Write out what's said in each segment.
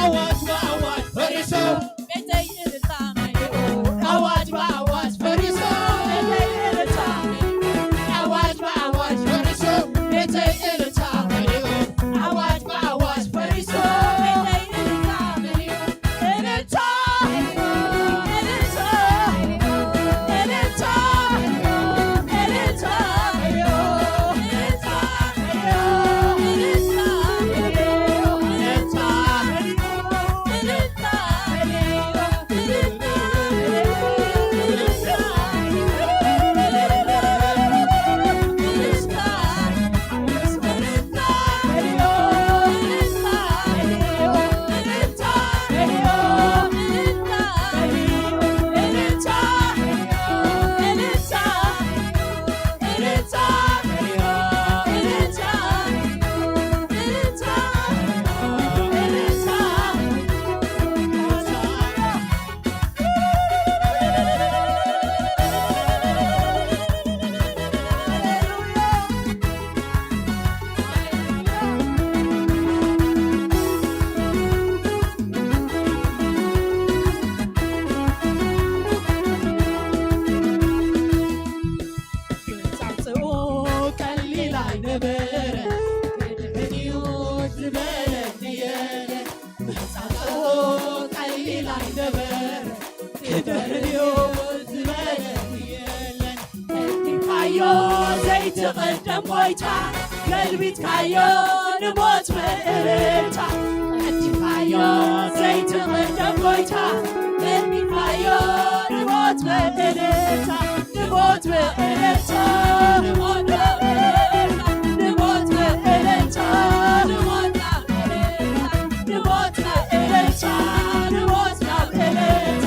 ኣዋጅ ብኣዋጅ ፈሪሱ፣ ቤተይ እልልታ መሊኡ። ኣዋጅ ብኣዋጅ ፈሪሱ፣ ቤተይ እልልታ መሊኡ። ኣዋጅ ብኣዋጅ ፈሪሱ፣ ቤተይ እልልታ መሊኡ። ኣዋጅ ብኣዋጅ ፈሪሱ፣ ቤተይ እልልታ መሊኡ። እልልታ፣ እልልታ፣ እልልታ፣ እልልታ፣ ክጻጽኡ ቀሊል ኣይነበረ፣ ክድሕን እዩ ዝበለኒ የለ። ክጻጽኡ ቀሊል ኣይነበረ፣ ክድሕን እዩ ዝበለኒ የለን። ቀዲምካዮ ዘይትቕደም ጎይታ፣ ገልቢጥካዮ ንሞት ብእልልታ። ቀዲምካዮ ዘይትቕደም ጎይታ፣ ገልቢጥካዮ ንሞት ብእልልታ። ንሞት ብእልልታ፣ ንሞት ብእልልታ፣ ንሞት ብእልልታ፣ ንሞት ብእልልታ።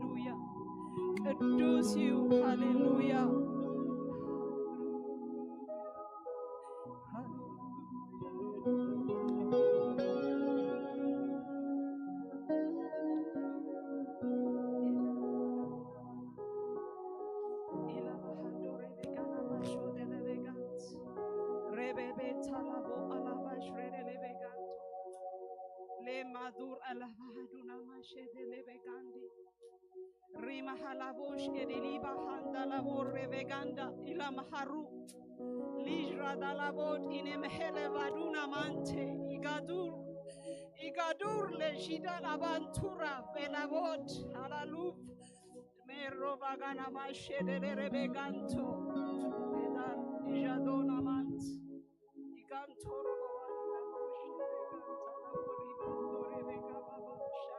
ሃሌሉያ። ቅዱስ እዩ። ሃሌሉያ። Rebebe talabo alabash rede lebeganto. Le madur alabahaduna mashede lebegandi. Rima halabosh edeliba handalabo rebeganda ilamaharu. Lijra dalabot ine mehele vaduna mante. Igadur. Igadur le jida labantura belabot. Halalub. Mero bagana mashede le rebeganto. Edar ijadona mant. Igantoro bobani la moshi reganta la bori bandore bega baba sha.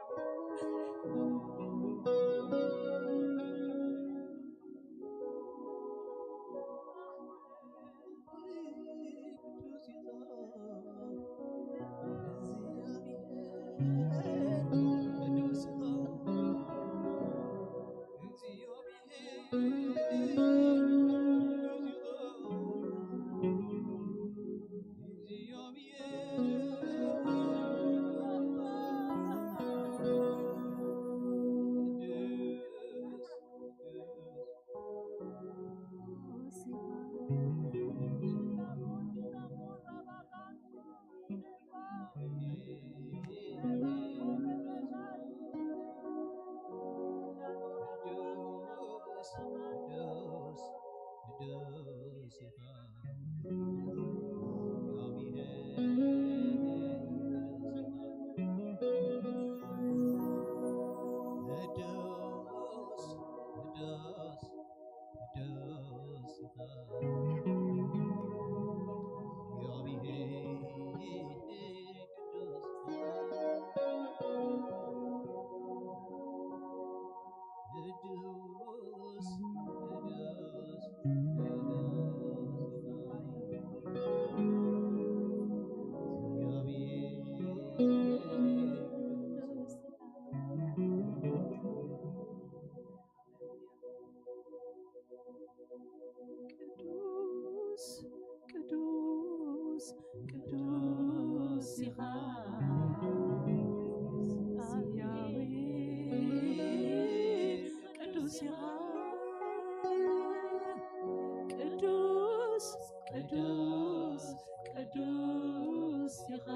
ቅዱስ ቅዱስ ኢኻ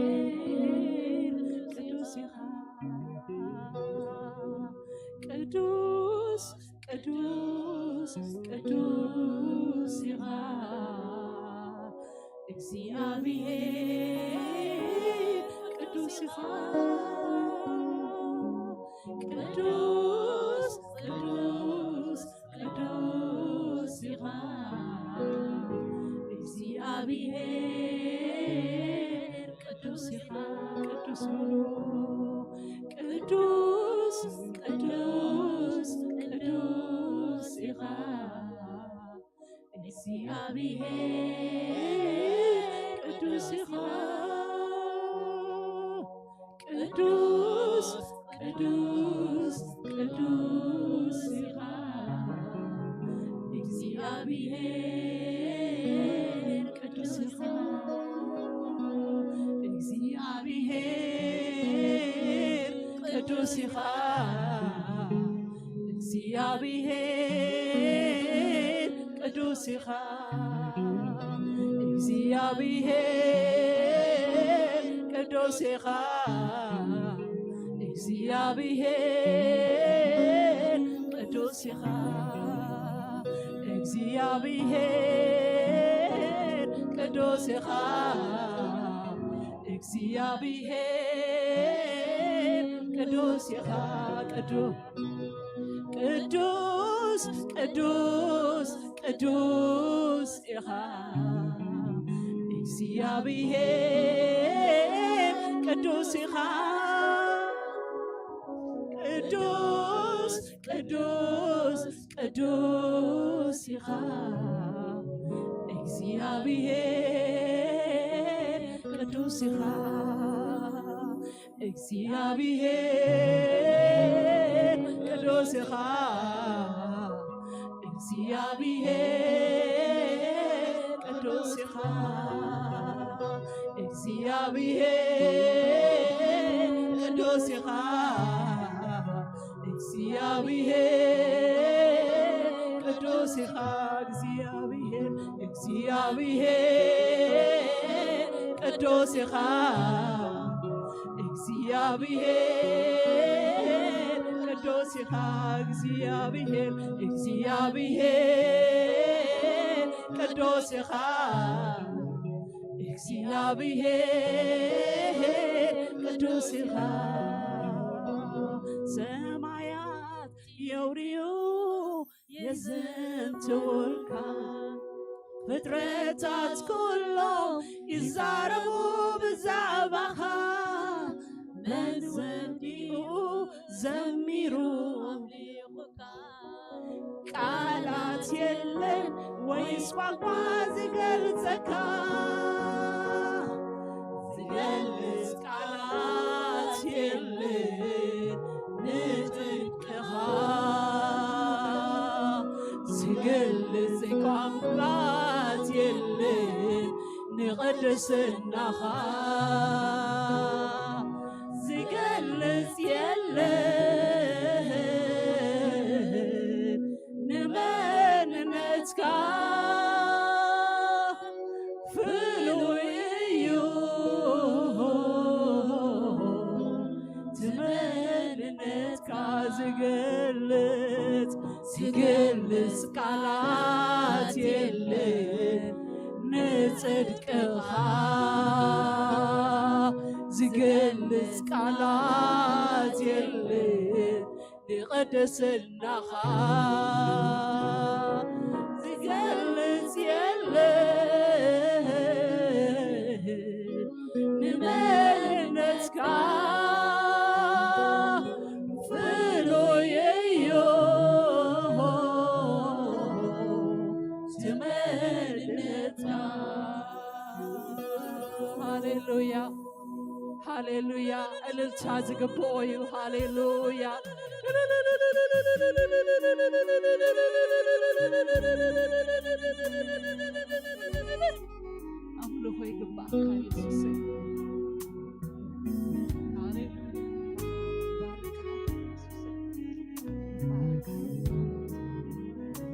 እግዚኣብሔር፣ ቅዱስ ኢኻ። ቅዱስ ቅዱስ ቅዱስ ኢኻ እግዚኣብሔር፣ ቅዱስ ኢኻ። ቅዱስ ቅዱስ ቅዱስ ኢኻ እግዚኣብሔር፣ ቅዱስ ኢኻ። ቅዱስ ሙሉ ቅዱስ ቅዱስ ቅዱስ ኢኻ እግዚኣብሔር፣ ቅዱስ ኢኻ። ቅዱስ ቅዱስ ቅዱስ ኢኻ እግዚኣብሔር፣ ቅዱስ ኢኻ እግዚኣብሔር፣ ቅዱስ ኢኻ እግዚኣብሔር፣ ቅዱስ ኢኻ እግዚኣብሔር፣ ቅዱስ ኢኻ እግዚኣብሔር፣ ቅዱስ ኢኻ እግዚኣብሔር፣ ቅዱስ ኢኻ እግዚኣብሔር፣ ቅዱስ ኢኻ። ቅዱስ ቅዱስ ቅዱስ ቅዱስ ኢኻ እግዚኣብሔር፣ ቅዱስ ኢኻ። ቅዱስ ቅዱስ ቅዱስ ኢኻ እግዚኣብሔር፣ ቅዱስ ኢኻ እግዚኣብሔር፣ ቅዱስ ኢኻ እግዚኣብሔር፣ ቅዱስ ኢኻ እግዚኣብሔር፣ ቅዱስ ኢኻ እግዚኣብሔር፣ ቅዱስ ኢኻ እግዚኣብሔር፣ እግዚኣብሔር፣ ቅዱስ ኢኻ እግዚኣብሔር፣ ቅዱስ ኢኻ እግዚኣብሔር፣ እግዚኣብሔር፣ ቅዱስ ኢኻ እግዚኣብሔር፣ ቅዱስ ኢኻ። ሰማያት የውርዩ የዘንትውልካ፣ ፍጥረታት ኩሎም ይዛረቡ ብዛዕባኻ። መን ወዲኡ ዘሚሩ ኣምሊኹካ? ቃላት የለን ወይስ ቋንቋ ዝገልጸካ? ዝገልጽ ቃላት የለን ንጽድቅኻ፣ ዝገልጽ ቋንቋት የለን ንቕድስናኻ። ዝገልጽ የለን ንመንነትካ፣ ፍሉይ እዩ። እቲ መንነትካ ዝገልጽ፣ ዝገልጽ ቃላት የለን ንጽድቅኻ፣ ዝገልጽ ቃላት የለን ንቕድስናኻ። ዝገልጽ የለን ንመንነትካ፣ ፍሉይ እዩ እቲ መንነትካ። ሃሌሉያ፣ ሃሌሉያ። እልልታ ዝግብኦ እዩ። ሃሌሉያ። ኣምልኾ ይግባእካ የሱሰይ። ሃሌሉያ። ባርካ የሱሰይ። ባርካ የሱሰይ።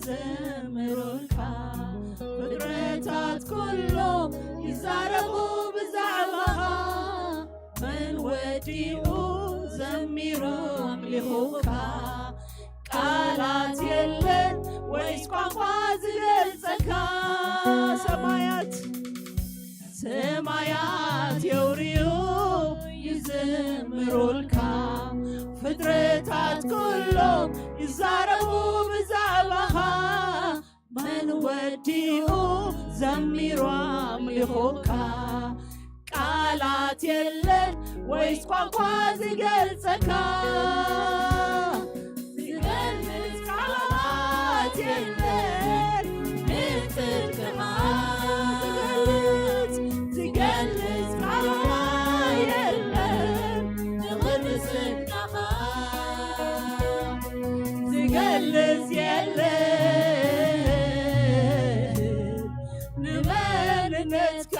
ዘምሩልካ። ፍጥረታት ኩሎም ይዛረቡ ብዛዕባኻ። መን ወዲኡ ዘሚሩ ኣምሊኹካ? ቃላት የለን ወይስ ቋንቋ ዝገልጸካ? ሰማያት ሰማያት የውርዩ ይዝምሩልካ። ፍጥረታት ኩሎም ይዛረቡ ብዛዕባኻ። መን ወዲኡ ዘሚሩ ኣምሊኹካ? ቃላት የለን ወይስ ቋንቋ ዝገልጸካ? ዝገልጽ ቃላት የለን ንጽድቅኻ። ዝገልጽ፣ ዝገልጽ ቃላት የለን ንቕድስናኻ። ዝገልጽ የለን ንመንነትካ።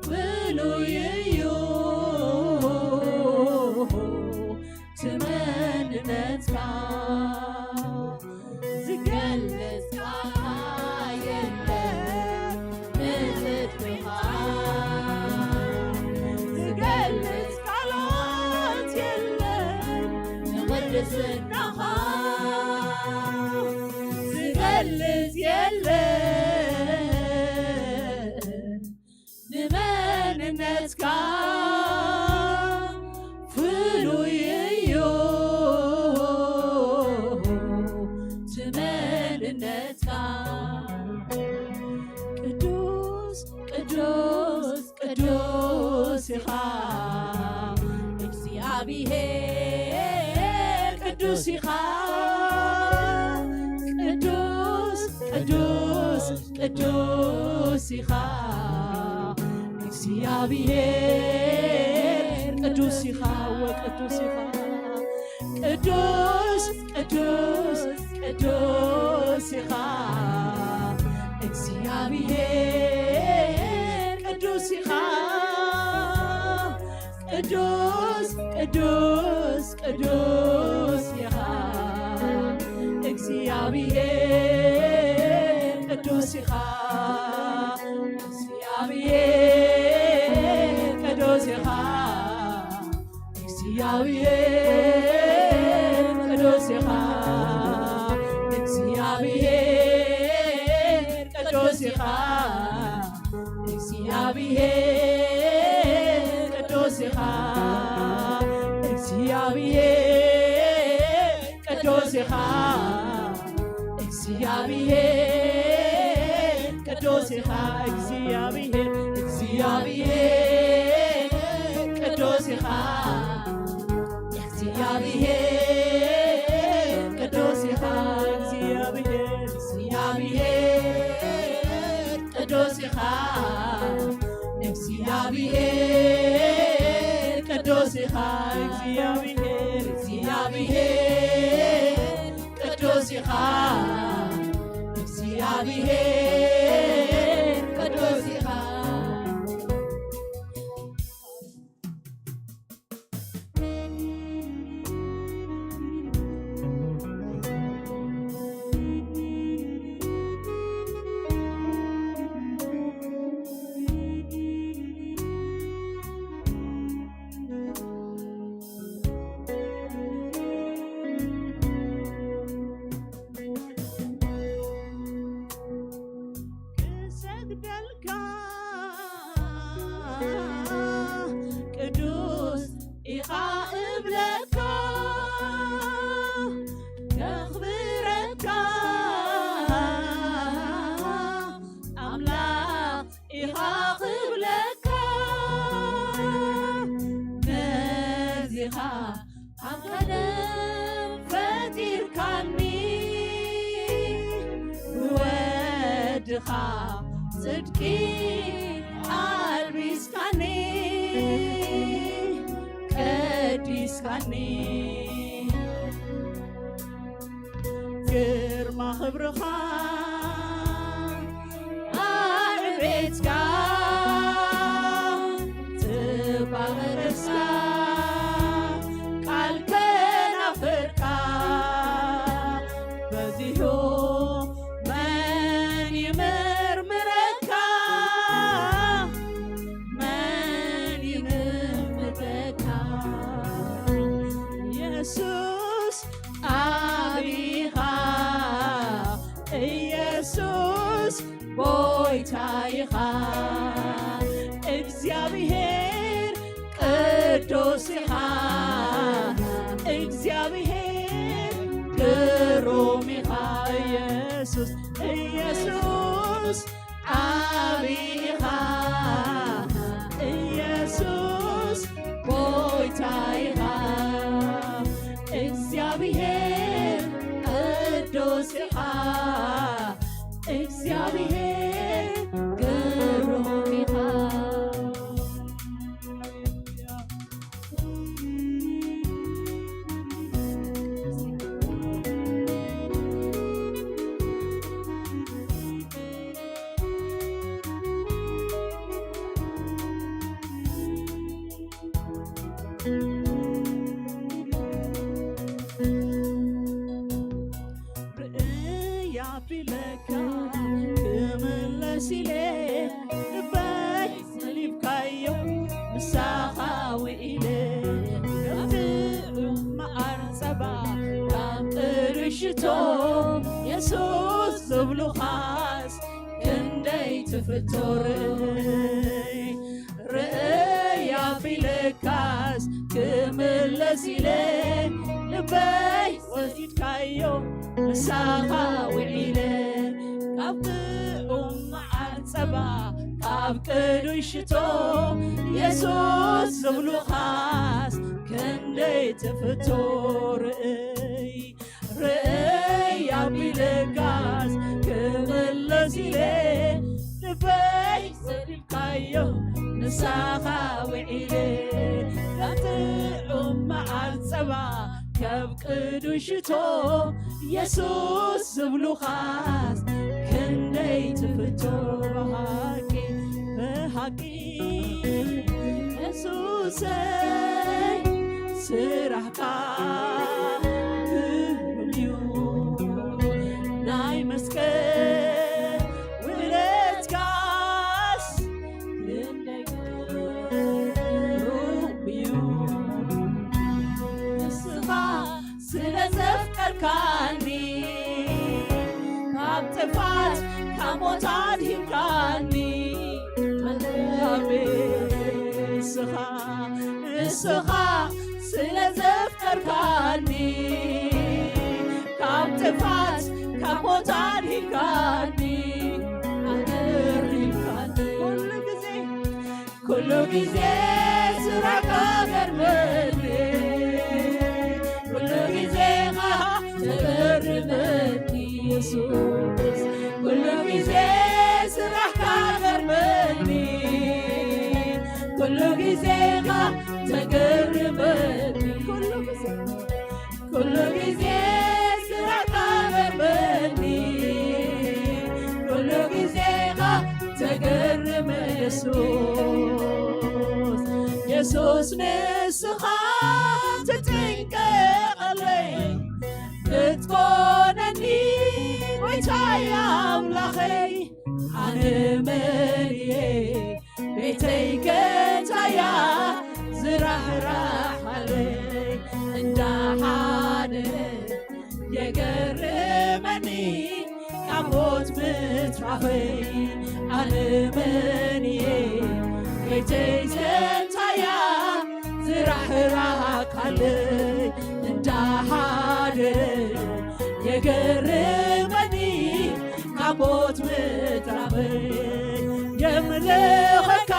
ፍሉይ እዩ እቲ መንነትካ። ዝገልጽ ቃል የለን ንጽድቅኻ። ዝገልጽ ቃላት የለን ንቕድስናኻ። ዝገልጽ የለን ንመንነትካ። ፍሉይ እዩ እቲ መንነትካ። ቅዱስ፣ ቅዱስ፣ ቅዱስ ኢኻ እግዚኣብሔር፣ ቅዱስ ኢኻ። ቅዱስ፣ ቅዱስ፣ ቅዱስ ኢኻ እግዚኣብሔር፣ ቅዱስ ኢኻ፣ እወ ቅዱስ ኢኻ። ቅዱስ፣ ቅዱስ፣ ቅዱስ ኢኻ እግዚኣብሔር፣ ቅዱስ ኢኻ። ቅዱስ፣ ቅዱስ፣ ቅዱስ ኢኻ እግዚኣብሔር፣ ቅዱስ ኢኻ እግዚኣብሔር፣ ቅዱስ ኢኻ። እግዚኣብሔር ቅዱስ ኢኻ፣ እግዚኣብሔር ቅዱስ ኢኻ፣ እግዚኣብሔር ቅዱስ ኢኻ፣ እግዚኣብሔር ቅዱስ ኢኻ፣ እግዚኣብሔር ቅዱስ ኢኻ፣ እግዚኣብሔር፣ እግዚኣብሔር ቅዱስ ኢኻ፣ እግዚኣብሔር ቅዱስ ኢኻ፣ እግዚኣብሔር፣ እግዚኣብሔር ቅዱስ ኢኻ፣ እግዚኣብሔር ቅዱስ ኢኻ፣ እግዚኣብሔር፣ እግዚኣብሔር ቅዱስ ኢኻ፣ እግዚኣብሔር ቅዱስ ኢኻ። ክሰግደልካ ቅዱስ ኢኻ እብለካ፣ ከኽብረካ ኣምላኽ ኢኻ ክብለካ፣ ነዚኻ ኣብ ቀደም ፈጢርካኒ፣ ብወድኻ ጽድቂ ኣልቢስካኒ፣ ቀዲስካኒ። ግርማ ክብርኻ ኣዕቤትካ፣ ጽባቐ ርእስካ፣ ቃል ከናፍርካ፣ ኢኻ እግዚኣብሔር ቅዱስ ኢኻ እግዚኣብሔር ግሩም ኢኻ ኢየሱስ ኢየሱስ ዓቢ ኢኻ ኢየሱስ ጎይታ ኢኻ እግዚኣብሔር ቅዱስ ኢኻ እግዚኣብሔር ግሩም ኢኻ። ርእያ ቢለካ ክምለስ ኢለ ልበይ ሰሊብካዮ ምሳኻ ውዒለ ካብ ጥዑም መዓር ጸባ ካብ ጥዑይ ሽቶ የሱስ ዝብሉኻስ ክንደይ ትፍቶ ርእይ ርእይ ኣቢለካስ ክምለስ ኢለ ልበይ ወሲድካዮ ምሳኻ ውዒለ ካብ ጥዑም መዓር ጸባ ካብ ቅዱይ ሽቶ የሱስ ዝብሉኻስ ክንደይ ትፍቶ ርእይ ርእይ ኣቢለካስ ክምለስ ኢለ ልበይ ሰሊብካዮ ምሳኻ ውዒለ ካብ ጥዑም መዓር ጸባ ካብ ቅዱይ ሽቶ የሱስ ዝብሉኻስ ክንደይ ትፍቶ ብሃቂ ብሃቂ የሱሰይ ስራሕካ ግሩም እዩ ናይ መስቀል ውለትካስ ክንደይ ግሩም እዩ ንስኻ ስለ ዘፍቀርካኒ ካብ ጥፋት ካብ ሞት ኣድሂብካኒ ኣቤት ንስኻ ንስኻ ስለ ዘፍቀርካኒ ካብ ጥፋት ካብ ሞት ኣድሂብካኒ ኣድሪብካኒ ኩሉ ግዜ ኩሉ ግዜ ስራሕካ ገርመኒ ኩሉ ግዜ ኻ ተገርመኒ የሱስ ኩሉ ግዜ ስራሕካ ገርመኒ ኩሉ ግዜ ኻ ተገርመኒ ኩሉ ግዜ ኩሉ ግዜ ስራሕካ ገርመኒ ኩሉ ግዜ ኻ ተገርመ የሱስ የሱስ ንስኻ ትጥንቀቐለይ ክትኮነኒ ጎይታይ ኣምላኸይ ኣነ መን እየ ቤተይ ከንታያ ዝራህራሃለይ እንዳሓደ የገርመኒ ካብ ሞት ምትራፈይ ኣነ መን እየ ቤተይ ከንታያ ዝራህራሃካለይ እንዳሓደ የገርመኒ ካብ ሞት ምትራፈይ የምልኸካ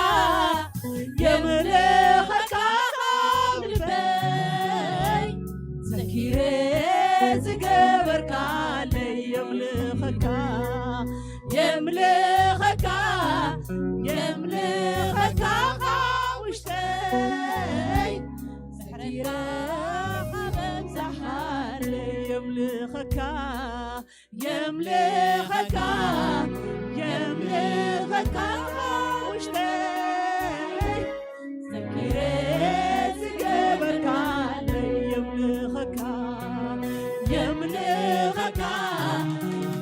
የምልኸካ ካብ ልበይ ዘኪረ ዝገበርካለይ የምልኸካ የምልኸካ የምልኸካ ካብ ውሽጠይ ዘኪረ ካብ ኣብዛሓለይ የምልኸካ የምልኸካ የምልኸካ ውሽጠይ ዘኪረ ዝገበርካለይ የምልኸካ የምልኸካ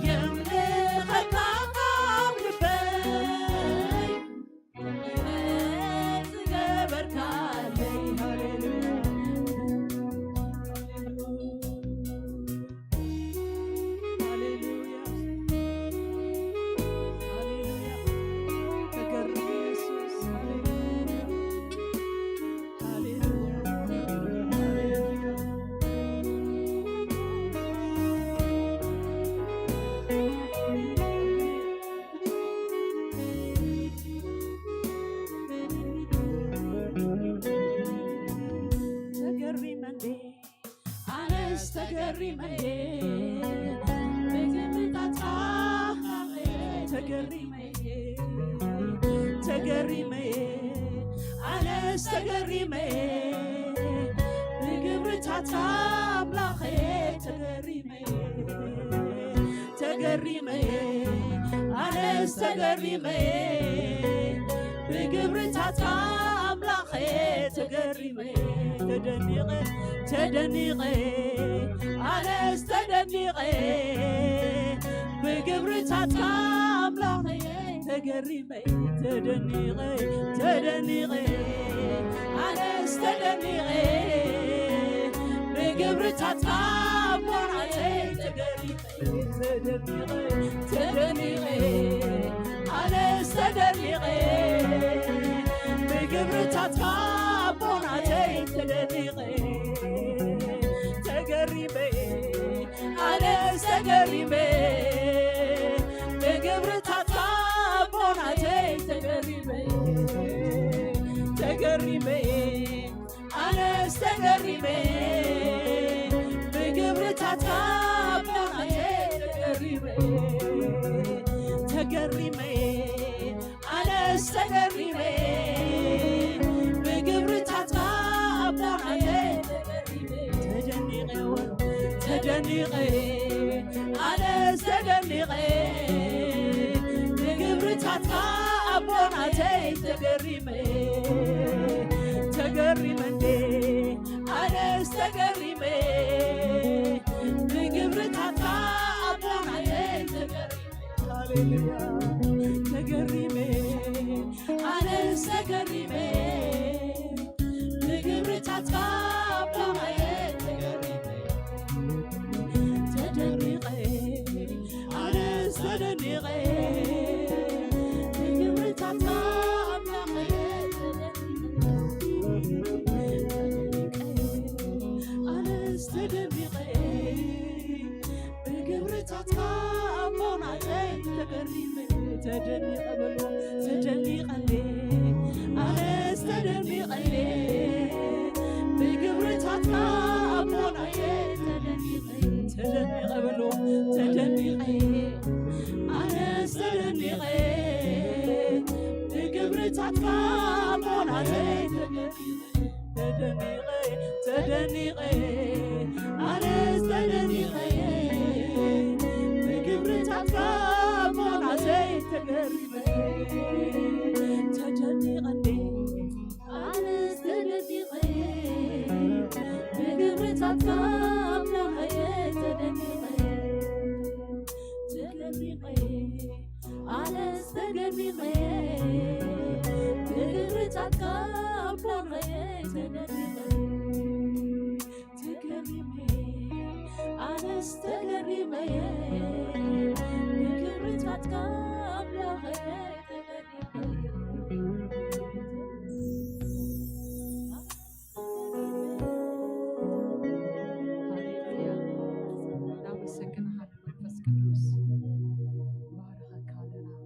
የምልኸካ ካብ ልበይ ዝገበርካለይ ሃሌሉያ ሃሌሉያ ሃሌሉያ ብግብርታትካ ተገሪመ፣ ተገሪመ፣ ኣነስ ተገሪመ፣ ብግብርታትካ ኣምላኸ ተገሪመ፣ ተገሪመ፣ ኣነስ ተገሪመ፣ ብግብርታትካ ኣምላኸ ተገሪመ፣ ተደኒቐ፣ ተደኒቐ፣ ኣነስ ተደኒቐ፣ ብግብርታትካ ኣምላኸ ተገሪመ፣ ተደኒቐ፣ ተደኒቐ፣ ኣነስ ተደኒቐ፣ ብግብርታትካ ኣቦናተይ ተገሪመ፣ ተደኒቐ፣ ተደኒቐ፣ ኣነስ ተደኒቐ፣ ብግብርታትካ ኣቦናተይ ተደኒቐ፣ ተገሪመ፣ ኣነስ ተገሪመ፣ ብግብርታትካ ኣቦናተይ ተገሪመ፣ ተገሪመ፣ ኣነስ ተገሪመ፣ ብግብርታትካ ኣቦናተይ ተገሪመ፣ ተገሪመ፣ ኣነስ ተገሪመ፣ ብግብርታትካ ኣቦናተይ ተገሪመ፣ ተደኒቐ፣ ተደኒቐ፣ ኣነስ ተደኒቐ፣ ብግብርታትካ ኣቦናተይ ተገሪመ፣ ተገሪመ እንዴ፣ ኣነስ ተገሪመ፣ ብግብርታትካ ኣቦናተይ ተገሪመ። ሃሌሉያ። ተገሪመ፣ ኣነስ ተገሪመ፣ ብግብርታትካ ኣቦናየ ተገሪመ፣ ተደኒቐ፣ ኣነስ ተደኒቐ፣ ብግብርታትካ ኣምላኸየ ተደኒቐ፣ ኣነስ ተደኒቐ፣ ብግብርታትካ ኣቦናተይ ተገሪመ፣ ተደኒቐ በሎ፣ ተደኒቐ እንዴ፣ ኣነስ ተደኒቐ፣ ብግብርታትካ ኣቦናየ ተደኒቐ፣ ተደኒቐ በሎ፣ ተደኒቐ፣ ኣነስ ተደኒቐ፣ ብግብርታትካ ኣቦናተይ ተገሪመ፣ ተደኒቐ፣ ተደኒቐ፣ ኣነስ ተደኒቐ፣ ብግብርታትካ ኣቦናተይ ተገሪመ፣ ተደኒቐ እንዴ፣ ኣነስ ተደኒቐ፣ ብግብርታትካ ኣምላኸየ ተደኒቐ፣ ተደኒቐ፣ ኣነስ ተገሪመ፣ ብግብርታትካ ኣምላኸየ ተደኒቐ፣ ተገሪመ፣ ኣነስ ተገሪመ፣ ብግብርታትካ ኣምላኸየ ተገሪመ። ሃሌሉያ። እናመሰግንኻ ኣለና መንፈስ ቅዱስ። ባርኸካ ኣለና። ኣሜን።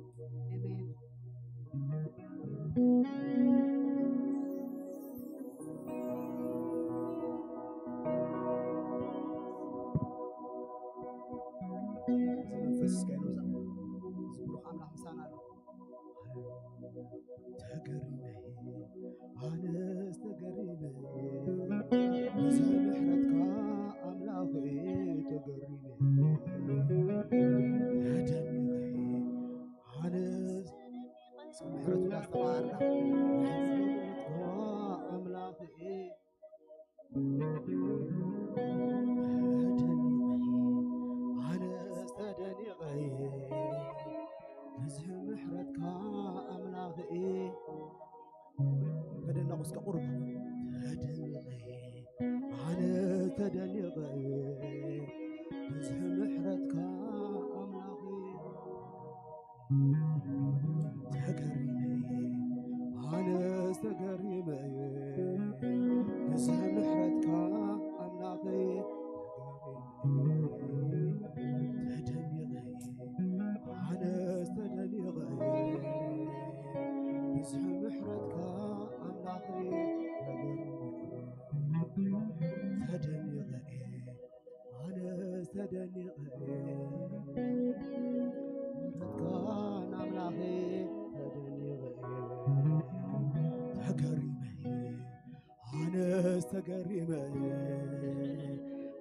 እዚ መንፈስ እስከ ይንውዛ። እዚ ብሩኽ ኣምላኽ ምሳና ኣሎ። ተገሪመ፣ ኣነስ ተገሪመ፣ ብዝሒ ምሕረትካ ኣምላኽ ተገሪመ፣ ተደኒቐ፣ ኣነስ ምሕረቱ እንዳስተማሃርና፣ ብዝሒ ምሕረትካ ኣምላኽ ተደኒቐ፣ ኣነስ ተደኒቐ፣ ብዝሒ ምሕረትካ ኣምላኸየ። ተደነቑ እስከ ቁሩብ። ተደኒቐ፣ ኣነስ ተደኒቐ፣ ብዝሒ ምሕረትካ ኣምላኸየ። ተገሪመ፣ ኣነስ ተገሪመ፣ ብዝሒ ምሕረትካ ኣምላኸየ። ተገሪመ፣ ተደኒቐ፣ ኣነስ ተደኒቐ፣ ብዝሒ ምሕረትካ ኣምላኸየ። ተገሪመ፣ ተደኒቐ፣ ተገሪመ እየ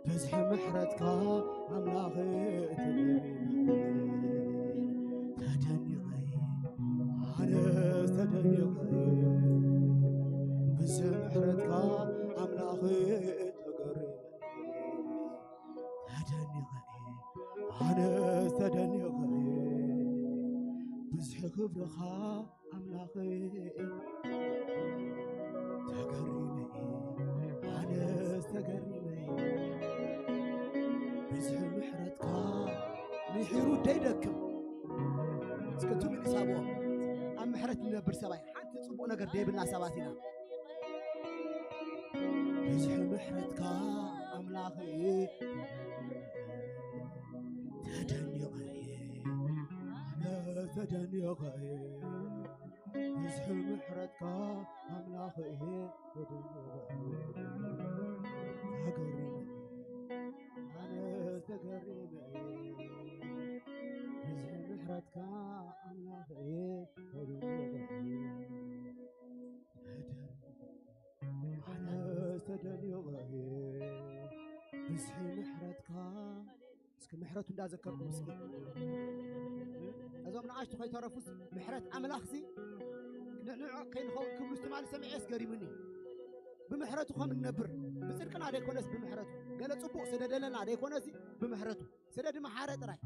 ብዝሒ ምሕረትካ ኣምላኽ፣ ተገሪመ እየ፣ ተደኒቐ እየ፣ ኣነስ ተደኒቐ እየ ብዝሒ ምሕረትካ ኣምላኽ፣ ተገሪመ እየ፣ ተደኒቐ እየ፣ ኣነስ ተደኒቐ እየ ብዝሒ ክብርኻ ኣምላኸይ፣ ተገሪመ እየ፣ ኣነስ ተገሪመ እየ ብዝሒ ምሕረትካ፣ ምሒሩ ደይደክም። እስከ ቱም ንሳብዎ። ኣብ ምሕረት ንነብር ሰብኣይ ሓንቲ ጽቡቕ ነገር ደይብልና ሰባት ኢና። ብዝሒ ምሕረትካ ኣምላኸይ፣ ተደኒቐ እየ፣ ኣነ ተደኒቐ እየ ብዝሒ ምሕረትካ ኣምላኸይ፣ ተደኒቐ እየ፣ ተገሪመ እየ፣ ኣነ ተገሪመ እየ ብዝሒ ምሕረትካ ኣምላኸይ፣ ተደኒቐ እየ፣ ተደኒቐ እየ፣ ኣነ ተደኒቐ እየ ብዝሒ ምሕረትካ። እስኪ ምሕረቱ እንዳዘከርኩም እስኪ። እዞም ንኣሽቱ ከይተረፉስ ምሕረት ኣምላኽሲ ንዕዖ ከይንኸውን ክብሉ ትማሊ ሰሚዐስ ገሪሙኒ። ብምሕረቱ ከም እንነብር፣ ብጽድቅና ደይኮነስ ብምሕረቱ፣ ገለ ጽቡቕ ስለ ደለና ደይኮነሲ ብምሕረቱ፣ ስለ ድመሓረ ጥራይ፣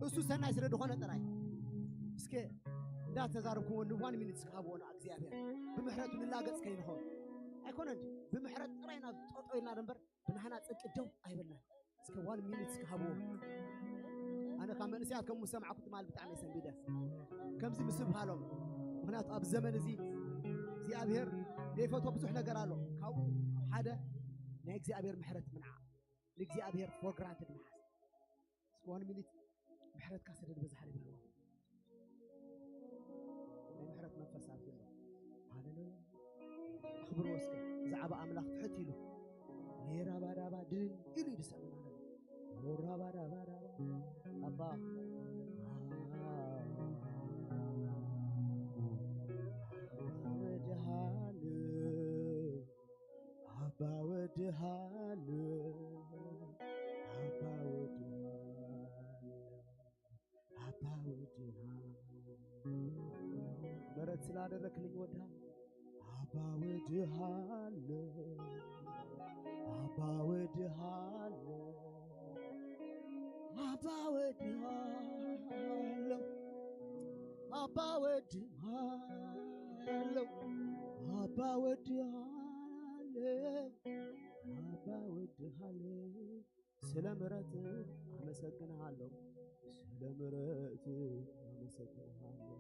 እሱ ሰናይ ስለ ድኾነ ጥራይ። እስከ እንዳተዛረብኩዎ ን one minute እስከ ሃብዎ ንእግዚኣብሔር። ብምሕረቱ ንላገጽ ከይንኸውን ኣይኮነን ድዩ? ብምሕረት ጥራይ ናብ ጠጠው ኢልና ነበር፣ ብናህና ጽድቂ ደው ኣይበልናን። እስከ one minute እስከ ሃብዎ። ኣነ ካብ መንእሰያት ከም ዝሰማዕኩ ትማል ብጣዕሚ እየ ሰንቢደ። ከምዚ ምስብሃሎም። ምኽንያቱ ኣብ ዘመን እዚ እግዚኣብሔር ዘይፈትዎ ብዙሕ ነገር ኣሎ። ካብኡ ሓደ ናይ እግዚኣብሔር ምሕረት ምንዓ። ንእግዚኣብሔር for granted ምሓዝ። እስከ one minute ምሕረትካ ስለ ዝበዝሓለይ በልዎ። ናይ ምሕረት መንፈስ ኣትዩ ኣሎ። ሃሌሉያ። ኣኽብርዎ እስከ። ብዛዕባ ኣምላኽ ትሕት ኢሉ። ኔራባዳባ ድን ኢሉ ይድሰልና ኣሎ። ሮራባዳባዳባ። ኣባ። ወድሃሉ። ኣባ ወድሃሉ። ኣባ ወድሃሉ። ኣባ ወድሃሉ። ምሕረት ስላደረክልኝ ወድሃሉ። ኣባ ወድሃሉ። ኣባ ወድሃሉ። ኣባ ወድሃሉ። ኣባ ወድሃሉ። ኣባ ወድሃሉ። ኣባ ወድሃሉ። ስለ ምሕረት ኣመሰግንሃለሁ፣ ስለ ምሕረት ኣመሰግንሃለሁ።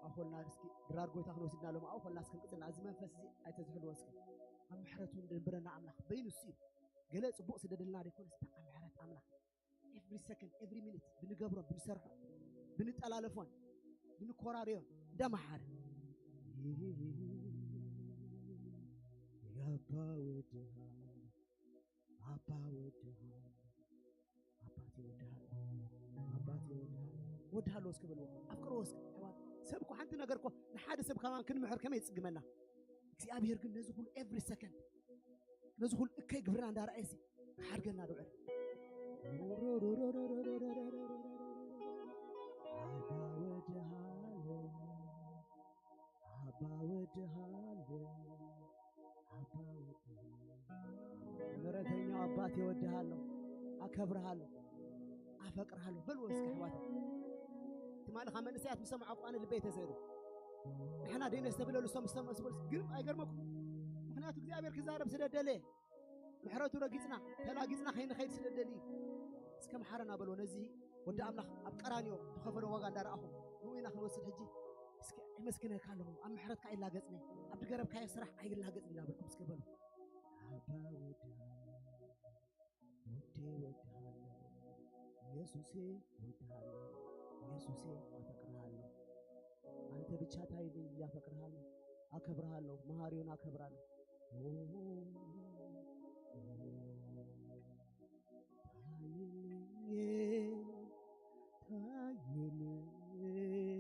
ኣኾልና እስኪ ድራር ጎይታ ክንወስድና ሎም ኣው ኾልና እስኪ ንቅጽልና። እዚ መንፈስ እዚ ኣይተዝሕልዎ እስኪ። ኣብ ምሕረቱ እንድንብረና ኣምላኽ በይኑ እሱ እዩ። ገለ ጽቡቕ ስደደልና ደይኮነስ፣ ብጣዕሚ ምሕረት ኣምላኽ። Every second, every minute ብንገብሮን ብንሰርሖን ብንጠላለፎን ብንኮራርዮን እንዳመሓረ፣ ኣባ ወድሃ፣ ኣባ ወድሃ፣ ኣባቴ ወድሃ፣ ኣባቴ ወድሃ፣ ወድሃ ኣለዎ እስኪ በልዎ። ኣፍቅርዎ እስኪ ኣሕዋት። ሰብ እኮ ሓንቲ ነገር እኮ ንሓደ ሰብ ከማን ክንምሕር ከመይ ይጽግመና። እግዚኣብሔር ግን ነዚ ኩሉ every second ነዚ ኩሉ እከይ ግብርና እንዳረኣየሲ ክሓድገና ዶ ዕረ? ኣባ ወድሃለ፣ ኣባ ወድሃለ፣ ኣባ ወድሃለ። ምሕረተኛው ኣባቴ እወድሃለሁ፣ ኣከብርሃለሁ፣ ኣፈቅርሃለሁ በልዎ እስኪ ኣሕዋት። ትማሊ ካብ መንእሰያት ምስ ሰምዖ ኣነ ልበይ ተሰይሩ። ንሕና ደይ ነስተብህለሉ እሶም ዝሰምዑ ስበሉስ ግን ኣይገርመኩም። ምኽንያቱ እግዚኣብሔር ክዛረብ ስለ ደለየ፣ ምሕረቱ ረጊጽና ተላጊጽና ከይንኸይድ ስለ ደልዩ፣ እስከ መሓረና በልዎ። ነዚ ወዲ ኣምላኽ ኣብ ቀራንዮ ተኸፈሎ ዋጋ እንዳረኣኹ ንኡ ኢና ክንወስድ ሕጂ። እስኪ የመስግነካ ኣለኹ፣ ኣብ ምሕረትካ ኣይላገጽኒ፣ ኣብ ድገረብካዮ ስራሕ ኣይላገጽኒ እንዳበልኩም እስከ በሉ። ኣባ ወዲ ውዴ እወድሃለሁ፣ ኢየሱሴ እወድሃለሁ፣ ኢየሱሴ አፈቅርሃለሁ። አንተ ብቻ ታይልኝ፣ አፈቅርሃለሁ፣ አከብርሃለሁ፣ መሐሪውን አከብራለሁ። ኦ፣ ኦ፣ ታይልኝ፣ ታይልኝ።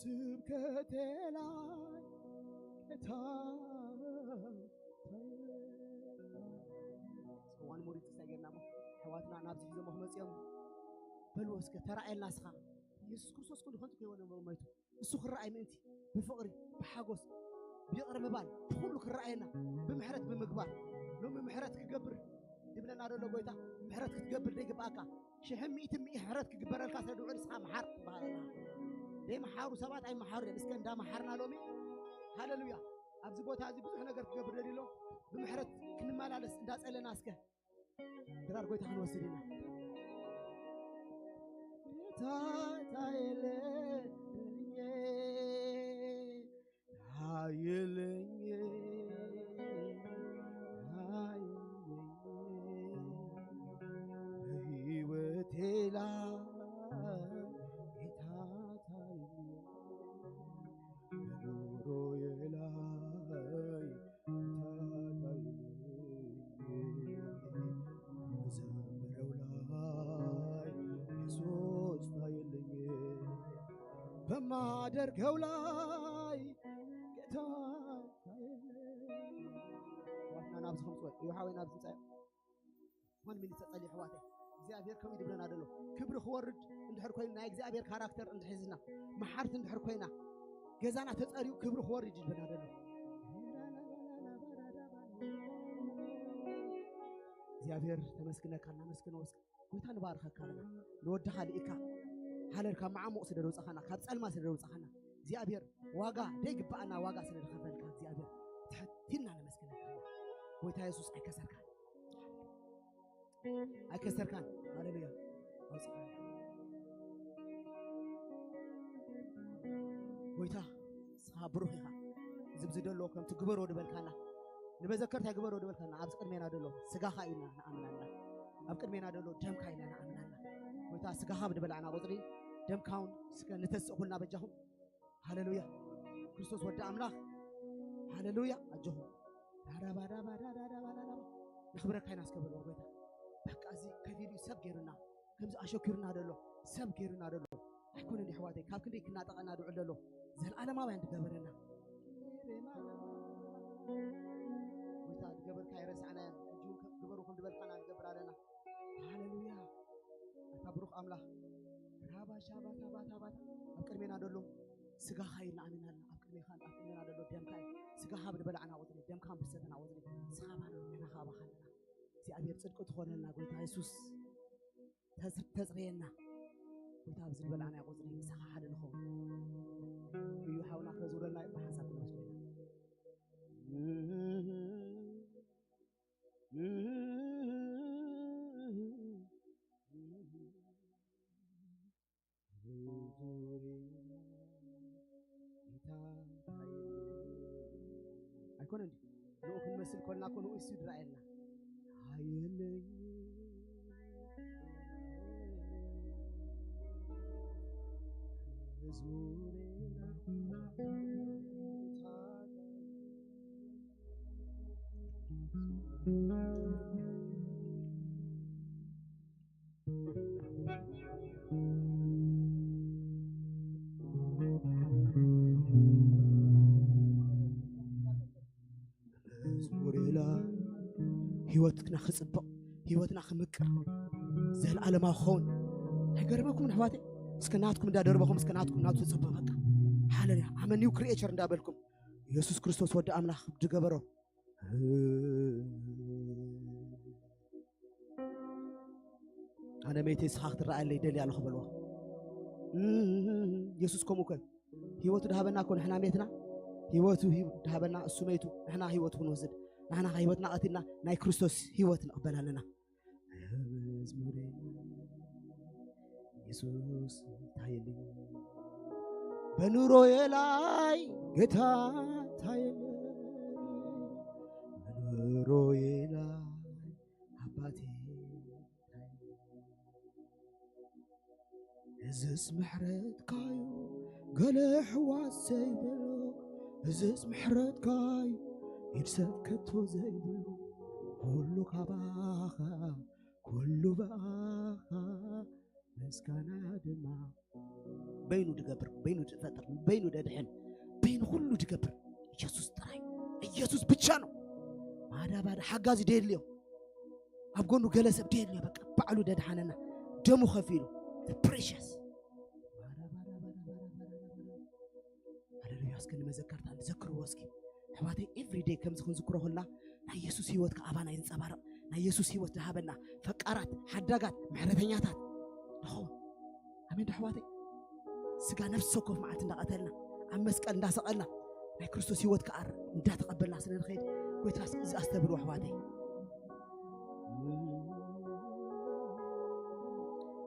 ስብከቴ ላይ ጌታ። እስከ ዋን ሞር ጥቅስ ጌርና እሞ ኣሕዋትና ናብዚ ሒዞሞ ክመፅኦም በልዎ እስከ። ተራእየልና እስኻ። ኢየሱስ ክርስቶስ ኩሉ ከንቱ ከይኮነ ሞይቱ፣ እሱ ክረኣይ ምእንቲ ብፍቕሪ፣ ብሓጎስ፣ ብይቕሪ ምባል ብኩሉ ክረኣየና፣ ብምሕረት ብምግባር። ሎሚ ምሕረት ክገብር ድብለና ዘሎ ጎይታ። ምሕረት ክትገብር ዘይግብኣካ ሽሕን ሚእትን ሚእቲ ምሕረት ክግበረልካ ስለ ድውዕል ንስኻ መሓር ትበሃል ኣለኻ። ዘይመሓሩ ሰባት ኣይመሓሩ እዮም። እስከ እንዳመሓርና ሎሚ፣ ሃሌሉያ፣ ኣብዚ ቦታ እዚ ብዙሕ ነገር ክገብር ደልዩ ኣሎ። ብምሕረት ክንመላለስ እንዳጸለና እስከ ድራር ጎይታ ክንወስድ ኢና። ጌታ ታየለኝ፣ ታየለኝ፣ ታየለኝ፣ በሕይወቴ ላይ ጌታ ታየለኝ፣ በኑሮዬ ላይ ጌታ ታየለኝ፣ በዘምረው ላይ ኢየሱስ ታየለኝ፣ በማደርገው ላይ ጌታ ታየለኝ። ኣሕዋትና ናብዚ ከምፅወ እዩ ሓወይ ናብዚ ምፃእ። ሆን ሚኒት ተጸልዩ ኣሕዋተይ፣ እግዚኣብሔር ከምኡ ይድብለና ደሎ። ክብሪ ክወርድ እንድሕር ኮይኑ ናይ እግዚኣብሔር ካራክተር እንድሕዝና፣ መሓርቲ እንድሕር ኮይና፣ ገዛና ተጸርዩ ክብሪ ክወርድ ይድብለና ደሎ። እግዚኣብሔር ተመስግነካ፣ እናመስግኖ እስከ ጎይታ ንባርኸካ ኣለና። ንወድኻ ልኢካ ሃለል ካብ መዓሙቕ ስለ ደውጻኻና፣ ካብ ጸልማ ስለ ደውጻኻና፣ እግዚኣብሔር ዋጋ ደይግብኣና ዋጋ ስለ ዝኸፈልካ እግዚኣብሔር ትሕት ኢልና ነመስግነካ። ጎይታ የሱስ ኣይከሰርካን፣ ኣይከሰርካን። ሃሌሉያ። ኣውጽኣና። ጎይታ ንስኻ ብሩኽ ኢኻ። እዚ ብዚ ደሎ ከምቲ ግበሮ ድበልካና፣ ንመዘከርታ ግበሮ ድበልካና፣ ኣብዚ ቅድሜና ደሎ ስጋኻ ኢና ንኣምን ኣለና። ኣብ ቅድሜና ደሎ ደምካ ኢና ንኣምን ኣለና። ጎይታ ስጋኻ ብድበላዕና ቁጽሪ ደምካ እውን እስከ ንተስእ ኩልና በጃኹም። ሃሌሉያ። ክርስቶስ ወዲ ኣምላኽ። ሃሌሉያ። ኣጆኹም። ዳዳባዳባዳዳባዳባ። ነኽብረካ ኢና እስከ በልዎ ጎይታ። በቃ እዚ ከፊሉ ሰብ ገይሩና፣ ከምዚ ኣሸኪሩና ደሎ፣ ሰብ ገይሩና ደሎ። ኣይኮነን ኣሕዋተይ፣ ካብ ክንደይ ክናጠቐና ድውዕል ደሎ። ዘለኣለማውያን ድገበረና። ጎይታ ድገበርካ ኣይረሳዕናዮን። ሕጂ እውን ከም ግበሩ ከም ድበልካና ንገብር ኣለና። ሃሌሉያ። ኣታ ብሩኽ ኣምላኽ። ራባሻባታባታባታ። ኣብ ቅድሜና ደሎ ስጋኻ ኢና ኣሚና ኣለና። ኣብ ቅድሜኻ፣ ኣብ ቅድሜና ደሎ ደምካ እዩ። ስጋኻ ብድበላዕና ቁጽሪ፣ ደምካ ብድሰተና ቁጽሪ፣ ንስኻ ባና፣ ንሕና ኻባኻ ኣለና። እግዚኣብሔር ጽድቂ ትኾነልና ጎይታ የሱስ። ተጽ-፣ ተጽርየና። ጎይታ ኣብዚ ዝበላዕናዮ ቁጽሪ ምሳኻ ሓደ ንኸውን። እዩ ሓውና ከዝውረልና እዩ ብሓንሳብ ክንወስዶ ኢና። ኣይኮነን ድዩ? ንኡ ክንመስል ኮልና እኮ ንኡ እሱ ይረኣየና። ኣየለይ ዙሪያ መዝሙር ኢላ ህይወትና ክጽብቕ፣ ህይወትና ክምቅር፣ ዘለኣለማዊ ክኸውን። ኣይገርመኩም ኣሕዋተይ? እስከ ናትኩም እንዳደርበኹም፣ እስከ ናትኩም ናቱ ትጽብቕ በቃ። ሃሌሉያ። I'm a new creature እንዳበልኩም፣ ኢየሱስ ክርስቶስ ወዲ ኣምላኽ ድገበሮ። ኣነ መይተይ ንስኻ ክትረኣየለይ ይደሊ ኣለኹ በልዎ። እም፣ የሱስ ከምኡ እኮ እዩ። ህይወቱ ድሃበና እኮ ንሕና ሜትና፣ ህይወቱ ሂብ-፣ ድሃበና እሱ መይቱ፣ ንሕና ህይወቱ ክንወስድ፣ ንሕና ህይወትና ቀቲልና ናይ ክርስቶስ ህይወት ንቕበል ኣለና። መዝሙረይ የሱስ ታየለይ፣ በኑሮዬ ላይ ጌታ ታየለይ፣ በኑሮዬ ላይ ኣባቴ እዝስ ምሕረትካዩ ገለ ሕዋስ ዘይብሉ፣ እዝስ ምሕረትካዩ ኢድ ሰብ ከቶ ዘይብሉ፣ ኩሉ ካባኻ ኩሉ ብኣኻ ምስጋና ድማ በይኑ ድገብር፣ በይኑ ድፈጥር፣ በይኑ ደድሕን፣ በይኑ ኩሉ ድገብር ኢየሱስ ጥራይ። ኢየሱስ ብቻ ነው። ባዳ ባዳ ሓጋዚ ደየድልዮ፣ ኣብ ጎኑ ገለ ሰብ ደየድልዮ። በቃ ባዕሉ ደድሓነና፣ ደሙ ከፊሉ። The precious። ሃሌሉያ። እስኪ ንመዘከርታ ንዘክርዎ እስኪ ኣሕዋተይ። Every day ከምዚ ክንዝክሮ ከልና ናይ የሱስ ህይወት ከኣባና ይንጸባረቕ። ናይ የሱስ ህይወት ዝሃበና ፈቃራት፣ ሓዳጋት፣ ምሕረተኛታት ንኸውን። ኣሜን ዶ ኣሕዋተይ? ስጋ ነፍሲ ወከፍ መዓልቲ እንዳቐተልና፣ ኣብ መስቀል እንዳሰቐልና፣ ናይ ክርስቶስ ህይወት ከኣ እንዳተቐበልና ስለ ንኸይድ፣ ጎይታስ እዚ ኣስተብህልዎ ኣሕዋተይ።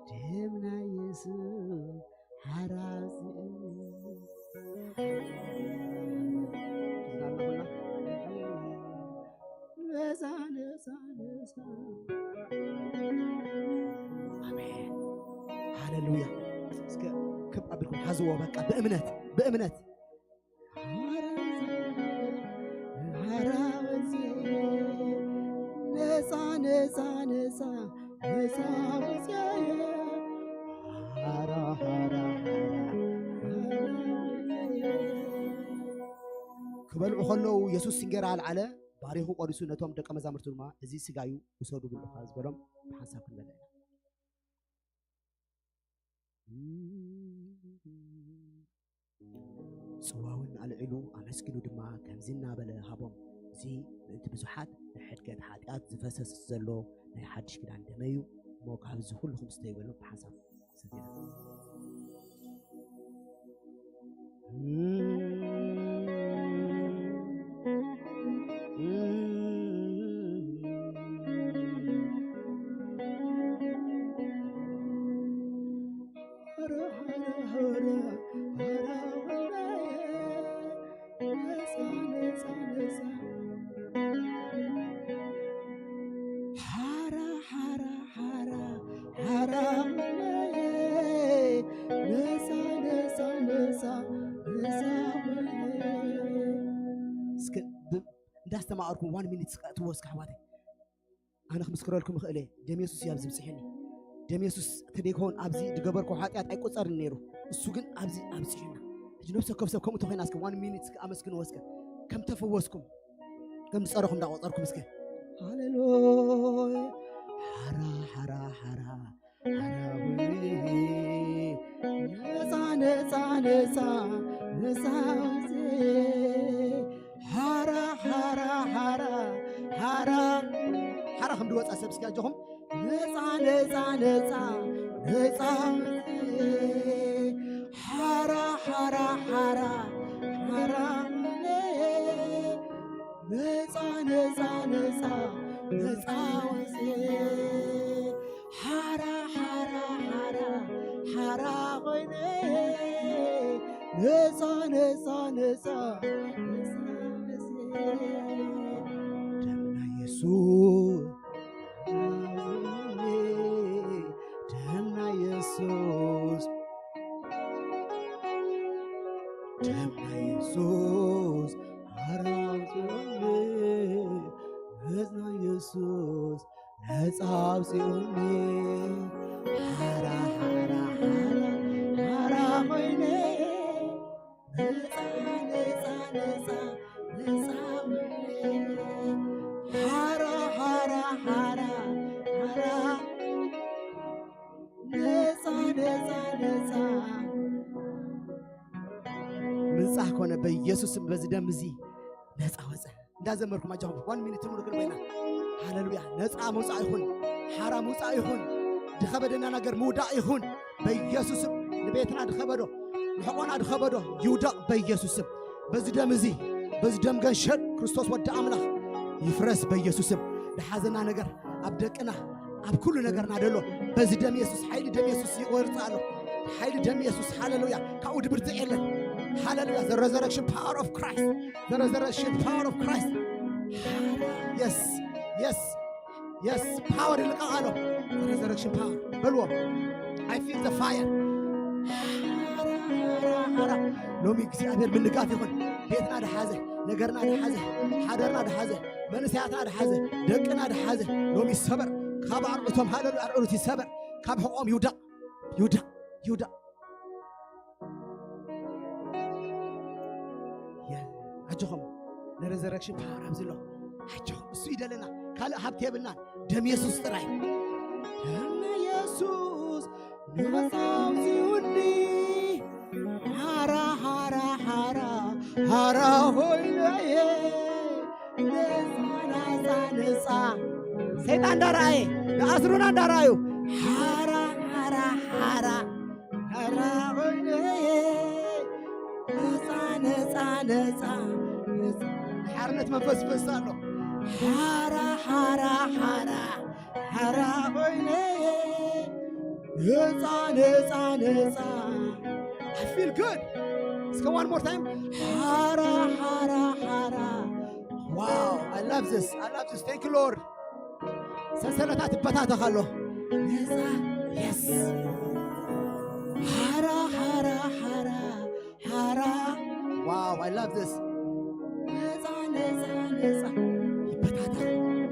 ደም ናይ የሱስ ሓራዚ ነፃ፣ ነፃ፣ ነፃ። ኣሜን። ሃሌሉያ። እስከ ክብ ኣቢልኩም ሓዝዎ፣ በቃ ብእምነት፣ ብእምነት። ሓራዚ፣ ሓራዚ፣ ነፃ፣ ነፃ፣ ነፃ፣ ነፃ ወፅየ። ሓራ፣ ሓራ፣ ሓራ፣ ሓራ። ክበልዑ ከለዉ የሱስ እንጌራ ኣልዓለ፣ ባሪኹ ቆሪሱ ነቶም ደቀ መዛሙርቱ ድማ፣ "እዚ ስጋዩ ውሰዱ ብልዑ" ካብ ዝበሎም ብሓንሳብ ክንበልዕ ኢና። ጽዋውን ኣልዒሉ ኣመስጊኑ ድማ ከምዚ እናበለ ሃቦም፣ "እዚ ምእንቲ ብዙሓት ንሕድገት ሓጢኣት ዝፈሰስ ዘሎ ናይ ሓድሽ ኪዳን ደመይ እዩ፣ እሞ ካብዚ ኩልኹም ስተዩ" በሎም። ብሓንሳብ ሰቲና። ሓራ፣ ሓራ፣ ሓራ፣ ሓራ፣ ነፃ፣ ነፃ፣ ነፃ፣ ነፃ። እስከ ብ-፣ እንዳስተማቐርኩም ዋን ሚኒት እስከ እትዎ እስከ ኣሕዋተይ። ኣነ ክምስክረልኩም እኽእል እየ። ደም የሱስ እዩ ኣብዚ ብፅሒኒ። ደም የሱስ እንተደይከውን ኣብዚ ዝገበርኩ ሓጢኣት ኣይቆፀርን ነይሩ። እሱ ግን ኣብዚ ኣብፅሑና። ሕጂ ነብሰ ከብ ሰብ ከምኡ ተኾይና እስከ ዋን ሚኒት እስከ ኣመስግንዎ እስከ። ከም ተፈወስኩም፣ ከም ዝፀረኹም እንዳቆፀርኩም እስከ። ሃሌሉያ። ሓራ፣ ሓራ፣ ሓራ፣ ሓራ፣ ነፃ፣ ነፃ፣ ነፃ፣ ነፃ ውፅእ። ሓራ፣ ሓራ፣ ሓራ፣ ሓራ። ሓራ ከም ዝወፃ ሰብ እስኪ ኣጆኹም። ነፃ፣ ነፃ፣ ነፃ፣ ነፃ ውፅእ። ሓራ፣ ሓራ፣ ሓራ፣ ሓራ፣ ነፃ፣ ነፃ፣ ነፃ፣ ነፃ ውፅእ። ሓራ፣ ሓራ፣ ሓራ፣ ሓራ ኮይነ፣ ነፃ፣ ነፃ፣ ነፃ፣ ነፃ ውፅእ። ደም ናይ የሱስ፣ ደም ናይ የሱስ፣ ደም ናይ የሱስ ሓራ ኣውፅኡኒ፣ ነፃ ናይ የሱስ ነፃ ኣውፅኡኒ። ሓራ፣ ሓራ፣ ሓራ፣ ሓራ ኮይነ፣ ነፃ፣ ነፃ፣ ነፃ፣ ነፃ ኮይነ። ሓራ፣ ሓራ፣ ሓራ፣ ሓራ፣ ነፃ፣ ነፃ፣ ነፃ። ምንጻህ ኮነ በኢየሱስ ስም። በዚ ደም እዚ ነፃ ወፀ። እንዳዘመርኩም ኣጃኹም ዋን ሚኒት ትምሩ ክንበይና። ሃሌሉያ። ነፃ መውፃእ ይኹን፣ ሓራ ምውፃእ ይኹን፣ ድኸበደና ነገር ምውዳቕ ይኹን በኢየሱስ ስም። ንቤትና ድኸበዶ፣ ንሕቆና ድኸበዶ ይውደቕ በኢየሱስ ስም። በዚ ደም እዚ፣ በዚ ደም ገንሸል ክርስቶስ ወዲ ኣምላኽ ይፍረስ በኢየሱስ ስም። ድሓዘና ነገር ኣብ ደቅና፣ ኣብ ኩሉ ነገርና ደሎ በዚ ደም የሱስ፣ ሓይሊ ደም የሱስ ይወርጽ ኣሎ። ሓይሊ ደም የሱስ፣ ሃሌሉያ። ካብኡ ድብርትዕ የለን። ሃሌሉያ። The resurrection power of Christ. The resurrection power of Christ. Yes. Yes. Yes. Power ይልቀቕ ኣሎ። The resurrection power። በልዎ። I feel the fire. ሎሚ እግዚኣብሔር ምንጋፍ ይኹን። ቤትና ድሓዘ፣ ነገርና ድሓዘ፣ ሓደርና ድሓዘ፣ መንእሰያትና ድሓዘ፣ ደቅና ድሓዘ ሎሚ ይሰበር። ካብ ኣርዑቶም፣ ሃሌሉያ፣ ኣርዑት ይሰበር። ካብ ሕቖም ይውደቕ። ይውዳእ፣ ይውዳእ። የ- ኣጆኹም፣ ንሬዘረክሽን ፓወር ኣብዚ ኣሎ። ኣጆኹም፣ እሱ ይደለና፣ ካልእ ሃብቲ የብልናን። ደም የሱስ ጥራይ። ደም የሱስ ነጻ ኣውጺኡኒ። ሓራ፣ ሓራ፣ ሓራ፣ ሓራ ኮይነየ። ነጻ፣ ነጻ፣ ነጻ። ሰይጣን እንዳረኣየ፣ ዝኣስሩና እንዳረኣዩ። ሓራ፣ ሓራ፣ ሓራ፣ ሓራ ኮይነየ። ነጻ፣ ነጻ፣ ነጻ፣ ነጻ። ሓርነት መንፈስ ይፈስስ ኣሎ። ሓራ፣ ሓራ፣ ሓራ፣ ሓራ ኮይነየ። ነጻ፣ ነጻ፣ ነጻ። I feel good. እስከ one more time. ሓራ፣ ሓራ፣ ሓራ። Wow, I love this. I love this. Thank you, Lord. ሰንሰለታት ይበታተኽ ኣሎ። ነጻ፣ yes። ሓራ፣ ሓራ፣ ሓራ፣ ሓራ። Wow, I love this. ነጻ፣ ነጻ፣ ነጻ። ይበታተኽ።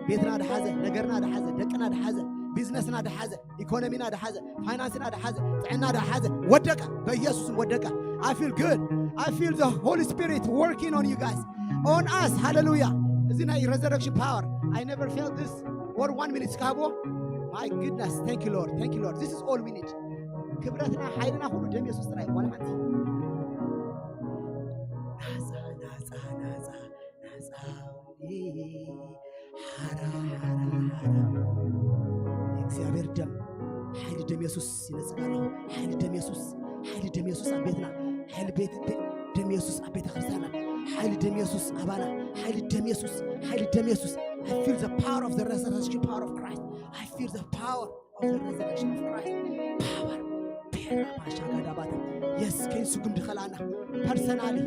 ቤትና ድሓዘ፣ ነገርና ድሓዘ፣ ደቅና ድሓዘ፣ ቢዝነስና ድሓዘ፣ ኢኮኖሚና ድሓዘ፣ ፋይናንስና ድሓዘ፣ ጥዕና ድሓዘ፣ ወደቀ። በኢየሱስም ወደቀ። I feel good. I feel the Holy Spirit working on you guys, on us. ሃሌሉያ። እዚ ናይ resurrection power, I never felt this for one minute እስካቦ። My goodness, thank you, Lord. Thank you, Lord. This is all we need. ክብረትና፣ ሓይልና፣ ኩሉ ደም የሱስ ጥራይ። ዋላ ሓንቲ። ናጻ፣ ናጻ፣ ናጻ፣ ናጻ። ሓራ፣ ሓራ፣ ሓራ። የእግዚኣብሔር ደም፣ ሓይሊ ደም የሱስ ይነጽግ ኣለኹ። ሓይሊ ደም የሱስ፣ ሓይሊ ደም የሱስ ኣብ ቤትና፣ ሓይሊ ቤት፣ ቤ-፣ ደም የሱስ ኣብ ቤተ ክርስቲያና፣ ሓይሊ ደም የሱስ ኣባና፣ ሓይሊ ደም የሱስ፣ ሓይሊ ደም የሱስ። I feel the power of the resurrection power of Christ. I feel the power of the resurrection of Christ. Power. ፔራ ባሻ ጋዳባታ። የስ፣ ከይንስጉም ድኸላና። ፐርሰናሊ፣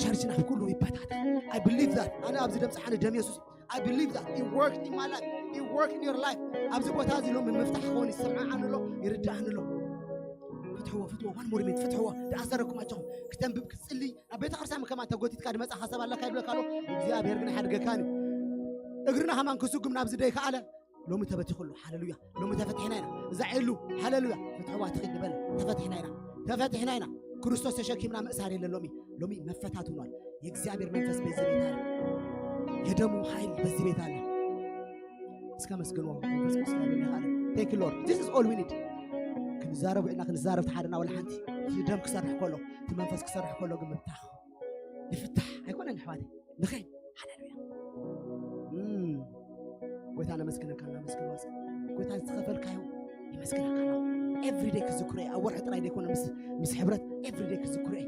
ቸርች ናብ ኩሉ ይበታተን። I believe that. ኣነ ኣብዚ ደም ጸሓኒ ደም የሱስ I believe that it worked in my life. It worked in your life. ኣብዚ ቦታ እዚ ሎሚ ምፍታሕ ክኸውን ይስምዓኒ ኣሎ፣ ይርድኣኒ ኣሎ። ፍትሕዎ፣ ፍትሕዎ፣ one more minute፣ ፍትሕዎ። ዝኣሰረኩም ኣጆኹም። ክተንብብ፣ ክጽሊ፣ ኣብ ቤተ ክርስቲያን ከማን ተጎቲትካ ዝመጻኻ ሰብ ኣለካ ይብለካ ኣሎ። እግዚኣብሔር ግን ኣይሓድገካን እዩ። እግርና ከማን ክስጉም ናብዚ ደይከኣለ ሎሚ ተበቲኹ ኣሎ። ሃሌሉያ። ሎሚ ተፈቲሕና ኢና። እዛ ዒሉ፣ ሃሌሉያ። ፍትሕዋ ትኺድ ዝበለ ተፈቲሕና ኢና። ተፈቲሕና ኢና። ክርስቶስ ተሸኪምና ምእሳር የለን ሎሚ። ሎሚ መፈታት ሆኗል። የእግዚአብሔር መንፈስ በዚህ ቤት አለ። የደሙ ኃይል በዚህ ቤት አለ። እስከ መስግንዎ መንፈስ ቅዱስ ኃይል ይኻለ። Thank you Lord. This is all we need. ክንዛረብ ውዒልና ክንዛረብ ተሓደና ወላ ሓንቲ። እቲ ደም ክሰርሕ ከሎ፣ እቲ መንፈስ ክሰርሕ ከሎ ግን ምብታኽ ይፍታሕ ኣይኮነን ኣሕዋተይ። ንኸይድ። ሃሌሉያ። እም፣ ጎይታ ነመስግነካ፣ እናመስግን ዋስ ጎይታ ዝተኸፈልካዮ የመስግነካ ኣለኹ። ኤቭሪዴይ ክዝክሮ እየ። ኣብ ወርሒ ጥራይ ዘይኮነ ምስ፣ ምስ ሕብረት ኤቭሪዴይ ክዝክሮ እየ።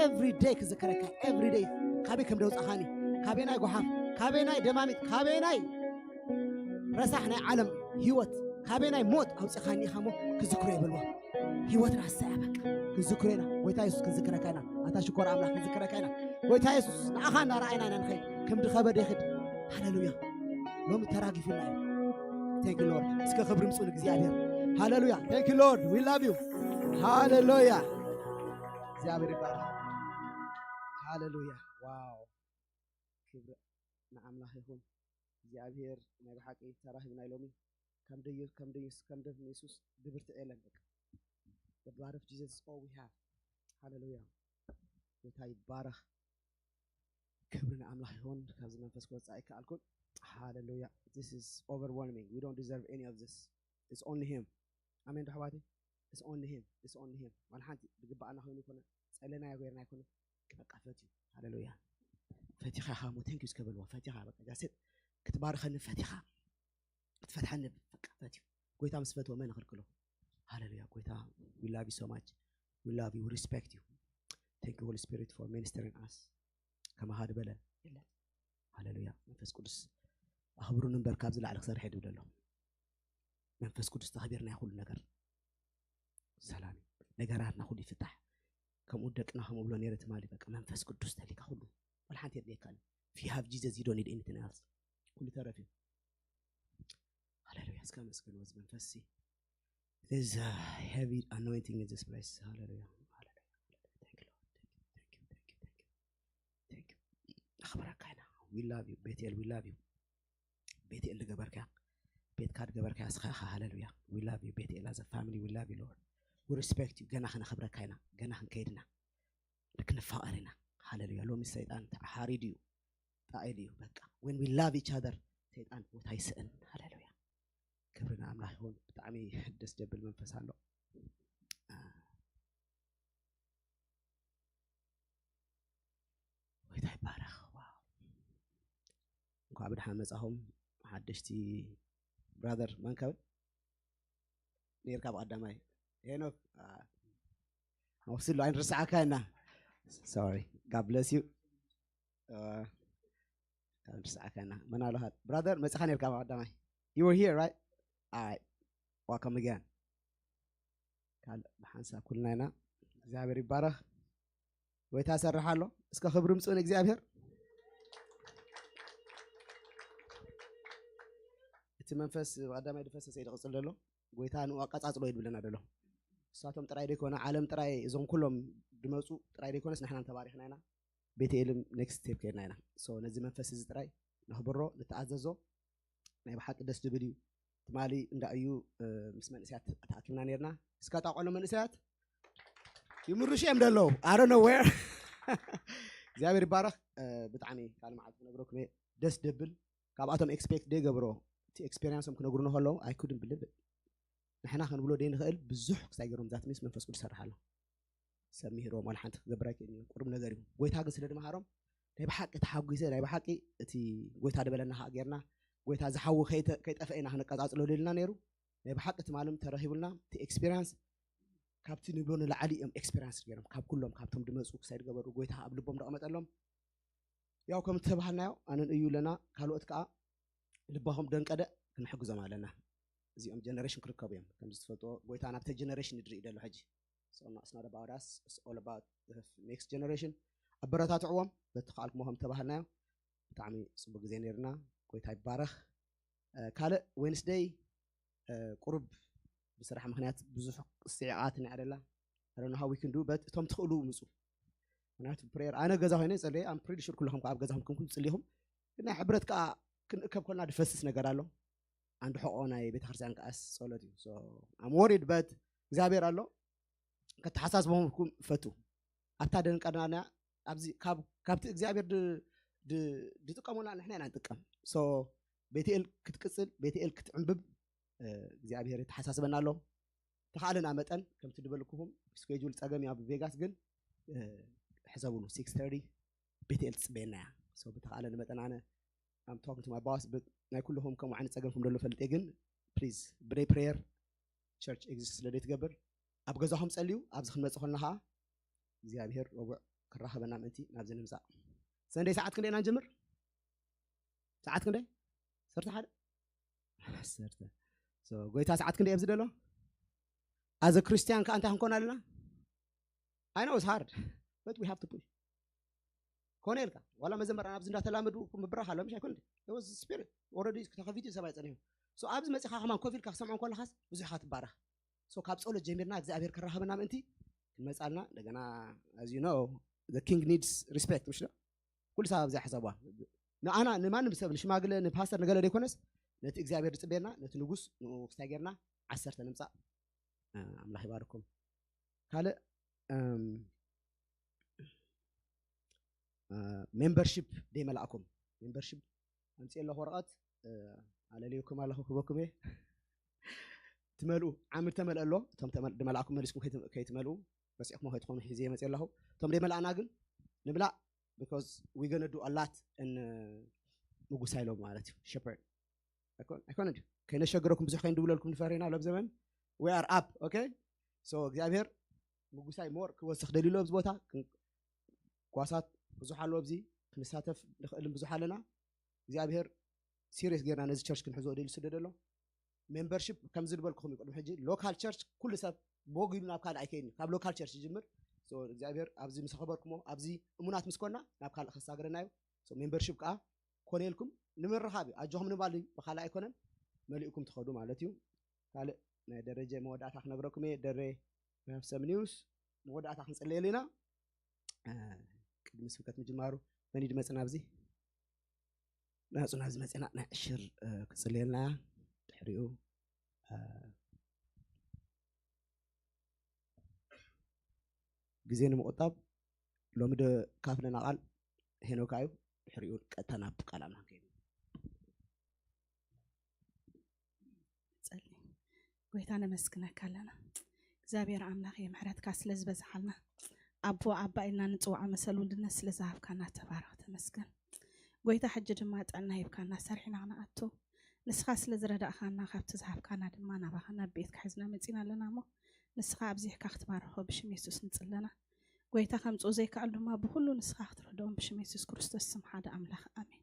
ኤቭሪዴይ ክዝከረካ፣ ኤቭሪዴይ ካበይ ከም ደውፃኻኒ፣ ካበይ ናይ ጓሓፍ፣ ካበይ ናይ ደማሚት፣ ካበይ ናይ ረሳሕ ናይ ዓለም ህይወት፣ ካበይ ናይ ሞት ኣውፂኻኒ ኢኻ እሞ ክዝክሮ እየ በልዎ። ህይወትና እሳ እያ በቃ። ክንዝክሮ ኢና። ጎይታ የሱስ ክንዝክረካ ኢና። ኣታ ሽኮር ኣምላኽ ክንዝክረካ ኢና። ጎይታ የሱስ ንኣኻ እናረኣይና ኢና ንኸይድ። ከም ድኸበደ ይኽድ። ሃሌሉያ። ሎሚ ተራጊፉና እዩ። Thank you Lord። እስከ ክብሪ ምጹ ንእግዚኣብሔር። ሃሌሉያ። Thank you Lord። We love you። ሃሌሉያ። እግዚኣብሔር ይባረክ። ሃሌሉያ። ዋው። ክብሪ ንኣምላኽ ይኹን። እግዚኣብሔር ናይ ብሓቂ ተራኺብና ሎሚ። ከም ደዩ-፣ ከም ደዩስ-፣ ከም ደም የሱስ ድብርትዕ የለን በቃ። The blood of Jesus is all we have። ሃሌሉያ። ጎይታ ይባረኽ። ክብሪ ንኣምላኽ ይኹን። ካብዚ መንፈስ ክወጽእ ኣይከኣልኩን። ሃሌሉያ። This is overwhelming. We don't deserve any of this. It's only him. ኣሜን ዶ ኣሕዋተይ? It's only him. It's only him. ዋላ ሓንቲ ዝግብኣና ኮይኑ ኣይኮነ፣ ጸለናዮ ገይርና ኣይኮነ። በቃ ፈትዩ። ሃሌሉያ። ፈቲኻ ኢኻ እሞ thank you እስከ በልዎ። ፈቲኻ በቃ that's it። ክትባርኸኒ ፈቲኻ። ክትፈትሓኒ በቃ ፈትዩ። ጎይታ ምስ ፈትወ መን ይኽልክሎ? ሃሌሉያ። ጎይታ we love you so much. We love you. We respect you. Thank you Holy Spirit for ministering us. ከማኻ ዝበለ የለን። ሃሌሉያ። መንፈስ ቅዱስ ኣኽብሩኒ እምበር ካብዚ ላዕሊ ክሰርሕ እየ ዝብል ኣሎ። መንፈስ ቅዱስ ተኸቢርና ኩሉ ነገር ሰላም እዩ። ነገራትና ኩሉ ይፍታሕ። ከምኡ ደቅና ከምኡ ብሎ ነይረ ትማሊ በቃ መንፈስ ቅዱስ ተሊካ ኩሉ። ዋላ ሓንቲ የድልየካን። If you have Jesus, you don't need anything else. ኩሉ ተረፍ እዩ። ሃሌሉያ። እስከ መስገን ወዝ መንፈስ ሲ። There's a heavy anointing in this place. ሃሌሉያ። ሃሌሉያ። Thank you Lord. Thank you. Thank you. Thank you. Thank you. Thank you. ኣኽብረካ ኢና። We love you ቤትኤል። We love you። ቤትኤል ዝገበርካያ፣ ቤትካ ዝገበርካያ እስኻ ኢኻ። ሃሌሉያ። We love you ቤትኤል። As a family we love you Lord. respect you። ገና ክነኽብረካ ኢና፣ ገና ክንከይድ ኢና፣ ክንፋቐር ኢና። ሃሌሉያ። ሎሚ ሰይጣን ተሓሪዱ እዩ፣ ጣኢሉ እዩ። በቃ when we love each other ሰይጣን ቦታ ይስእን። ሃሌሉያ። ክብሪ ንኣምላኽ ይኹን። ብጣዕሚ ደስ ዘብል መንፈስ ኣሎ። ጎይታ ይባረኽ። ዋው፣ እንኳዕ ብድሓን መጻኹም ሓደሽቲ። ብራዘር መን ከብል ነርካ ብቀዳማይ ሄኖክ ወስሉ ኣይንርስዓካ ኢና። Sorry, God bless you። ኣይንርስዓካ ኢና። መን ኣሎ? ብራዘር መጽኻ ነርካ ብቀዳማይ። You were here, right? All right, welcome again። ካልእ ብሓንሳብ ኩልና ኢና። እግዚኣብሔር ይባረኽ። ጎይታ ሰርሕ ኣሎ። እስከ ክብሪ ምጽኡ ንእግዚኣብሔር። እቲ መንፈስ ብቀዳማይ ዝፈሰሰ እዩ ዝቕጽል ዘሎ። ጎይታ ንኡ ኣቀጻጽሎ እዩ ዝብለና ዘሎ። እሳቶም ጥራይ ዘይኮነ፣ ዓለም ጥራይ፣ እዞም ኩሎም ዝመጹ ጥራይ ዘይኮነስ ንሕና ተባሪኽና ኢና። ቤተኤልም ኔክስት ስቴፕ ከይድና ኢና። So ነዚ መንፈስ እዚ ጥራይ ነኽብሮ፣ ንተኣዘዞ። ናይ ብሓቂ ደስ ዝብል እዩ። ትማሊ እንዳ እዩ ምስ መንእሰያት ተኣኪብና ነርና። እስካ ጣቆሎ መንእሰያት ይምርሹ እዮም ደለው። I don't know where። እግዚኣብሔር ይባረኽ። ብጣዕሚ ካልእ መዓልቲ ክነግረኩም እየ። ደስ ደብል። ካብኣቶም ኤክስፔክት ደይገብሮ፣ እቲ ኤክስፔሪንሶም ክነግሩና ከለዉ I couldn't believe it። ንሕና ክንብሎ ደይንኽእል ብዙሕ ክሳይ ገይሮም ዛት ሚንስ መንፈስ ቅዱስ ሰርሓ ኣሎ። ሰብ ምሂሮም ዋላ ሓንቲ ክገብር ኣይክእልን እዩ። ቁሩብ ነገር እዩ። ጎይታ ግን ስለ ድመሃሮም ናይ ብሓቂ ተሓጒሰ፣ ናይ ብሓቂ እቲ ጎይታ ዝበለና ከዓ ጌርና፣ ጎይታ ዝሓዊ ከይተ- ከይጠፍአ ኢና ክነቀጻጽሎ ኢልና ነይሩ። ናይ ብሓቂ ትማሊ ተረኺቡልና እቲ ኤክስፒሪንስ ካብቲ ንብሎ ንላዕሊ እዮም ኤክስፒሪንስ ገይሮም። ካብ ኩሎም ካብቶም ድመፁ ክሳይ ዝገበሩ ጎይታ ኣብ ልቦም ደቐመጠሎም። ያው ከም ዝተባሃልናዮ ኣነን እዩ ኣለና፣ ካልኦት ከዓ ልባኹም ደንቀደ ክንሕግዞም ኣለና። እዚኦም ጀነሬሽን ክርከቡ እዮም። ከም ዝትፈልጥዎ ጎይታ ናብተ ጀነሬሽን ይድርኢ ደሎ ሕጂ። So it's not about us, it's all about the next generation። ኣበረታትዕዎም በቲ ከኣልኩሞ ከም ተባህልናዮ። ብጣዕሚ ፅቡቅ ግዜ ነይርና። ጎይታ ይባረኽ። ካልእ ዌንስደይ ቁሩብ ብስራሕ ምክንያት ብዙሕ ስዒቓት ንዕደላ። I don't know how we can do, but እቶም ትኽእሉ ምፁ። ምክንያቱ ፕሬየር ኣነ ገዛ ኮይነ ይፀልየ። I'm pretty sure ኩልኹም ከዓ ኣብ ገዛኹም ከምኩም ትፅልይኹም። ግን ናይ ሕብረት ከዓ ክንእከብ ኮልና ድፈስስ ነገር ኣሎ። ኣንድ ሕቆ ናይ ቤተክርስትያን ከኣስ ጸሎት እዩ። I'm worried, but እግዚኣብሔር ኣሎ። ከተሓሳስበኩም ፈቱ። ኣብታ ደንቀናና ኣብዚ ካብቲ እግዚኣብሔር ድጥቀሙና ንሕና ኢና ንጥቀም። ቤተኤል ክትቅጽል፣ ቤተኤል ክትዕንብብ እግዚኣብሔር የተሓሳስበና ኣሎ። ተኻእለና መጠን ከምቲ ድበልኩኹም ስኬጁል ጸገም እዩ ኣብ ቬጋስ፣ ግን ሕሰቡሉ። ሲክስ ተርቲ ቤተኤል ትጽበየና እያ። ብተኻእለኒ መጠን ኣነ I'm talking to my boss, but ናይ ኩልኹም ከምኡ ዓይነት ጸገምኩም ደሎ ፈልጤ፣ ግን ፕሊዝ ብደይ ፕሬየር ቸርች ኤግዚስት ስለ ዘይትገብር ኣብ ገዛኹም ጸልዩ። ኣብዚ ክንመጽእ ኮልና ኸዓ እግዚኣብሔር ረቡዕ ክራኸበና ምእንቲ ናብዚ ንምጻእ። ሰንደይ ሰዓት ክንደይ ኢና ንጀምር? ሰዓት ክንደይ? ሰርተ ሓደ? ሰርተ። ጎይታ ሰዓት ክንደይ ኣብዚ ደሎ? ኣዘ ክርስቲያን ከኣ እንታይ ክንኮን ኣለና? I know it's hard, but we have to push። ኮነ ኢልካ ዋላ መዘመራን ኣብዚ እንዳተላመዱ ምብራኽ ኣሎ ምሽ ኣይኮን። It was spirit already ተኸፊቱ፣ ሰብ ኣይጸኒሑ። So ኣብዚ መጺኻ ከማን ኮፍ ኢልካ ክሰምዖ ከለኻስ ብዙሕ ኢኻ ትባረኽ። So ካብ ጸሎት ጀሚርና እግዚኣብሔር ከራኸበና ምእንቲ ክንመጻልና እንደገና። As you know, the king needs respect፣ ምሽ ዶ? ኩሉ ሰብ ኣብዚኣ ሕሰብዋ። ንኣና ንማንም ሰብ ንሽማግለ ንፓስተር ንገለ ዘይኮነስ ነቲ እግዚኣብሔር ዝጽበየና ነቲ ንጉስ ንኡ ክስታይ ጌርና ዓሰርተ ንምጻእ። ኣምላኽ ይባርኩም። ካልእ ሜምበርሺፕ ደይ መላእኩም። ሜምበርሺፕ ኣምፅእ ኣለኹ ወረቐት ኣለልዩኩም ኣለኹ ክበኩም እየ። ትመልኡ ዓምድ ተመልአ ኣሎ። እቶም ድመላእኩም መሊስኩም ከይትመልኡ ረሲዕኩሞ ከይትኾኑ ሒዘ መፅእ ኣለኹ። እቶም ደይ መላእና ግን ንምላእ because we gonna do a lot in ምጉሳይ ሎም ማለት እዩ። ሸፐርድ ኣይኮነ ድዩ? ከይነሸግረኩም ብዙሕ ከይንድውለልኩም ንፈሪና ሎም ዘመን we are up okay። So እግዚኣብሔር ምጉሳይ ሞር ክወስኽ ደልዩ ኣሎ ኣብዚ ቦታ። ጓሳት ብዙሕ ኣሎ ኣብዚ ክንሳተፍ ንኽእልን ብዙሕ ኣለና። እግዚኣብሔር ሲሪየስ ጌርና ነዚ ቸርች ክንሕዞ ደልዩ ስደደ ኣሎ። ሜምበርሺፕ ከምዚ ዝበልኩኹም እዩ። ቅድሚ ሕጂ ሎካል ቸርች ኩሉ ሰብ ቦግ ኢሉ ናብ ካልእ ኣይከይድን እዩ። ካብ ሎካል ቸርች ይጅምር። እግዚኣብሔር ኣብዚ ምስ ኣኸበርኩሞ ኣብዚ እሙናት ምስ ኮና ናብ ካልእ ከሳግረና እዩ። ሜምበርሺፕ ከዓ ኮነ ኢልኩም ንምርኻብ እዩ። ኣጆኹም ንምባል እዩ፣ ብኻልእ ኣይኮነን። መሊእኩም ትኸዱ ማለት እዩ። ካልእ ናይ ደረጀ መወዳእታ ክነግረኩም እየ። ደሬ we have some news። መወዳእታ ክንጽልየሉ ኢና። ቅድሚ ስብከት ምጅማሩ መን እዩ ድመጽና ኣብዚ ናጹ ናብዚ መጽና ናይ ዕሽር ክጽልየልና ድሕሪኡ። ግዜ ንምቑጣብ ሎሚ ዶ ካፍለና ቃል ሄኖካ እዩ። ድሕሪኡ ቀጥታ ናብቲ ቃል ኣምላኽ ከይዱ። ጸሊ። ጎይታ ነመስግነካ ኣለና እግዚኣብሔር ኣምላኽ፣ የምሕረትካ ስለ ዝበዝሓልና፣ ኣቦ ኣባ ኢልና ንጽውዖ መሰል ውልድነት ስለ ዝሃብካና ተባረኽ፣ ተመስገን። ጎይታ ሕጂ ድማ ጥዕና ሂብካና፣ ሰሪሕና ክንኣቱ ንስኻ ስለ ዝረዳእኻና፣ ካብቲ ዝሃብካና ድማ ናባኻ ናብ ቤትካ ሒዝና መጺና ኣለና እሞ፣ ንስኻ ኣብዚሕካ ክትባርኾ ብሽም የሱስ ንጽለና። ጎይታ ከምጽኡ ዘይከኣሉ ድማ ብኹሉ ንስኻ ክትረድኦም ብሽም የሱስ ክርስቶስ ስም ሓደ ኣምላኽ ኣሜን።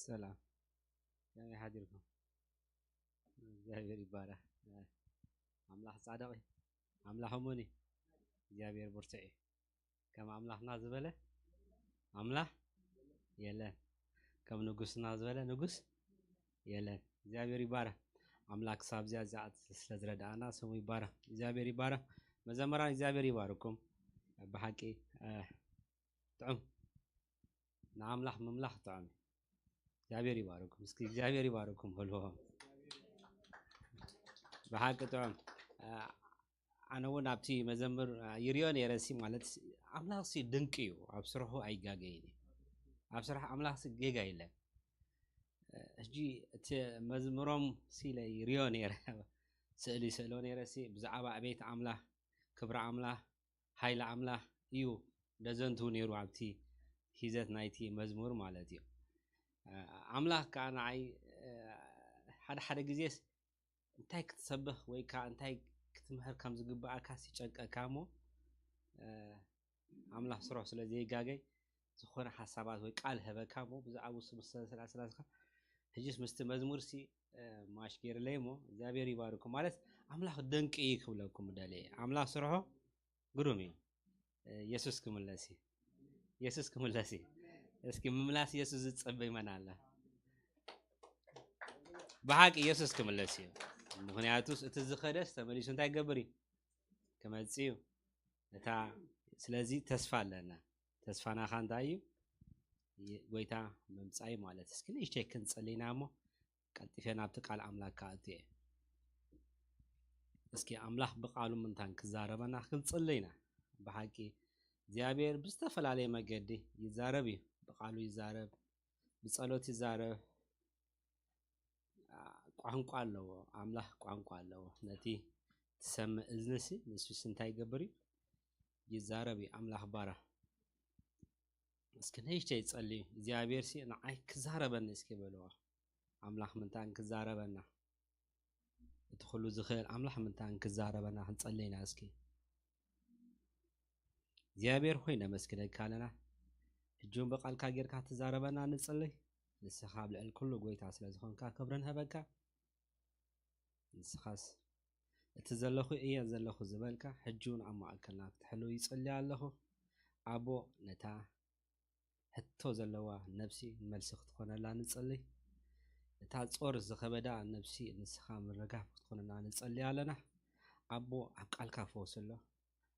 ሰላም ከመይ ሓዲርኩም? እግዚኣብሔር ይባረክ። ኣምላኽ ጻድቕ እዩ። ኣምላኽ እሙን እዩ። እግዚኣብሔር ብርቱዕ እዩ። ከም ኣምላኽና ዝበለ ኣምላኽ የለን። ከም ንጉስና ዝበለ ንጉስ የለን። እግዚኣብሔር ይባረክ። ኣምላክ ሳብ እዚኣ እዚኣ ስለ ዝረዳእና ስሙ ይባረክ። እግዚኣብሔር ይባረክ። መዘመራን እግዚኣብሔር ይባርኩም። ብሓቂ ጥዑም ንኣምላኽ ምምላኽ ጥዑም እዩ። እግዚኣብሔር ይባርኩም። እስኪ እግዚኣብሔር ይባርኩም በልዎ። ብሓቂ ጥዑም። ኣነ እውን ኣብቲ መዘምር ይሪኦ ነይረ ሲ ማለት ኣምላኽ ሲ ድንቂ እዩ፣ ኣብ ስርሑ ኣይጋገይን እዩ። ኣብ ስራሕ ኣምላኽ ሲ ጌጋ የለን። ሕጂ እቲ መዝምሮም ሲ ኢለ ይሪኦ ነይረ፣ ስእሊ ስእሎ ነይረ ሲ ብዛዕባ ዕቤት ኣምላኽ፣ ክብሪ ኣምላኽ፣ ሓይሊ ኣምላኽ እዩ ደዘንቱ ነይሩ ኣብቲ ሂዘት ናይቲ መዝሙር ማለት እዩ። ኣምላኽ ከዓ ንዓይ ሓደ ሓደ ግዜስ እንታይ ክትሰብኽ ወይ ከዓ እንታይ ክትምህር ከም ዝግብኣካ ይጨንቀካ እሞ ኣምላኽ ስርሑ ስለ ዘይጋገይ ዝኾነ ሓሳባት ወይ ቃል ህበካ እሞ ብዛዕባ ውሱ ምስ ሰላስላስካ ሕጅስ ምስቲ መዝሙር ሲ ማሽ ገይርለይ እሞ እግዚኣብሔር ይባርኩም ማለት ኣምላኽ ደንቂ እዩ ክብለኩም ደለየ ኣምላኽ ስርሖ ግሩም እዩ። የሱስ ክምለስ እዩ። የሱስ ክምለስ እዩ። እስኪ ምምላስ የሱስ ዝጸበይ መን ኣለ? ብሓቂ የሱስ ክምለስ እዩ። ምክንያቱስ እቲ ዝኸደስ ተመሊሱ እንታይ ይገብር እዩ? ክመጽእ እዩ። እታ ስለዚ ተስፋ ኣለና። ተስፋ ናኻ እንታይ እዩ? ጎይታ ምምጻይ ማለት እስኪ ንእሽተይ ክንጸልይና እሞ ቀልጢፈ ናብቲ ቃል ኣምላክ ክኣቱ እየ። እስኪ ኣምላኽ ብቃሉ ምንታን ክዛረበና ክንጽሊ ኢና። ብሓቂ እግዚኣብሔር ብዝተፈላለየ መገዲ ይዛረብ እዩ። ብቃሉ ይዛረብ፣ ብጸሎት ይዛረብ። ቋንቋ ኣለዎ፣ ኣምላኽ ቋንቋ ኣለዎ። ነቲ ትሰምዕ እዝንሲ ንሱስ እንታይ ይገብር እዩ? ይዛረብ እዩ። ኣምላኽ ባራ እስኪ ንእሽተይ ጸልዩ እግዚኣብሔር ሲ ንዓይ ክዛረበኒ እስኪ በልዎ። ኣምላኽ ምንታን ክዛረበና እቲ ኩሉ ዝኽእል ኣምላኽ ምንታን ክዛረበና ክንጸልይና እስኪ እግዚኣብሔር ሆይ ነመስግነካ ኣለና። ሕጂ እውን ብቃልካ ጌርካ ትዛረበና ንጽልይ። ንስኻ ኣብ ልዕሊ ኩሉ ጎይታ ስለ ዝኾንካ ክብሪ ንህበካ። ንስኻስ እቲ ዘለኹ እየ ዘለኹ ዝበልካ ሕጂ እውን ኣብ ማእከልና ክትሕልው ይጽሊ ኣለኹ። ኣቦ ነታ ሕቶ ዘለዋ ነብሲ መልሲ ክትኾነላ ንጽሊ። እታ ጾር ዝኸበዳ ነብሲ ንስኻ ምርጋፍ ክትኾነና ንጸሊ ኣለና። ኣቦ ኣብ ቃልካ ፈውሲ ኣሎ፣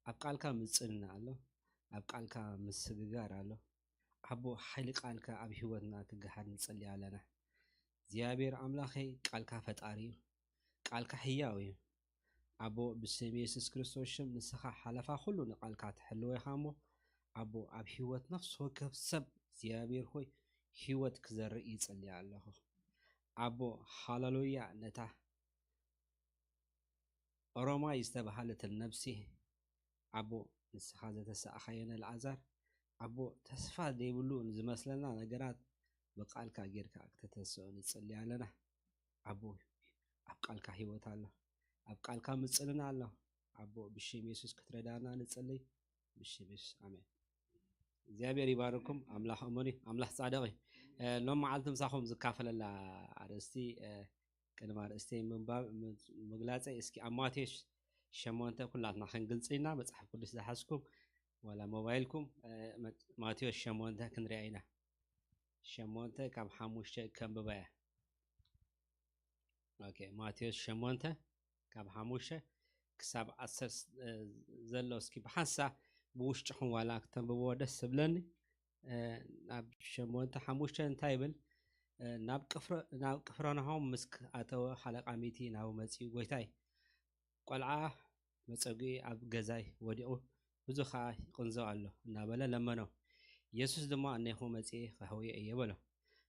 ኣብ ቃልካ ምጽንና ኣሎ፣ ኣብ ቃልካ ምስግጋር ኣሎ። ኣቦ ሓይሊ ቃልካ ኣብ ህይወትና ክገሃድ ንጸሊ ኣለና። እግዚኣብሔር ኣምላኸይ ቃልካ ፈጣሪ እዩ፣ ቃልካ ህያው እዩ። ኣቦ ብስም የሱስ ክርስቶስ ሽም ንስኻ ሓለፋ ኩሉ ንቃልካ ትሕልወ ኢኻ እሞ ኣቦ ኣብ ህይወት ነፍሲ ወከፍ ሰብ እግዚኣብሔር ሆይ ህይወት ክዘርእ ይጸሊ ኣለኹ። ኣቦ ሃለሉያ ነታ ኦሮማይ ዝተባህለት ነብሲ ኣቦ ንስኻ ዘተሳእኻዮ ንልኣዛር ኣቦ ተስፋ ዘይብሉ ንዝመስለና ነገራት ብቃልካ ጌርካ ክተተስኦ ንጽሊ ኣለና። ኣቦ ኣብ ቃልካ ህይወት ኣሎ፣ ኣብ ቃልካ ምጽልና ኣሎ። ኣቦ ብሽም የሱስ ክትረዳና ንጽሊ ብሽም የሱስ ኣሜን። እግዚኣብሔር ይባርኩም። ኣምላኽ እሙን እዩ፣ ኣምላኽ ጻድቕ እዩ። ሎም መዓልቲ ምሳኹም ዝካፈለላ ኣርእስቲ ቅድሚ ኣርእስተይ ምንባብ ምግላጸይ እስኪ ኣብ ማቴዎስ ሸሞንተ ኩላትና ክንግልጽ ኢና። መጽሓፍ ቅዱስ ዝሓዝኩም ዋላ ሞባይልኩም ማቴዎስ ሸሞንተ ክንሪኣ ኢና። ሸሞንተ ካብ ሓሙሽተ ከንብባ እያ። ኦኬ፣ ማቴዎስ ሸሞንተ ካብ ሓሙሽተ ክሳብ ዓሰርተ ዘሎ እስኪ ብሓንሳ ብውሽጥኹም ዋላ ክተንብብዎ ደስ ዝብለኒ። ናብ ሸሞንተ ሓሙሽተ እንታይ ይብል? ናብ ቅፍረናሆም ምስ ኣተወ ሓለቃ ሚቲ ናብኡ መጺኡ፣ ጎይታይ፣ ቆልዓ መጸጉኢ ኣብ ገዛይ ወዲቑ፣ ብዙ ኸኣ ይቕንዘው ኣሎ እናበለ ለመኖ። የሱስ ድማ፣ እኔኹ መጺኤ ኸሕውዮ እየ በሎ።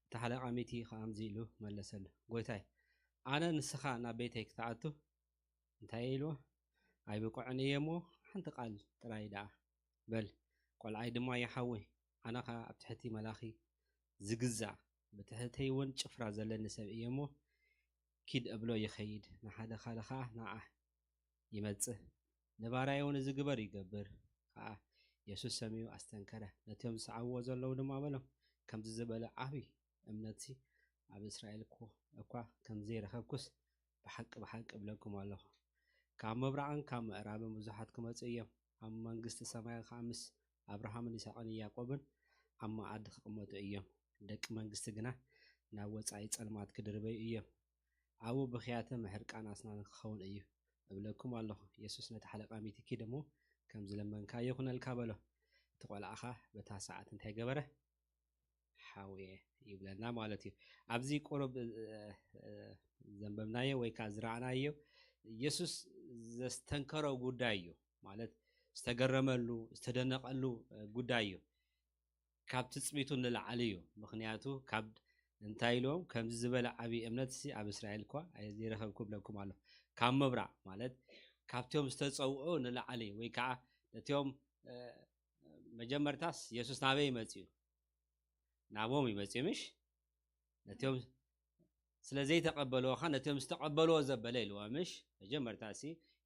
እቲ ሓለቃ ሚቲ ኸኣ ከምዚ ኢሉ መለሰሉ፣ ጎይታይ፣ ኣነ ንስኻ ናብ ቤተይ ክትኣቱ እንታይ ኢልዎ? ኣይብቁዕን እየ እሞ ሓንቲ ቃል ጥራይ ደኣ በል፣ ቆልዓይ ድማ ይሓዊ፣ ኣነ ኸኣ ኣብ ትሕቲ መላኺ ዝግዛእ፣ ብትሕተይ እውን ጭፍራ ዘለኒ ሰብ እየ እሞ፣ ኪድ እብሎ ይኸይድ፣ ንሓደ ካልእ ኸኣ ንዓ ይመጽእ፣ ንባርያይ እውን እዚ ግበር ይገብር። ኸኣ የሱስ ሰሚዑ ኣስተንከረ፣ ነቶም ዝሰዓብዎ ዘለዉ ድማ በሎም፣ ከምዚ ዝበለ ዓቢ እምነትሲ ኣብ እስራኤል እኳ ከምዘይረኸብኩስ፣ ብሓቂ ብሓቂ እብለኩም ኣለኹ፣ ካብ ምብራቕን ካብ ምዕራብን ብዙሓት ክመጹ እዮም፣ ኣብ መንግስቲ ሰማይ ኸኣ ምስ ኣብርሃምን ይስሐቅን ያዕቆብን ኣብ መኣዲ ክቕመጡ እዮም። ደቂ መንግስቲ ግና ናብ ወጻኢ ጸልማት ክድርበዩ እዮም። ኣብኡ ብኽያትን ምሕርቃን ኣስናንን ክኸውን እዩ እብለኩም ኣለኹ። የሱስ ነቲ ሓለቃ ሚቲ፣ ኪድ እሞ ከም ዝለመንካዮ ይኹነልካ በሎ። እቲ ቆልዓ ኸኣ በታ ሰዓት እንታይ ገበረ? ሓውየ ይብለና ማለት እዩ። ኣብዚ ቁሩብ ዘንበብናዮ ወይ ከዓ ዝረኣናዮ የሱስ ዘስተንከሮ ጉዳይ እዩ። ማለት ዝተገረመሉ፣ ዝተደነቐሉ ጉዳይ እዩ። ካብ ትጽቢቱ ንላዕሊ እዩ። ምኽንያቱ ካብ እንታይ ኢልዎም? ከምዚ ዝበለ ዓብዪ እምነትሲ ኣብ እስራኤል እኳ ዘይረኸብኩ እብለኩም ኣሎ። ካብ ምብራቕ ማለት ካብቶም ዝተጸውዑ ንላዕሊ ወይ ከዓ ነቲኦም መጀመርታስ የሱስ ናበይ ይመጽእ እዩ? ናቦም ይመጽእ ምሽ? ነቲኦም ስለ ዘይተቐበልዎ ኸ ነቲኦም ዝተቐበልዎ ዘበለ ኢልዎ ምሽ? መጀመርታ ሲ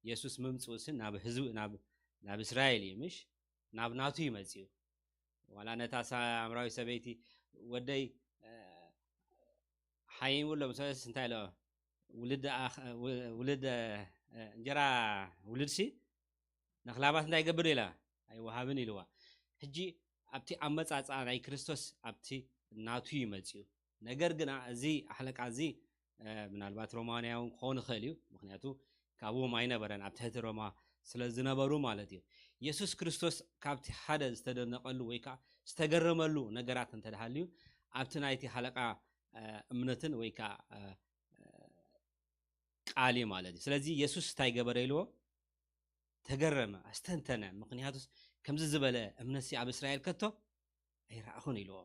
የሱስ ምምጽኡ ሲ ናብ ህዝቢ ናብ ናብ እስራኤል እዩ ምሽ? ናብ ናቱ ይመጽእ እዩ። ዋላ ነታ ሳምራዊ ሰበይቲ ወደይ ሓይም ብሎ ምስ እንታይ ኢሎ ውልድ ውልድ እንጀራ ውልድ ሲ ንኽላባት እንታይ ይገብር ኢላ ኣይወሃብን ኢልዋ። ሕጂ ኣብቲ ኣመጻጽኣ ናይ ክርስቶስ ኣብቲ ናቱ ይመጽኡ። ነገር ግና እዚ ኣሕለቃ እዚ ምናልባት ሮማንያውን ክኸውን ይኽእል እዩ። ምክንያቱ ካብዎም ኣይነበረን ኣብ ትሕቲ ሮማ ስለ ዝነበሩ ማለት እዩ። የሱስ ክርስቶስ ካብቲ ሓደ ዝተደነቀሉ ወይ ከዓ ዝተገረመሉ ነገራት እንተደሃልዩ ኣብቲ ናይቲ ሓለቃ እምነትን ወይ ከዓ ቃል እዩ ማለት እዩ። ስለዚ የሱስ እንታይ ገበረ ኢልዎ? ተገረመ፣ ኣስተንተነ። ምክንያቱስ ከምዚ ዝበለ እምነትሲ ኣብ እስራኤል ከቶ ኣይረኣኹን ኢልዎ።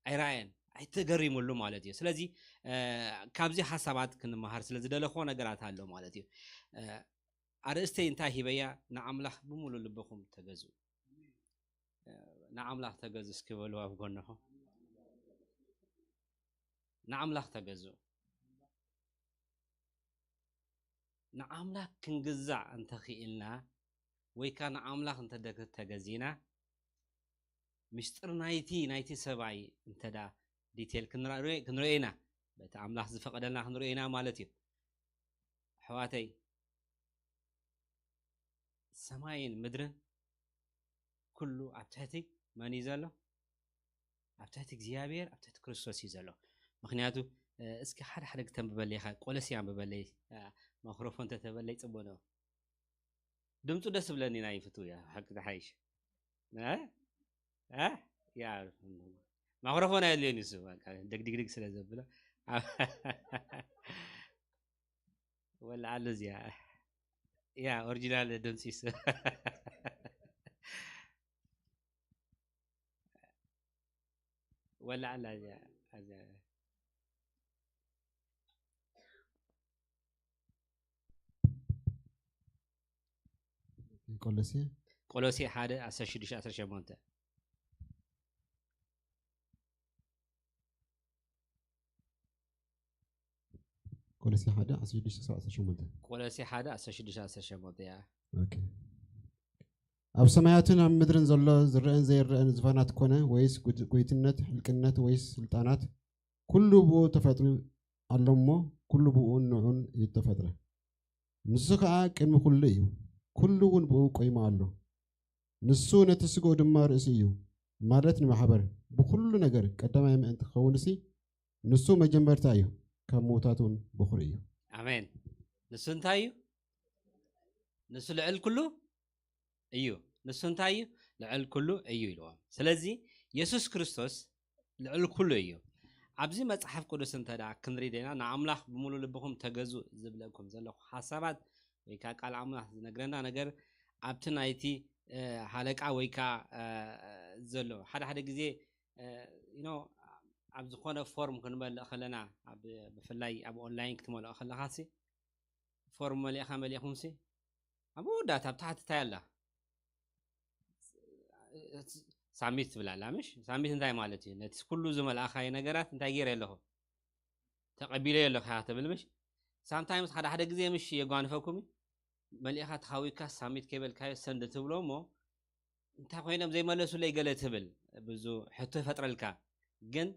ኣይረኣየን፣ ኣይተገሪሙሉ ማለት እዩ። ስለዚ ካብዚ ሓሳባት ክንመሃር ስለ ዝደለኹዎ ነገራት ኣሎ ማለት እዩ። ኣርእስተይ እንታይ ሂበያ? ንኣምላኽ ብምሉእ ልብኹም ተገዝኡ። ንኣምላኽ ተገዝኡ እስኪ በሉ ኣብ ጎንኹም። ንኣምላኽ ተገዝኡ። ንኣምላኽ ክንግዛእ እንተኽኢልና ወይ ከዓ ንኣምላኽ እንተተገዚእና ምስጢር ናይቲ ናይቲ ሰብኣይ እንተ ደኣ ዲቴል ክንርኦ ኢና። በቲ ኣምላኽ ዝፈቐደልና ክንርኦ ኢና ማለት እዩ። ኣሕዋተይ፣ ሰማይን ምድርን ኩሉ ኣብ ትሕቲ መን እዩ ዘሎ? ኣብ ትሕቲ እግዚኣብሔር፣ ኣብ ትሕቲ ክርስቶስ እዩ ዘሎ። ምክንያቱ እስኪ ሓደ ሓደ ክተንብበለይ ኢኻ። ቆለሲ ኣንብበለይ። ማክሮፎን ተተበለይ ጽቡቅ ነው። ድምፁ ደስ ብለኒ ናይ ፍቱ ያ ሓቂ ተሓይሽ። ማክሮፎን ኣየድልዮን ይሱ ደግዲግዲግ ስለ ዘብሎ። ወላ ኣሎ እዚኣ ያ ኦሪጂናል ድምፂ ይሱ። ወላ ኣላ እዚኣ ቆሎሴ ቆሎሴ ሓደ ዓሰርተ ሽዱሽተ ዓሰርተ ሸሞንተ። ቆሎሴ ሓደ ዓሰርተ ሽዱሽተ ክሳብ ዓሰርተ ሸሞንተ። ቆሎሴ ሓደ ዓሰርተ ሽዱሽተ ዓሰርተ ሸሞንተ ያ። ኦኬ። ኣብ ሰማያትን ኣብ ምድርን ዘሎ ዝረአን ዘይረአን ዙፋናት ኮነ ወይስ ጉድ- ጎይትነት፣ ሕልቅነት ወይስ ስልጣናት፣ ኩሉ ብኡ ተፈጥሩ ኣሎ እሞ፣ ኩሉ ብኡን ንዑን እዩ ተፈጥረ። ንሱ ኸዓ ቅድሚ ኩሉ እዩ፣ ኩሉ እውን ብኡ ቆይሙ ኣሎ። ንሱ ነቲ ስግኡ ድማ ርእሲ እዩ፣ ማለት ንማሕበር ብኹሉ ነገር ቀዳማይ ምእንቲ ክኸውን ሲ፣ ንሱ መጀመርታ እዩ፣ ካብ ምውታት እውን በኹሪ እዩ። ኣሜን። ንሱ እንታይ እዩ? ንሱ ልዕል ኩሉ እዩ። ንሱ እንታይ እዩ? ልዕል ኩሉ እዩ ኢልዎም። ስለዚ የሱስ ክርስቶስ ልዕል ኩሉ እዩ። ኣብዚ መጽሓፍ ቅዱስ እንተ ደኣ ክንርኢ ደና ንኣምላኽ ብምሉእ ልብኹም ተገዙ ዝብለኩም ዘለኹ ሓሳባት ወይ ከዓ ቃል ኣምላኽ ዝነግረና ነገር ኣብቲ ናይቲ እ፣ ሃለቃ ወይ ከዓ እ፣ ዘሎ ሓደ ሓደ ግዜ እ፣ you know፣ ኣብ ዝኾነ ፎርም ክንመልእ ከለና ኣብ- ብፍላይ ኣብ ኦንላይን ክትመልኦ ከለኻ ሲ ፎርም መሊእኻ መሊእኹም ሲ ኣብ መወዳእታ ኣብ ታሕቲ እንታይ ኣላ ሳሚት ትብል ኣላ ምሽ ሳሚት እንታይ ማለት እዩ ነቲ ኩሉ ዝመልኣኻዮ ነገራት እንታይ ገይረ ኣለኹ ተቐቢለ ኣለኹ ኢኻ ትብል ምሽ ሳምታይምስ ሓደ ሓደ ግዜ ምሽ የጓንፈኩም እዩ መሊእኻ ተኻዊካ ሳሚት ከይበልካዮ ሰንድ ትብሎ እሞ እንታይ ኮይኖም ዘይመለሱለይ ገለ ትብል ብዙ ሕቶ ይፈጥረልካ ግን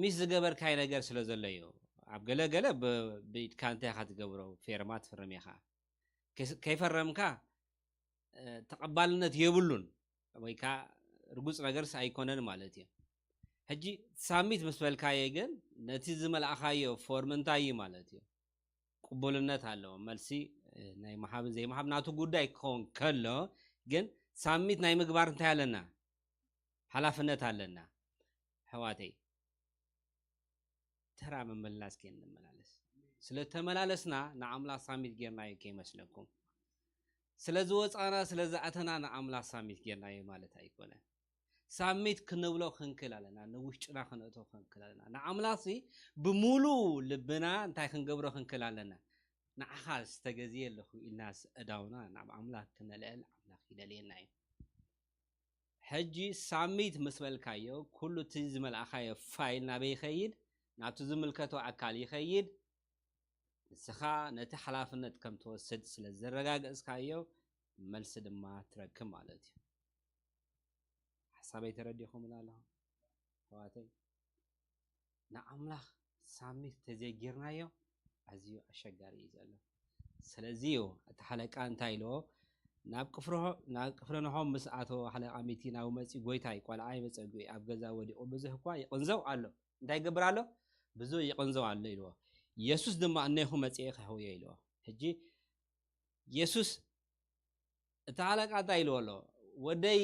ሚስ ዝገበርካይ ነገር ስለ ዘሎ እዩ ኣብ ገለ ገለ ብኢድካ እንታይ ኢኻ ትገብሮ ፌርማ ትፍርም ኢኻ ከይፈረምካ ተቐባልነት የብሉን ወይ ከዓ ርጉፅ ነገርስ ኣይኮነን ማለት እዩ ሕጂ ሳሚት ምስ በልካየ ግን ነቲ ዝመልእኻዮ ፎርም እንታይ እዩ ማለት እዩ ቅቡልነት ኣለዎ መልሲ ናይ ምሃብን ዘይምሃብ ናቱ ጉዳይ ክኸውን ከሎ ግን ሳሚት ናይ ምግባር እንታይ ኣለና ሓላፍነት ኣለና ኣሕዋተይ ተራ ምምልላስ ከይንመላለስ ስለተመላለስና ንኣምላኽ ሳሚት ጌርናዮ ከይመስለኩም ስለ ዝወፃና ስለ ዝኣተና ንኣምላኽ ሳሚት ጌርናዮ ማለት ኣይኮነን ሳሚት ክንብሎ ክንክል ኣለና ንውሽጥና ክነእቶ ክንክል ኣለና ንኣምላኽ ሲ ብሙሉ ልብና እንታይ ክንገብሮ ክንክል ኣለና ንዓኻ ዝተገዝየ ኣለኹ ኢልና ኣእዳውና ናብ ኣምላኽ ክነልዕል ኣምላኽ ይደልየና እዩ ሕጂ ሳሚት ምስ በልካዮ ኩሉ እቲ ዝመልእኻዮ ፋይል ናበይ ይኸይድ ናብቲ ዝምልከቶ ኣካል ይኸይድ ንስኻ ነቲ ሓላፍነት ከም ትወስድ ስለ ዘረጋገጽካዮ መልሲ ድማ ትረክብ ማለት እዩ ሓሳበይ ተረዲኹምና ኣለኹም ኣሕዋተይ ንኣምላኽ ሳሚት ተዘይጌርናዮ ኣዝዩ ኣሸጋሪ እዩ ዘሎ ስለዚ እዩ እቲ ሓለቃ እንታይ ኢልዎ ናብ ቅፍርኖሆም ምስ ኣተወ ሓለቃ ሚቲ ናብ መፂ ጎይታይ ቆልዓ ይመፀጉ ኣብ ገዛ ወዲቑ ብዙህ እኳ ይቕንዘው ኣሎ እንታይ ይገብር ኣሎ ብዙህ ይቕንዘው ኣሎ ኢልዎ የሱስ ድማ እነኹ መፅኤ ከሕውዮ ኢልዎ ሕጂ የሱስ እቲ ሓለቃ እንታይ ኢልዎ ኣሎ ወደይ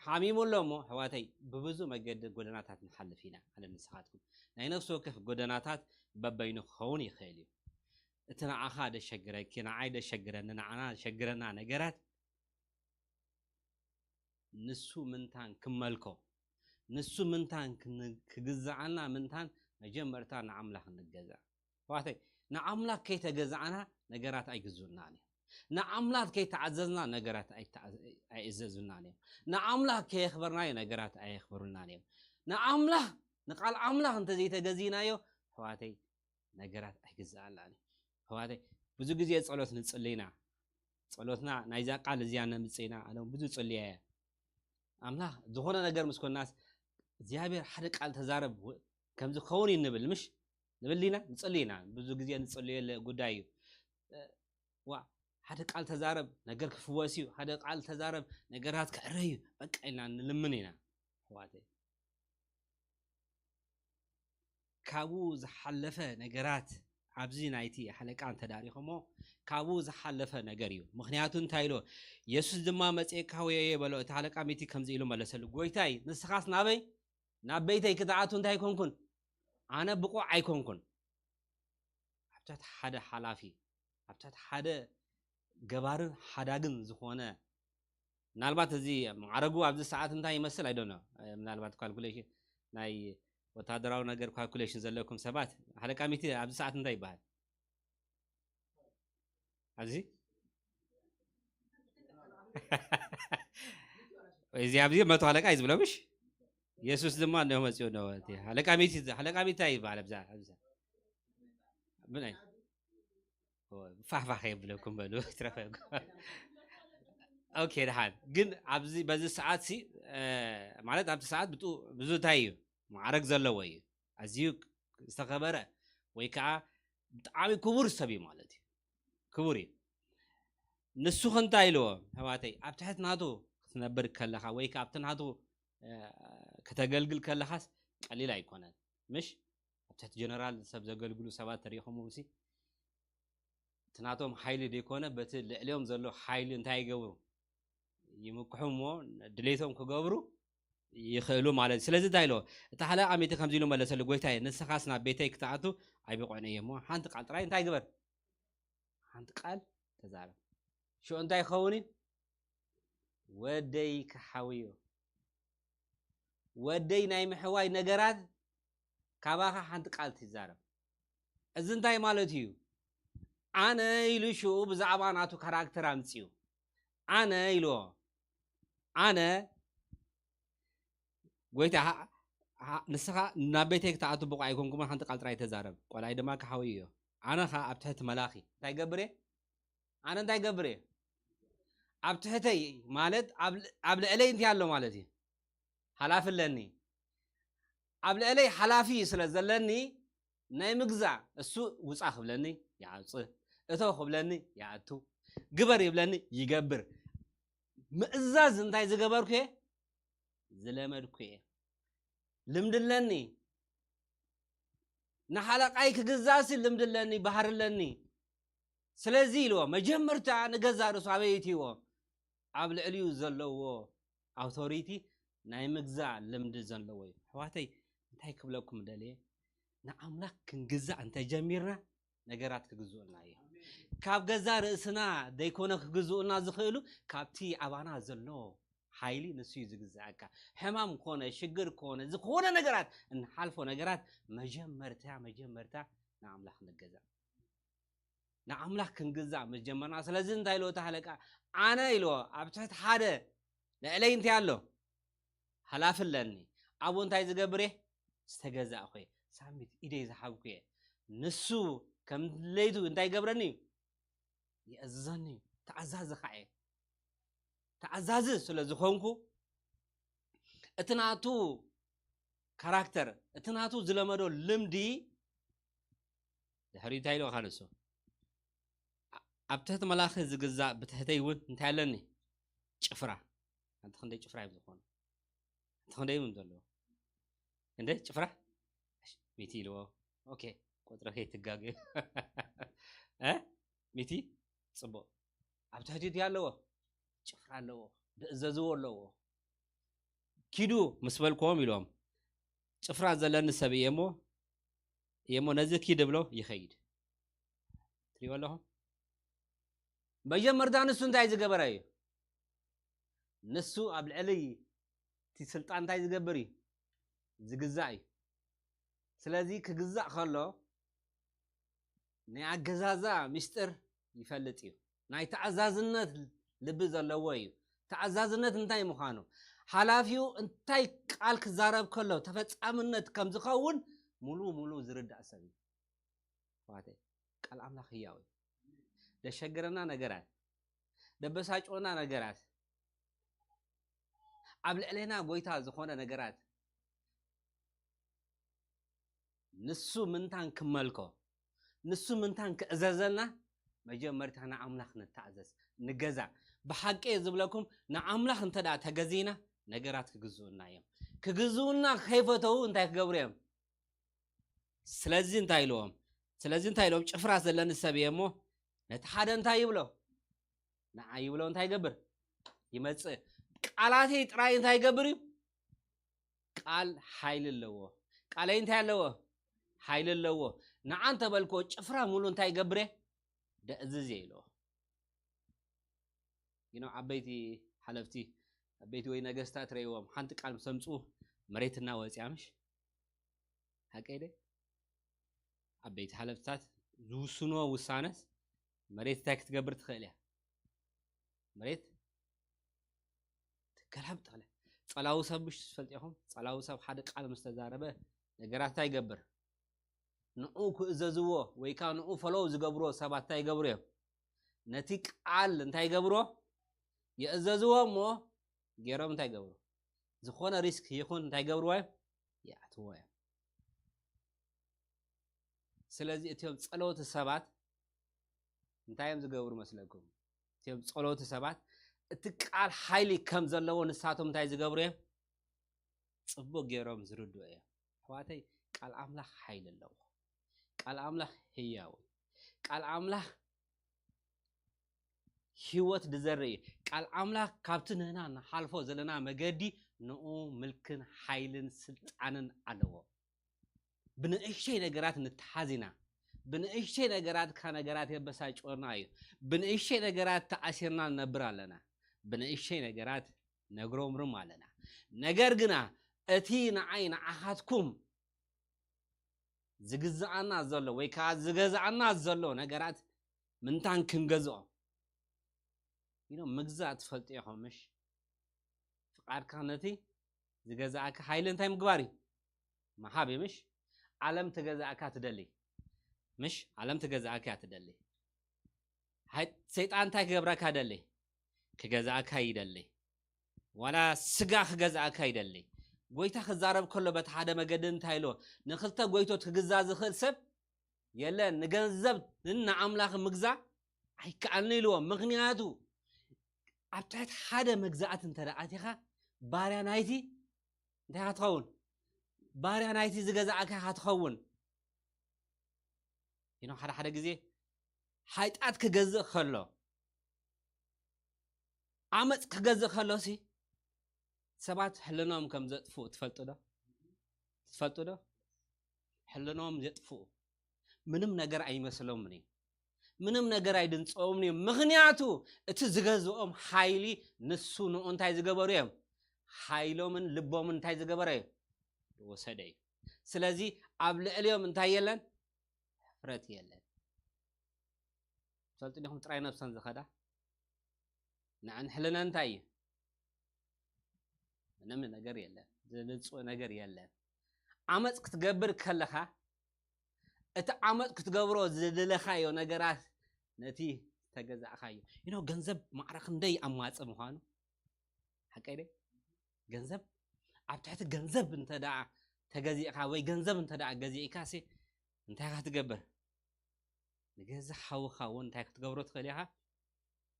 ሓሚሙ ኣሎ እሞ ኣሕዋተይ ብብዙ መገዲ ጎደናታት ንሓልፍ ኢና ኣነ ንስኻትኩም ናይ ነፍሲ ወከፍ ጎደናታት በበይኑ ክኸውን ይኽእል እዩ እቲ ንዓኻ ደሸግረኪ ንዓይ ደሸግረኒ ንዓና ደሸግረና ነገራት ንሱ ምንታን ክመልኮ ንሱ ምንታን ክግዝኣና ምንታን መጀመርታ ንኣምላኽ ንገዛእ ኣሕዋተይ ንኣምላኽ ከይተገዛእና ነገራት ኣይግዝኡናን እዮም ንኣምላኽ ከይተዓዘዝና ነገራት ኣይእዘዙናን እዮም ንኣምላኽ ከየኽበርናዮ ነገራት ኣየኽበሩልናን እዮም ንኣምላኽ ንቃል ኣምላኽ እንተዘይተገዚእናዮ ኣሕዋተይ ነገራት ኣይግዛኣልናን እዩ ኣሕዋተይ ብዙ ግዜ ፀሎት ንፅሊ ኢና ፀሎትና ናይዛ ቃል እዚኣ ነምፅእ ኢና ኣነ ብዙ ፅልያ እየ ኣምላኽ ዝኾነ ነገር ምስ ኮናስ እግዚኣብሔር ሓደ ቃል ተዛረብ ከምዚ ክኸውን እዩ ንብል፣ ምሽ ንብል ኢና፣ ንጽሊ ኢና። ብዙ ግዜ ንጽልየለ ጉዳይ እዩ። እ፣ ዋ፣ ሓደ ቃል ተዛረብ፣ ነገር ክፍወስ እዩ። ሓደ ቃል ተዛረብ፣ ነገራት ክዕረ እዩ። በቃ ኢልና ንልምን ኢና፣ ኣሕዋተይ። ካብኡ ዝሓለፈ ነገራት ኣብዚ ናይቲ ሓለቃ እንተዳሪኹሞ፣ ካብኡ ዝሓለፈ ነገር እዩ። ምኽንያቱ እንታይ ኢሎ? የሱስ ድማ መጽኤ ካውየየ በሎ። እቲ ሓለቃ ሚቲ ከምዚ ኢሉ መለሰሉ፣ "ጎይታይ፣ ንስኻስ ናበይ? ናብ ቤተይ ክትኣቱ እንታይ ኣይኮንኩን? ኣነ ብቑዕ ኣይኮንኩን?" ኣብ ትሕቲ ሓደ ሓላፊ፣ ኣብ ትሕቲ ሓደ ገባርን ሓዳግን ዝኾነ፣ ምናልባት እዚ ማዕረጉ ኣብዚ ሰዓት እንታይ ይመስል ኣይዶኖ። ምናልባት ካልኩሌሽን፣ ናይ ወታደራዊ ነገር ካልኩሌሽን ዘለኩም ሰባት፣ ሓለቃ ሚቲ ኣብዚ ሰዓት እንታይ ይበሃል? ኣብዚ እዚ ኣብዚ መቶ ሓለቃ እዩ ዝብሎ፣ ምሽ? የሱስ ድማ እንሆ መጺኡ ነው። እቲ ሓለቃ ሚቲ፣ ሓለቃ ሚቲ እንታይ ይበሃል? ኣብዛ፣ ኣብዛ። ምን ኣይ-፣ ኦ፣ ፋሕፋሕ የብለኩም በሉ፣ ትረፈኩም። ኦኬ፣ ደሓን። ግን ኣብዚ፣ በዚ ሰዓት ሲ፣ እ፣ ማለት ኣብቲ ሰዓት ብጡ-፣ ብዙ እንታይ እዩ? ማዕረግ ዘለዎ እዩ። ኣዝዩ ዝተኸበረ ወይ ከዓ ብጣዕሚ ክቡር ሰብ እዩ ማለት እዩ። ክቡር እዩ። ንሱ ከ እንታይ ኢልዎ? ኣሕዋተይ፣ ኣብ ትሕቲ ናቱ ክትነብር ከለኻ ወይ ከዓ ኣብቲ ናቱ፣ እ፣ ከተገልግል ከለኻስ ቀሊል ኣይኮነን። ምሽ? ኣብ ትሕቲ ጀነራል ሰብ ዘገልግሉ ሰባት ተሪኹም ሲ፣ እቲ ናቶም ሓይሊ ደይኮነ፣ በቲ ልዕሊኦም ዘሎ ሓይሊ እንታይ ይገብሩ? ይምክሑ እሞ ድሌቶም ክገብሩ ይኽእሉ ማለት እዩ። ስለዚ እንታይ ኢልዎ? እቲ ሓለቓ ሚቲ ከምዚ ኢሉ መለሰሉ፣ "ጎይታየ፣ ንስኻስ ናብ ቤተይ ክትኣቱ ኣይብቑዕን እየ እሞ፣ ሓንቲ ቃል ጥራይ እንታይ ግበር? ሓንቲ ቃል ተዛረብ። ሽዑ እንታይ ይኸውን እዩ? ወደይ ክሓውዮ፣ ወደይ ናይ ምሕዋይ ነገራት ካባኻ ሓንቲ ቃል ትዛረብ." እዚ እንታይ ማለት እዩ? ኣነ ኢሉ ሽኡ ብዛዕባ ናቱ ካራክተር ኣምፅኡ። ኣነ ኢልዎ። ኣነ፣ "ጎይታ፣ ሃ-፣ ሃ-፣ ንስኻ ናብ ቤተይ ክትኣቱ ብቑዕ ኣይኮንኩምን፣ ሓንቲ ቃል ጥራይ ተዛረብ፣ ቆልዓይ ድማ ክሓውይ እዮ። ኣነ ኸኣ ኣብ ትሕቲ መላኺ እንታይ ገብር እየ? ኣነ እንታይ ገብር እየ? ኣብ ትሕተይ ማለት ኣብ ል-፣ ኣብ ልዕለይ እንታይ ኣሎ ማለት እዩ? ሓላፊ ኣለኒ። ኣብ ልዕለይ ሓላፊ ስለ ዘለኒ ናይ ምግዛእ፣ እሱ ውጻ ክብለኒ ይዓጽ፣ እቶ ክብለኒ ይኣቱ፣ ግበር ይብለኒ ይገብር። ምእዛዝ እንታይ ዝገበርኩ እየ? ዝለመድኩ እየ። ልምዲ ኣለኒ። ንሓለቓይ ክግዛእሲ ልምዲ ኣለኒ፣ ባህሪ ኣለኒ። ስለዚ ኢልዎ፣ መጀመርታ ንገዛእ ርእሱ ኣበይ እትይዎ? ኣብ ልዕሊኡ ዘለዎ ኣውቶሪቲ ናይ ምግዛእ ልምዲ ዘለዎ እዩ። ኣሕዋተይ፣ እንታይ ክብለኩም ደልየ? ንኣምላኽ ክንግዛእ እንተጀሚርና፣ ነገራት ክግዝኡልና እዮም። ካብ ገዛ ርእስና ደይኮነ ክግዝኡልና ዝኽእሉ፣ ካብቲ ኣባና ዘሎ ሓይሊ ንሱ እዩ ዝግዝኣካ። ሕማም ኮነ፣ ሽግር ኮነ፣ ዝኾነ ነገራት፣ እንሓልፎ ነገራት፣ መጀመርታ፣ መጀመርታ ንኣምላኽ ንገዛእ። ንኣምላኽ ክንግዛእ ምስ ጀመርና፣ ስለዚ እንታይ ኢልዎ እቲ ሃለቃ? ኣነ ኢልዎ፣ ኣብ ትሕቲ ሓደ ልዕለይ እንታይ ኣሎ? ሃላፊ ኣለኒ። ኣብኡ እንታይ ዝገብር እየ? ዝተገዛእኹ እየ። ሳሚት ኢደይ ዝሃብኩ እየ። ንሱ ከም ድሌቱ እንታይ ይገብረኒ እዩ? ይእዝዘኒ እዩ። ተኣዛዚ ኸዓ እየ። ተኣዛዚ ስለ ዝኾንኩ፣ እቲ ናቱ ካራክተር፣ እቲ ናቱ ዝለመዶ ልምዲ፣ ድሕሪ እንታይ ኢልዎ ንሱ? ኣ-፣ ኣብ ትሕቲ መላኺ ዝግዛእ ብትሕተይ እውን እንታይ ኣለኒ? ጭፍራ። ሓንቲ ክንደይ ጭፍራ እዮም ዝኾኑ? ሓንቲ ክንደይ እዮም ዘለዉ? እንደ ጭፍራ? ሚቲ ኢልዎ። ኦኬ፣ ቁጽሪ ከይትጋገ። እ? ሚቲ? ጽቡቕ። ኣብ ትሕቲ እቲ ኣለዎ? ጭፍራ ኣለዎ። ዝእዘዝዎ ኣለዎ። ኪዱ ምስ በልክዎም ኢሎም፣ ጭፍራ ዘለኒ ሰብ እየ እሞ፣ እየ እሞ ነዚ ኪድ እብሎ ይኸይድ። ትሪእዎ ኣለኹም? መጀመርታ ንሱ እንታይ ዝገበረ እዩ? ንሱ ኣብ ልዕሊ እቲ ስልጣን እንታይ ዝገብር እዩ? ዝግዛእ እዩ። ስለዚ ክግዛእ ከሎ ናይ ኣገዛዛ ምስጢር ይፈልጥ እዩ። ናይ ተኣዛዝነት ልቢ ዘለዎ እዩ። ተኣዛዝነት እንታይ ምዃኑ፣ ሓላፊኡ እንታይ ቃል ክዛረብ ከሎ ተፈጻምነት ከም ዝኸውን ሙሉ ሙሉ ዝርዳእ ሰብ እዩ። ኣሕዋተይ፣ ቃል ኣምላኽ ህያው እዩ። ደሸግረና ነገራት፣ ደበሳጭወና ነገራት፣ ኣብ ልዕሌና ጎይታ ዝኾነ ነገራት ንሱ ምንታን ክመልኮ፣ ንሱ ምንታን ክእዘዘልና፣ መጀመርታ ንኣምላኽ ንተኣዘዝ፣ ንገዛ። ብሓቂ እየ ዝብለኩም፣ ንኣምላኽ እንተ ደኣ ተገዚእና፣ ነገራት ክግዝኡና እዮም። ክግዝኡና ከይፈተዉ እንታይ ክገብሩ እዮም? ስለዚ እንታይ ኢልዎም? ስለዚ እንታይ ኢልዎም? ጭፍራ ዘለኒ ሰብ እየ እሞ፣ ነቲ ሓደ እንታይ ይብሎ? ንዓ ይብሎ እንታይ ይገብር? ይመጽእ። ቃላተይ ጥራይ እንታይ ይገብር እዩ? ቃል ሓይሊ ኣለዎ። ቃለይ እንታይ ኣለዎ? ሓይሊ ኣለዎ። ንዓ እንተበልክዎ ጭፍራ ሙሉ እንታይ ይገብር እየ? ደእዝዝ እየ ኢልዎ። You know፣ ዓበይቲ ሓለፍቲ፣ ዓበይቲ ወይ ነገስታት ረእይዎም፣ ሓንቲ ቃል ምስ ኣምጽኡ መሬት እናወጽያ፣ ምሽ ሓቀይ ደ? ዓበይቲ ሓለፍትታት ዝውስንዎ ውሳነስ መሬት እንታይ ክትገብር ትኽእል እያ? መሬት ትገላብጥ ትኽእል እያ። ጸላዊ ሰብ ምሽ ትፈልጡ ኢኹም? ጸላዊ ሰብ ሓደ ቃል ምስ ተዛረበ ነገራት እንታይ ይገብር? ንኡ ክእዘዝዎ ወይ ከዓ ንኡ ፈሎው ዝገብርዎ ሰባት እንታይ ይገብሩ እዮም? ነቲ ቃል እንታይ ይገብርዎ? ይእዘዝዎ እሞ ገይሮም እንታይ ይገብሩ? ዝኾነ ሪስክ ይኹን እንታይ ይገብርዎ እዮም? ይኣትዎ እዮም። ስለዚ እቲኦም ጸለውቲ ሰባት እንታይ እዮም ዝገብሩ መስለኩም? እቲኦም ጸለውቲ ሰባት እቲ ቃል ሓይሊ ከም ዘለዎ ንሳቶም እንታይ ዝገብሩ እዮም? ጽቡቕ ገይሮም ዝርድኡ እዮም። ኣሕዋተይ፣ ቃል ኣምላኽ ሓይሊ ኣለዎ። ቃል ኣምላኽ ህያው እዩ። ቃል ኣምላኽ ህይወት ዝዘርእ እዩ። ቃል ኣምላኽ ካብቲ ንህና ንሓልፎ ዘለና መገዲ ንኡ ምልክን ሓይልን ስልጣንን ኣለዎ። ብንእሽተይ ነገራት ንተሓዝ ኢና። ብንእሽተይ ነገራት ካ ነገራት የበሳጭወና እዩ። ብንእሽተይ ነገራት ተኣሲርና ንነብር ኣለና። ብንእሽተይ ነገራት ነግሮምርም ኣለና። ነገር ግና እቲ ንዓይ ንዓኻትኩም ዝግዝኣና ዘሎ ወይ ከዓ ዝገዝኣና ዘሎ ነገራት ምንታን ክንገዝኦ? You know፣ ምግዛእ ትፈልጡ ኢኹም፣ ምሽ? ፍቓድካ ነቲ ዝገዝኣካ ሓይሊ እንታይ ምግባር እዩ? ምሃብ እዩ፣ ምሽ? ዓለም ትገዝኣካ ትደሊ፣ ምሽ? ዓለም ትገዝኣካ እያ ትደሊ። ሃይ-፣ ሰይጣን እንታይ ክገብረካ ደሊ? ክገዝኣካ ይደሊ። ዋላ ስጋ ክገዝኣካ ይደሊ። ጎይታ ክዛረብ ከሎ በቲ ሓደ መገዲ እንታይ ኢልዎ? ንኽልተ ጎይቶት ክግዛ ዝኽእል ሰብ የለን። ንገንዘብ ንኣምላኽ ምግዛ ኣይከኣልን ኢልዎ። ምኽንያቱ ኣብ ትሕቲ ሓደ መግዛእቲ እንተ ደኣ ኣቲኻ፣ ባርያ ናይቲ እንታይ ኢኻ ትኸውን? ባርያ ናይቲ ዝገዝኣካ ኢኻ ትኸውን። You know፣ ሓደ ሓደ ግዜ ሓጢኣት ክገዝእ ከሎ፣ ዓመፅ ክገዝእ ከሎሲ ሰባት ሕልኖም ከም ዘጥፍኡ ትፈልጡ ዶ? ትፈልጡ ዶ? ሕልኖም የጥፍኡ። ምንም ነገር ኣይመስሎምን እዩ። ምንም ነገር ኣይድንፀዎምን እዩ። ምኽንያቱ እቲ ዝገዝኦም ሓይሊ ንሱ ንኡ እንታይ ዝገበሩ እዮም? ሓይሎምን ልቦምን እንታይ ዝገበረ እዩ? ዝወሰደ እዩ። ስለዚ ኣብ ልዕሊኦም እንታይ የለን? ሕፍረት የለን። ትፈልጡ ዲኹም ጥራይ ነብሰን ዝኸዳ? ንዕን ሕልነን እንታይ እዩ? ምንም ነገር የለን። ዝንጹእ ነገር የለን። ዓመፅ ክትገብር ከለኻ፣ እቲ ዓመፅ ክትገብሮ ዝደለኻዮ ነገራት ነቲ ተገዛእኻዮ። You know፣ ገንዘብ ማዕረ ክንደይ ኣማፂ ምዃኑ። ሓቀይ ደ? ገንዘብ፣ ኣብ ትሕቲ ገንዘብ እንተ ደኣ ተገዚእካ ወይ ገንዘብ እንተ ደኣ ገዚእካ ሲ እንታይ ኢኻ ትገብር? ንገዛ ሓውኻ እውን እንታይ ክትገብሮ ትኽእል ኢኻ?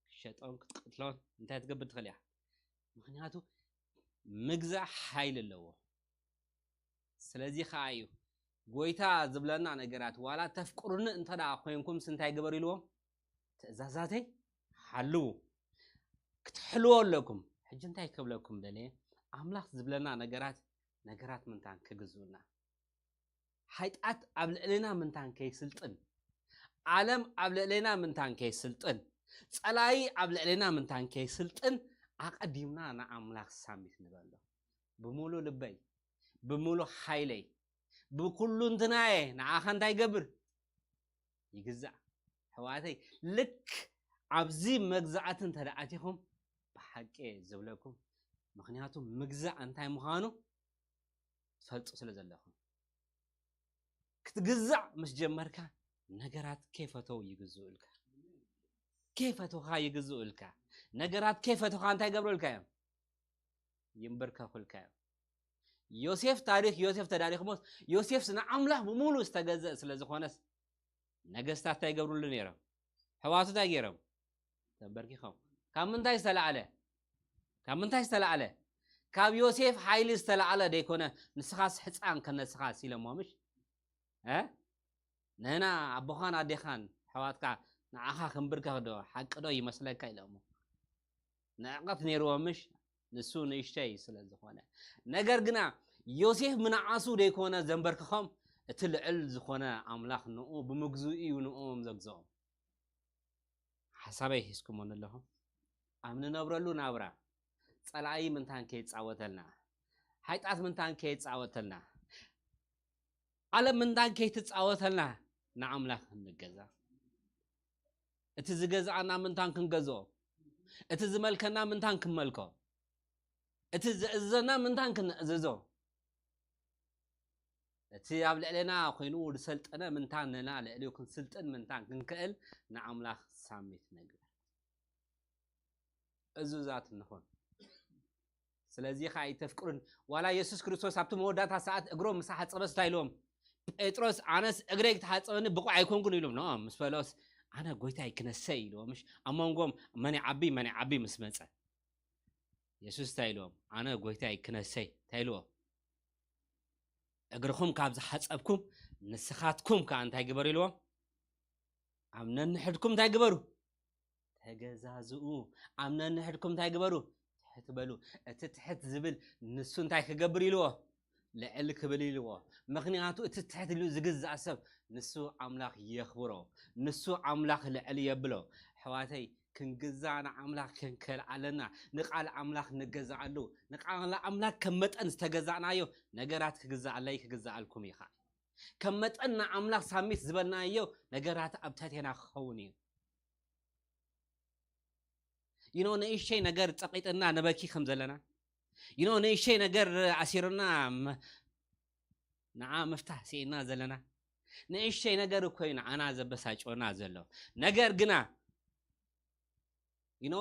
ክትሸጦን ክትቅትሎን እንታይ ትገብር ትኽእል ኢኻ? ምኽንያቱ ምግዛእ ሓይሊ ኣለዎ። ስለዚ ኸዓ እዩ ጎይታ ዝብለና ነገራት፣ ዋላ ተፍቅሩኒ እንተ ደኣ ኮይንኩምስ እንታይ ግበሩ ኢልዎም? ትእዛዛተይ ሓልዉ። ክትሕልዎ ኣለኩም። ሕጂ እንታይ ክብለኩም ደልየ? ኣምላኽ ዝብለና ነገራት፣ ነገራት ምንታን ክግዝኡና። ሓጢኣት ኣብ ልዕሌና ምንታን ከይስልጥን፣ ዓለም ኣብ ልዕሌና ምንታን ከይስልጥን፣ ጸላኢ ኣብ ልዕሌና ምንታን ከይስልጥን፣ ኣቐዲምና ንኣምላኽ ሳሚት ንበሎ። ብምሉእ ልበይ፣ ብምሉእ ሓይለይ፣ ብኩሉ እንትናየ ንዓኻ እንታይ ይገብር? ይግዛእ። ኣሕዋተይ፣ ልክ ኣብዚ መግዛእቲ እንተ ደኣ ኣቲኹም፣ ብሓቂ እየ ዝብለኩም፣ ምኽንያቱ ምግዛእ እንታይ ምዃኑ ትፈልጡ ስለ ዘለኹም። ክትግዛእ ምስ ጀመርካ፣ ነገራት ከይፈተው ይግዝኡልካ። ከይፈተውኻ ይግዝኡልካ። ነገራት ከይፈተውኻ እንታይ ይገብሩልካ እዮም? ይንበርከኹልካ እዮም። ዮሴፍ ታሪኽ ዮሴፍ ተዳሪኽሞስ፣ ዮሴፍስ ንኣምላኽ ብምሉእ ዝተገዘእ ስለ ዝኾነስ፣ ነገስታት እንታይ ይገብሩሉ ነይሮም? ኣሕዋቱ እንታይ ገይሮም? ተንበርኪኾም። ካብ ምንታይ ዝተላዕለ? ካብ ምንታይ ዝተላዕለ? ካብ ዮሴፍ ሓይሊ ዝተላዕለ ደይኮነ፣ ንስኻስ ሕፃን ከነስኻስ ኢሎሞ ምሽ? እ? ንህና ኣቦኻን ኣዴኻን ኣሕዋትካ ንዓኻ ክንብርከኽ ዶ ሓቂ ዶ ይመስለካ ኢሎሞ። ንዕቐት ነይርዎም ምሽ? ንሱ ንእሽተይ ስለ ዝኾነ። ነገር ግና ዮሴፍ ምንዓሱ ደይኮነ ዘንበርክኾም፣ እቲ ልዕል ዝኾነ ኣምላኽ ንኡ ብምግዝኡ እዩ ንኦም ዘግዝኦም። ሓሳበይ ሒዝኩሞ ኣለኹም። ኣብ ንነብረሉ ናብራ ጸላኢ ምንታን ከይጻወተልና፣ ሓይጣት ምንታን ከይጻወተልና፣ ዓለም ምንታን ከይትጻወተልና ንኣምላኽ ንገዛ። እቲ ዝገዝኣና ምንታን ክንገዝኦ፣ እቲ ዝመልከና ምንታን ክንመልኮ፣ እቲ ዝእዘዘና ምንታን ክንእዘዞ፣ እቲ ኣብ ልዕሌና ኮይኑ ዝሰልጠነ ምንታን ንና ልዕሊኡ ክንስልጥን ምንታን ክንክእል ንኣምላኽ ሳሚት ነግበር። እዙዛት ንኹን። ስለዚ ኸዓ ኣይተፍቅሩን። ዋላ የሱስ ክርስቶስ ኣብቲ መወዳእታ ሰዓት እግሮም ምስ ሓጸበስ እንታይ ኢልዎም? ጴጥሮስ፣ ኣነስ እግረይ ክትሓጸበኒ ብቑዕ ኣይኮንኩን ኢሉ። ኖ፣ ምስ በሎስ፣ ኣነ ጎይታይ ክነሰይ ኢልዎ። ምሽ ኣብ መንጎም መን ይዓቢ፣ መን ይዓቢ ምስ መጸ፣ የሱስ እንታይ ኢልዎም? ኣነ ጎይታይ ክነሰይ እንታይ ኢልዎ? እግርኹም ካብ ዝሓጸብኩም፣ ንስኻትኩም ከኣ እንታይ ግበሩ ኢልዎም? ኣብ ነንሕድኩም እንታይ ግበሩ? ተገዛዝኡ። ኣብ ነንሕድኩም እንታይ ግበሩ? ትሕት በሉ። እቲ ትሕት ዝብል ንሱ እንታይ ክገብር ኢልዎ? ልዕል ክብል ኢልዎ። ምኽንያቱ እቲ ትሕት ኢሉ ዝግዛእ ሰብ ንሱ ኣምላኽ የኽብሮ። ንሱ ኣምላኽ ልዕል የብሎ። ኣሕዋተይ፣ ክንግዛእ ንኣምላኽ ክንክእል ኣለና። ንቃል ኣምላኽ ንገዛኣሉ። ንቃል ኣምላኽ ከም መጠን ዝተገዛእናዮ ነገራት ክግዛኣለይ ክግዛኣልኩም እዩ ኸዓ። ከም መጠን ንኣምላኽ ሳሚት ዝበልናዮ ነገራት ኣብ ትሕቴና ክኸውን እዩ። ይኖ ንእሽተይ ነገር ጸቂጥና ነበኪ ከም ዘለና፣ ይኖ ንእሽተይ ነገር ኣሲሩና ም-፣ ንዓ ምፍታሕ ስኢና ዘለና፣ ንእሽተይ ነገር እኮ እዩ ንዓና ዘበሳጭወና ዘሎ። ነገር ግና ይኖ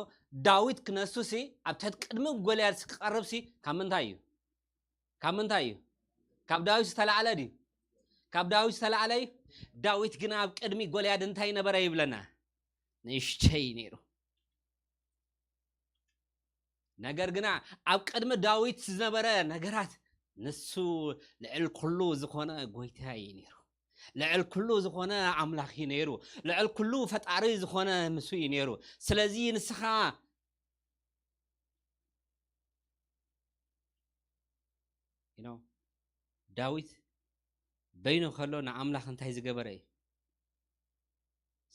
ዳዊት ክነሱሲ ኣብ ትሕቲ ቅድሚ ጎልያድ ክቐርብሲ ካብ ምንታይ እዩ? ካብ ምንታይ እዩ? ካብ ዳዊት ዝተላዕለ ድዩ? ካብ ዳዊት ዝተላዕለ እዩ። ዳዊት ግና ኣብ ቅድሚ ጎልያድ እንታይ ነበረ ይብለና? ንእሽተይ ነይሩ። ነገር ግና ኣብ ቅድሚ ዳዊት ዝነበረ ነገራት ንሱ ልዕል ኩሉ ዝኾነ ጎይታ እዩ ነይሩ። ልዕል ኩሉ ዝኾነ ኣምላኽ እዩ ነይሩ። ልዕል ኩሉ ፈጣሪ ዝኾነ ንሱ እዩ ነይሩ። ስለዚ ንስኻ you know፣ ዳዊት በይኑ ከሎ ንኣምላኽ እንታይ ዝገበረ እዩ?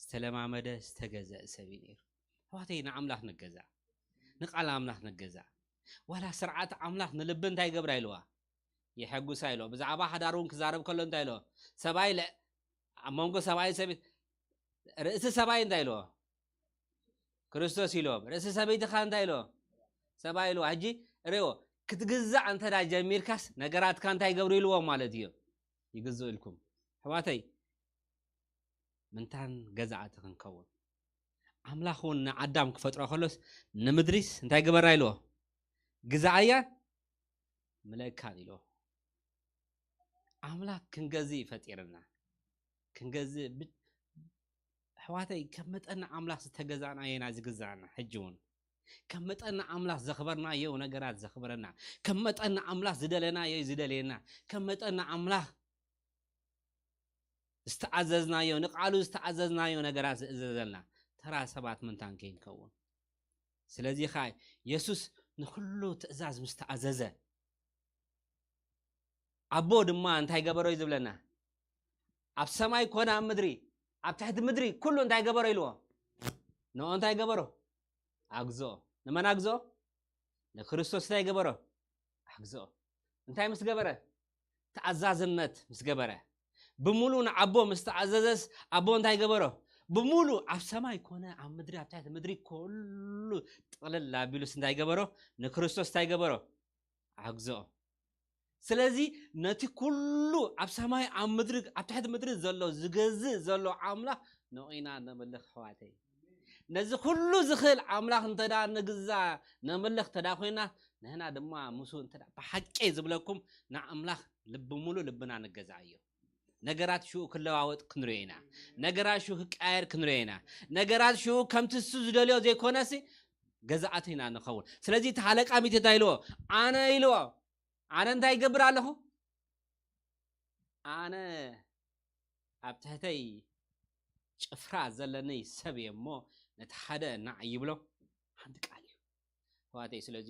ዝተለማመደ፣ ዝተገዘአ ሰብ እዩ ነይሩ። ኣሕዋተይ፣ ንኣምላኽ ንገዛእ፣ ንቃል ኣምላኽ ንገዛእ። ዋላ ስርዓት ኣምላኽ ንልቢ እንታይ ይገብራ ኢልዋ? የሐጉሳ ኢልዋ። ብዛዕባ ሓዳር እውን ክዛረብ ከሎ እንታይ ኢልዋ? ሰብኣይ ለ-፣ ኣብ መንጎ ሰብኣይን ሰበይት-፣ ርእሲ ሰብኣይ እንታይ ኢልዎ? ክርስቶስ ኢልዎም። ርእሲ ሰበይትኻ እንታይ ኢልዎ? ሰብኣይ ኢልዎ። ሕጂ ርእዮ፣ ክትግዛእ እንተ ደኣ ጀሚርካስ ነገራትካ እንታይ ይገብሩ ኢልዎም ማለት እዩ? ይግዝኡ ኢልኩም። ኣሕዋተይ፣ ምንታን ገዛእቲ ክንከውን። ኣምላኽ እውን ንኣዳም ክፈጥሮ ከሎስ ንምድሪስ እንታይ ግበራ ኢልዎ? ግዛኣያን ምለካን ኢልዎ። ኣምላኽ ክንገዝእ እዩ ፈጢርና። ክንገዝእ ብ-፣ ኣሕዋተይ፣ ከም መጠን ንኣምላኽ ዝተገዛእናዮ ኢና ዝግዛእና። ሕጂ እውን ከም መጠን ንኣምላኽ ዘኽበርናዮ ነገራት ዘኽብረና፣ ከም መጠን ንኣምላኽ ዝደለናዮ እዩ ዝደልየና፣ ከም መጠን ንኣምላኽ ዝተኣዘዝናዮ፣ ንቃሉ ዝተኣዘዝናዮ ነገራት ዝእዘዘልና፣ ተራ ሰባት ምንታን ከይንከውን። ስለዚ ኸኣ የሱስ ንኹሉ ትእዛዝ ምስ ተኣዘዘ፣ ኣቦ ድማ እንታይ ገበሮ እዩ ዝብለና? ኣብ ሰማይ ኮነ ኣብ ምድሪ፣ ኣብ ትሕቲ ምድሪ ኩሉ እንታይ ገበሮ ኢልዎ? ንኦ እንታይ ገበሮ? ኣግዝኦ። ንመን ኣግዝኦ? ንክርስቶስ እንታይ ገበሮ? ኣግዝኦ። እንታይ ምስ ገበረ? ተኣዛዝነት ምስ ገበረ። ብምሉእ ንኣቦ ምስ ተኣዘዘስ ኣቦ እንታይ ገበሮ? ብምሉእ ኣብ ሰማይ ኮነ ኣብ ምድሪ፣ ኣብ ትሕቲ ምድሪ ኩሉ ጥቕልል ኣቢሉስ እንታይ ገበሮ? ንክርስቶስ እንታይ ገበሮ? ኣግዝኦ። ስለዚ ነቲ ኩሉ ኣብ ሰማይ፣ ኣብ ምድሪ፣ ኣብ ትሕቲ ምድሪ ዘሎ ዝገዝእ ዘሎ ኣምላኽ ንኡ ኢና ነምልኽ ኣሕዋተይ። ነዚ ኩሉ ዝኽእል ኣምላኽ እንተ ደኣ ንግዛእ ነምልኽ እንተ ደኣ ኮይና፣ ንህና ድማ ምስ እንተ ብሓቂ ዝብለኩም ንኣምላኽ ልቢ ሙሉ ልብና ንገዛእዮ። ነገራት ሽኡ ክለዋወጥ ክንሪኦ ኢና። ነገራት ሽኡ ክቀያየር ክንሪኦ ኢና። ነገራት ሽኡ ከምቲ እሱ ዝደልዮ ዘይኮነሲ ገዛእቲ ኢና ንኸውን። ስለዚ እቲ ሓለቃ ሚቲ እንታይ ኢልዎ? ኣነ ኢልዎ። ኣነ እንታይ ይገብር ኣለኹ? ኣነ ኣብ ትሕተይ ጭፍራ ዘለኒ ሰብ እየ እሞ ነቲ ሓደ ናዕ ይብሎ። ሓንቲ ቃል እዩ። ኣሕዋተይ፣ ስለዚ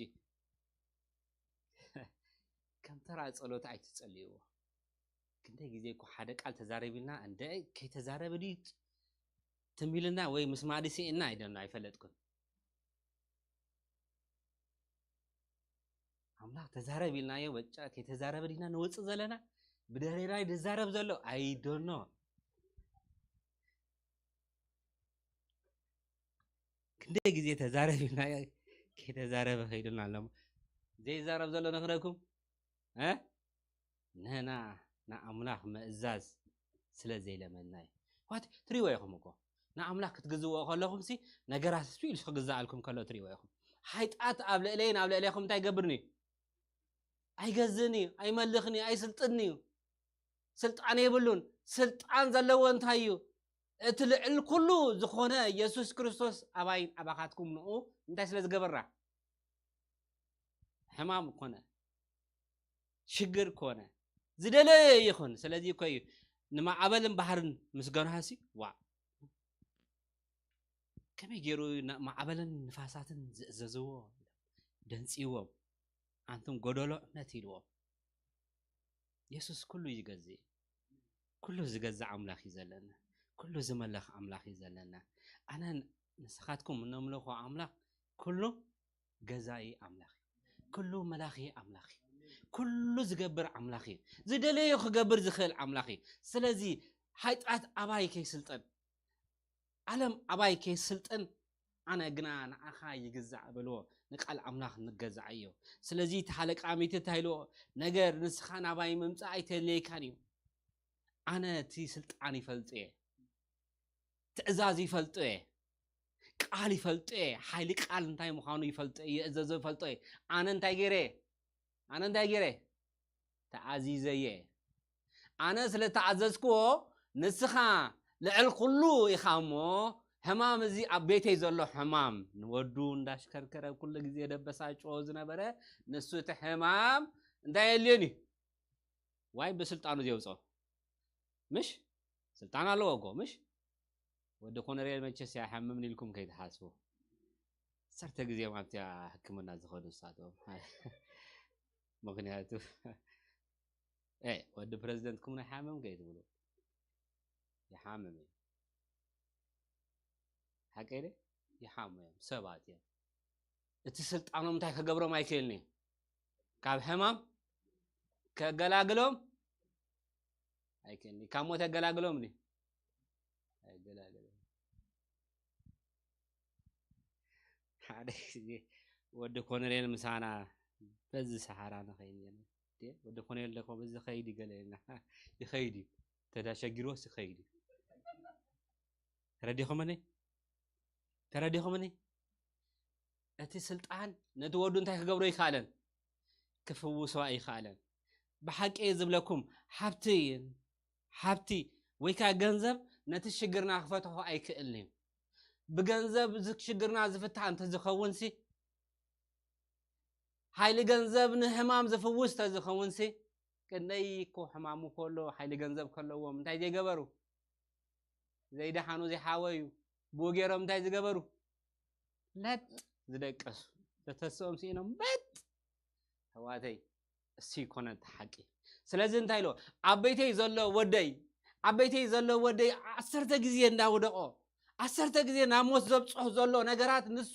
ከም ተራ ጸሎት ኣይትጸልይዎ። ክንደይ ግዜ እኮ ሓደ ቃል ተዛረቢልና፣ እንደ ከይተዛረበ ድዩ ትም ኢልና ወይ ምስ ማዲ ስኢና ኣይደና ኣይፈለጥኩን። ኣምላኽ ተዛረብ ኢልናዮ፣ በቃ ከይተዛረበ ዲና ንወጽእ ዘለና? ብደሬና ድዛረብ ዘሎ? I don't know። ክንደይ ግዜ ተዛረብ ኢልናዮ፣ ከይተዛረበ ከይዱና ኣሎ። ዘይዛረብ ዘሎ ነኽረኩም? እ? ንህና ንኣምላኽ ምእዛዝ ስለ ዘይለመድና እዩ። ዋት ትሪእዎ ኢኹም እኮ። ንኣምላኽ ክትግዝዎ ከለኹም ሲ ነገራት ስፒ ኢሉ ክግዛኣልኩም ከሎ ትሪእዎ ኢኹም። ሓይጣት ኣብ ልዕለይን ኣብ ልዕሌኹም እንታይ ይገብርኒ እዩ? ኣይገዝእን እዩ፣ ኣይመልኽን እዩ፣ ኣይስልጥን እዩ። ስልጣን የብሉን። ስልጣን ዘለዎ እንታይ እዩ? እቲ ልዕል ኩሉ ዝኾነ የሱስ ክርስቶስ ኣባይን ኣባኻትኩም ንኡ እንታይ ስለ ዝገበራ? ሕማም ኮነ፣ ሽግር ኮነ፣ ዝደለየ ይኹን። ስለዚ እኮ እዩ ንማዕበልን ባሕርን ምስ ገንሃሲ፣ ዋ፣ ከመይ ገይሩ ና-፣ ማዕበልን ንፋሳትን ዝእዘዝዎ? ደንጽይዎም፣ ኣንቱም ጎደሎ እምነት ኢልዎም። የሱስ ኩሉ ይገዝእ። ኩሉ ዝገዝእ ኣምላኽ እዩ ዘለና። ኩሉ ዝመለኽ ኣምላኽ እዩ ዘለና። ኣነ ንስኻትኩም እነምልኾ ኣምላኽ ኩሉ ገዛኢ ኣምላኽ እዩ። ኩሉ መላኺ ኣምላኽ እዩ። ኩሉ ዝገብር ኣምላኽ እዩ። ዝደለዮ ክገብር ዝኽእል ኣምላኽ እዩ። ስለዚ ሓይጣት ኣባይ ከይስልጠን፣ ዓለም ኣባይ ከይስልጥን፣ ኣነ ግና ንዓኻ ይግዛእ በልዎ። ንቃል ኣምላኽ ንገዛእ እዮ። ስለዚ እቲ ሓለቃ ሚቲ እንታይ ኢልዎ? ነገር ንስኻ ናባይ ምምጻእ ኣይተድልየካን እዩ። ኣነ እቲ ስልጣን ይፈልጦ እየ። ትእዛዝ ይፈልጦ እየ። ቃል ይፈልጦ እየ። ሓይሊ ቃል እንታይ ምዃኑ ይፈልጦ እየ። ይእዘዞ ይፈልጦ እየ። ኣነ እንታይ ገይረ? ኣነ እንታይ ገይረ? ተኣዚዘ እየ። ኣነ ስለ ተኣዘዝክዎ፣ ንስኻ ልዕል ኩሉ ኢኻ እሞ፣ ሕማም እዚ ኣብ ቤተይ ዘሎ ሕማም፣ ንወዱ እንዳሽከርከረ ኩሉ ግዜ ደበሳጭዎ ዝነበረ፣ ንሱ እቲ ሕማም እንታይ የልዮን እዩ? ዋይ ብስልጣኑ ዘውፅኦ። ምሽ? ስልጣን ኣለዎ እኮ፣ ምሽ? ወዲ ኮነሬል መቸስ ኣይሓምምን ኢልኩም ከይትሓስቡ። ዓሰርተ ግዜ እዮም ኣብቲ ሕክምና ዝኸዱ ንሳቶም። ምኽንያቱ፣ ኤ፣ ወዲ ፕረዚደንትኩም ኣይሓምም ከይትብሉ። ይሓምም እዩ። ሓቀይ ደ? ይሓሙ እዮም። ሰባት እዮም። እቲ ስልጣኖም እንታይ ከገብሮም ኣይክእልን እዩ? ካብ ሕማም ከገላግሎም ኣይክእልን እዩ። ካብ ሞት የገላግሎም ድዩ? ኣይገላግሎም። ሓደ ግዜ ወዲ ኮነሬል ምሳና በዚ ሰሓራ ንኸይድ ነርና። እንዴ፣ ወዲ ኮነሬል ደኮ በዚ ኸይድ ይገለ ኢልና። ይኸይድ እዩ። ተዳሸጊሮስ ይኸይድ እዩ። ተረዲኹምኒ? ተረዲኹምኒ? እቲ ስልጣን ነቲ ወዱ እንታይ ክገብሮ ይከኣለን? ክፍውሶ ኣይከኣለን። ብሓቂ እየ ዝብለኩም፣ ሓብቲ፣ ሓብቲ ወይ ከኣ ገንዘብ ነቲ ሽግርና ክፈትሖ ኣይክእልን እዩ። ብገንዘብ እዚ ሽግርና ዝፍታሕ እንተዝኸውንሲ፣ ሓይሊ ገንዘብ ንሕማም ዝፍውስ ተዝኸውንሲ፣ ክንደይ እኮ ሕማሙ ከሎ ሓይሊ ገንዘብ ከለዎም እንታይ ዘይገበሩ? ዘይደሓኑ ዘይሓወዩ፣ ብኡ ገይሮም እንታይ ዝገበሩ? ለጥ ዝደቀሱ። ዘተስኦም ስኢኖም በጥ። ኣሕዋተይ፣ እሱ ይኮነ እቲ ሓቂ። ስለዚ እንታይ ኢሎ? ኣብ ቤተይ ዘሎ ወደይ፣ ኣብ ቤተይ ዘሎ ወደይ ዓሰርተ ግዜ እንዳወደቆ፣ ዓሰርተ ግዜ ናብ ሞት ዘብጽሖ ዘሎ ነገራት ንሱ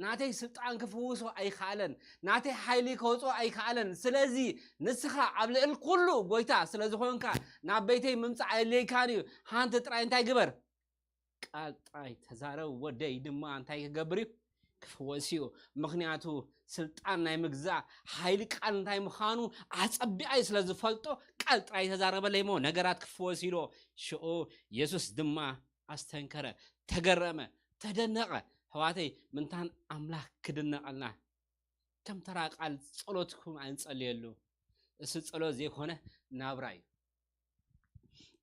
ናተይ ስልጣን ክፍውሶ ኣይከኣለን፣ ናተይ ሓይሊ ከውጽኦ ኣይከኣለን። ስለዚ ንስኻ ኣብ ልዕል ኩሉ ጎይታ ስለ ዝኾንካ ናብ ቤተይ ምምጻእ ኣየድልየካን እዩ። ሓንቲ ጥራይ እንታይ ግበር? ቃል ጥራይ ተዛረብ፣ ወደይ ድማ እንታይ ክገብር እዩ? ክፍወስ እዩ። ምኽንያቱ ስልጣን ናይ ምግዛእ ሓይሊ ቃል እንታይ ምዃኑ ኣጸቢቐ ስለ ዝፈልጦ ቃል ጥራይ ተዛረበለይ እሞ ነገራት ክፍወስ ኢሎ። ሽዑ የሱስ ድማ ኣስተንከረ፣ ተገረመ፣ ተደነቐ። ኣሕዋተይ፣ ምንታን ኣምላኽ ክድነቐልና ከም ተራ ቃል ጸሎትኩም ኣይንጸልየሉ። እሱ ጸሎት ዘይኮነ ናብራ እዩ።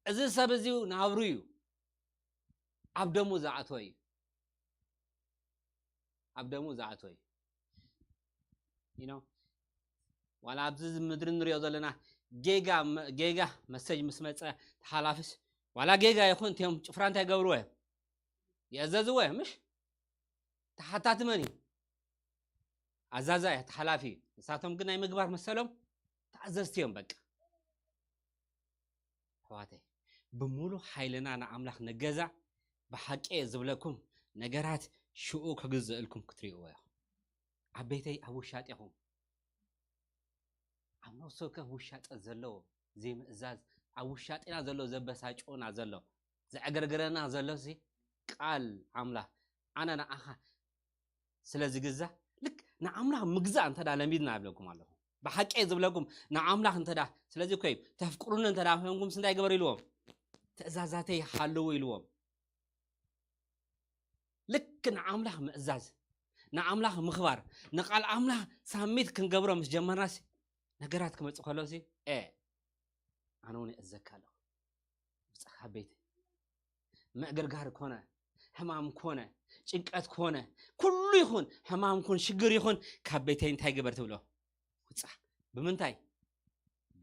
እዚ ሰብ እዚ ናብሩ እዩ። ኣብ ደሙ ዝኣተወ እዩ። ኣብ ደሙ ዝኣተወ እዩ። You know? ዋላ ኣብዚ ምድሪ ንሪኦ ዘለና ጌጋ ጌጋ መሰጅ ምስ መፀ ተሓላፊስ ዋላ ጌጋ ይኹን እቲኦም ጭፍራ እንታይ ገብርዎ እዮም? የእዘዝዎ እዮም። ምሽ ተሓታቲ መን እዩ? ኣዛዛይ ተሓላፊ እዩ። ንሳቶም ግን ናይ ምግባር መሰሎም ተኣዘዝቲ እዮም። በቃ ኣሕዋተይ፣ ብሙሉ ሓይልና ንኣምላኽ ንገዛ። ብሓቂ ዝብለኩም ነገራት ሽኡ ክግዝእልኩም ክትርእይዎ ኢኹም። ኣብ ቤተይ ኣብ ውሻጢኹም ኣብ ነፍሲ ወከፍ ውሻጠ ዘሎ ዘይምእዛዝ ኣብ ውሻጢና ዘሎ ዘበሳጭና ዘሎ ዘዕገርገረና ዘሎ ቃል ኣምላኽ ኣነ ንኣኻ ስለ ዝግዛ ልክ ንኣምላኽ ምግዛእ እንተ ለሚድና ይብለኩም ኣለኹ። ብሓቂ ዝብለኩም ንኣምላኽ እንተ ስለዚ ኮይ ተፍቅሩኒ እንተ ኮንኩም እንታይ ገበሩ ኢልዎም? ትእዛዛተይ ሓልዉ ኢልዎም። ልክ ንኣምላኽ ምእዛዝ፣ ንኣምላኽ ምኽባር፣ ንቃል ኣምላኽ ሳሚት ክንገብሮ ምስ ጀመርናሲ ነገራት ክመፅእ ከሎሲ ኤ ኣነ እውን እእዘካ ኣለኹ። ውፃ ካብ ቤተይ። ምዕግርጋር ኮነ፣ ሕማም ኮነ፣ ጭንቀት ኮነ፣ ኩሉ ይኹን፣ ሕማም ኩን፣ ሽግር ይኹን፣ ካብ ቤተይ እንታይ ግበር ትብሎ? ውፃ። ብምንታይ?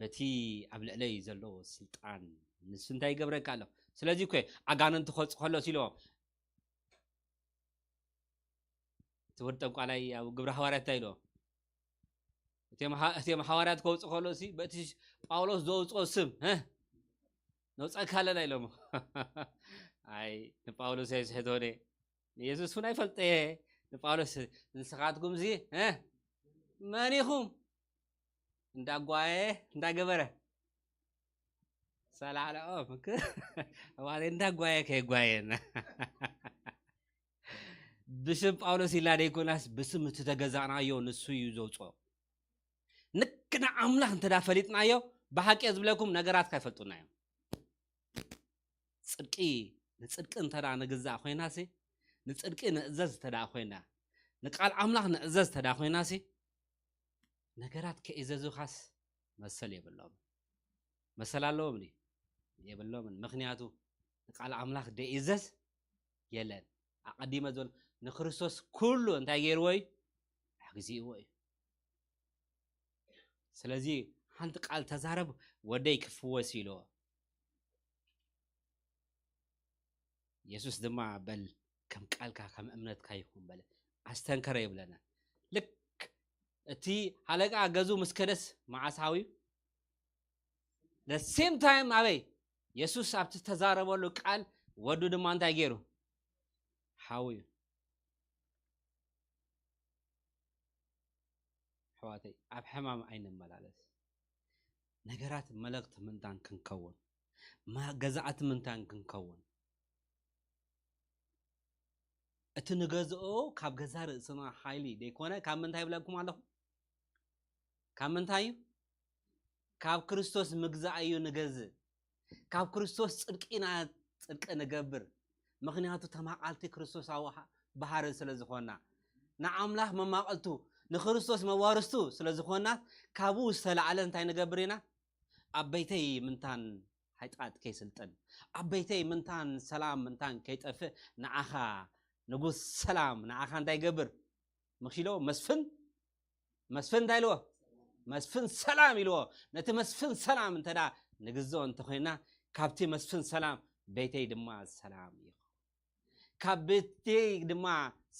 በቲ ኣብ ልዕለይ ዘሎ ስልጣን ንሱ እንታይ ይገብረካ ኣሎ? ስለዚ እኮ ኣጋንንቲ ክወፁ ከሎ ሲልዎም እቲ ወዲ ጠንቋላይ ኣብ ግብረ ሃዋርያት እንታይ ኢልዎ? እቲኦም ሓ- እቲኦም ሓዋርያት ከውፁ ከሎ ሲ በቲ ጳውሎስ ዘውፅኦ ስም እ ነውፀካ ኣለና ኢሎም። ኣይ ንጳውሎስ ኣይስሕቶን እየ ንየሱስ እውን ኣይፈልጠ እየ ንጳውሎስ ንስኻትኩም ሲ እ መን ኢኹም እንዳጓየ እንዳገበረ ሰላዕለኦም እዋን እንዳጓየ ከይጓየና ብስም ጳውሎስ ኢላ ደይኮናስ ብስም እቲ ተገዛእናዮ ንሱ እዩ ዘውፅኦ። ንክና ኣምላኽ እንተ ፈሊጥናዮ ብሓቂ ዝብለኩም ነገራት ካይፈልጡና እዮም። ፅድቂ ንፅድቂ እንተ ንግዛእ ኮይናሲ ንፅድቂ ንእዘዝ እንተ ኮይና ንቃል ኣምላኽ ንእዘዝ እንተ ኮይናሲ ነገራት ከይዘዙኻስ መሰል የብሎም። መሰል ኣለዎም ድዩ? የብሎምን። ምኽንያቱ ንቃል ኣምላኽ ደይእዘዝ የለን። ኣቐዲመ ዝበል ንክርስቶስ ኩሉ እንታይ ገይርዎ እዩ? ኣግዚእዎ እዩ። ስለዚ ሓንቲ ቃል ተዛረብ ወደይ ክፍወስ ኢልዎ። የሱስ ድማ በል ከም ቃልካ ከም እምነትካ ይኹን በለ። ኣስተንከረ ይብለና። ልክ እቲ ሓለቃ ገዙ ምስ ከደስ መዓስ ሓውዩ? The same time ኣበይ? የሱስ ኣብቲ ዝተዛረበሉ ቃል ወዱ ድማ እንታይ ገይሩ? ሓውዩ። ኣሕዋተይ ኣብ ሕማም ኣይንመላለስ። ነገራት መለኽቲ ምንታን ክንከውን፣ ገዛእቲ ምንታን ክንከውን እቲ ንገዝኦ ካብ ገዛ ርእስና ሓይሊ ደይኮነ ካብ ምንታይ ይብለኩም ኣለኹ? ካብ ምንታይ እዩ? ካብ ክርስቶስ ምግዛእ እዩ ንገዝእ። ካብ ክርስቶስ ጽድቂና ጽድቂ ንገብር። ምኽንያቱ ተማቓልቲ ክርስቶሳዊ ባህሪ ስለ ዝኾና ንኣምላኽ መማቐልቱ ንክርስቶስ መዋርስቱ ስለ ዝኾና ካብኡ ዝተላዕለ እንታይ ንገብር ኢና? ኣብ ቤተይ ምንታን ሓጢኣት ከይስልጥን ኣብ ቤተይ ምንታን ሰላም ምንታን ከይጠፍእ ንዓኻ ንጉስ ሰላም ንዓኻ እንታይ ገብር? ምኽሽሎ መስፍን መስፍን እንታይ ኢልዎ? መስፍን ሰላም ኢልዎ። ነቲ መስፍን ሰላም እንተ ንግዝኦ እንተኮይና ካብቲ መስፍን ሰላም ቤተይ ድማ ሰላም እዩ። ካብ ቤተይ ድማ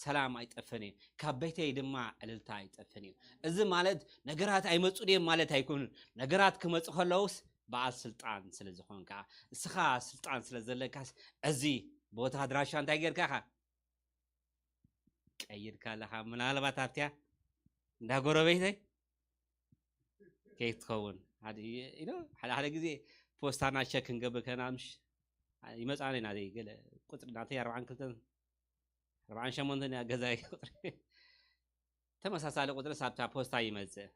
ሰላም ኣይጠፍን እዩ። ካብ ቤተይ ድማ ዕልልታ ኣይጠፍን እዩ። እዚ ማለት ነገራት ኣይመፁን እዮም ማለት ኣይኮኑን። ነገራት ክመፁ ከለውስ በዓል ስልጣን ስለ ዝኾንካ እስኻ ስልጣን ስለ ዘለካስ እዚ ቦታ ኣድራሻ እንታይ ጌርካ ኢኻ ቀይርካ ኣለኻ። ምናልባት ኣብቲያ እንዳ ጎረቤተይ ከይትኸውን ሓደ ሓደ ግዜ ፖስታና ቸክ ክንገብር ከና ምሽ ይመፃና ኢና ገለ ቁፅሪ ናተይ ኣርባዓን ክልተን ኣርባዓን ሸሞንተን እያ ገዛይ ቁፅሪ ተመሳሳሊ ቁፅሪ ኣብታ ፖስታ ይመፅእ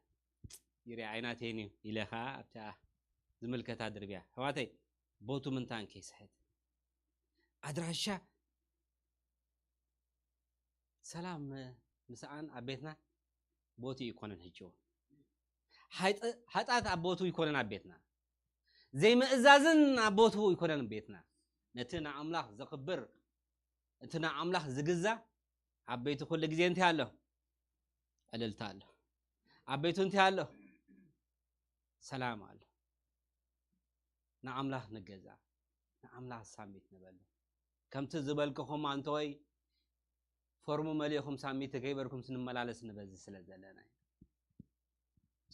ይርያ ኣይናተይን እዩ ኢለ ከዓ ኣብታ ዝምልከታ ድርብያ ኣሕዋተይ ቦቱ ምንታን ከይስሕት ኣድራሻ ሰላም ምስኣን ኣብ ቤትና ቦቱ ይኮነን ህጅው ሓጢኣት ኣብ ቦቱ ይኮነን ኣብ ቤትና ዘይምእዛዝን ኣብ ቦቱ ይኮነን ቤትና ነቲ ንኣምላኽ ዘኽብር እቲ ንኣምላኽ ዝግዛ ኣብ ቤቱ ኩሉ ግዜ እንታይ ኣሎ ዕልልታ ኣሎ ኣብ ቤቱ እንታይ ኣሎ ሰላም ኣሎ ንኣምላኽ ንገዛ ንኣምላኽ ሳሚት ንበሉ ከምቲ ዝበልክኹም ኣንተወይ ፎርሙ መሊእኹም ሳሚት ከይበርኩም ስንመላለስ ንበዚ ስለ ዘለና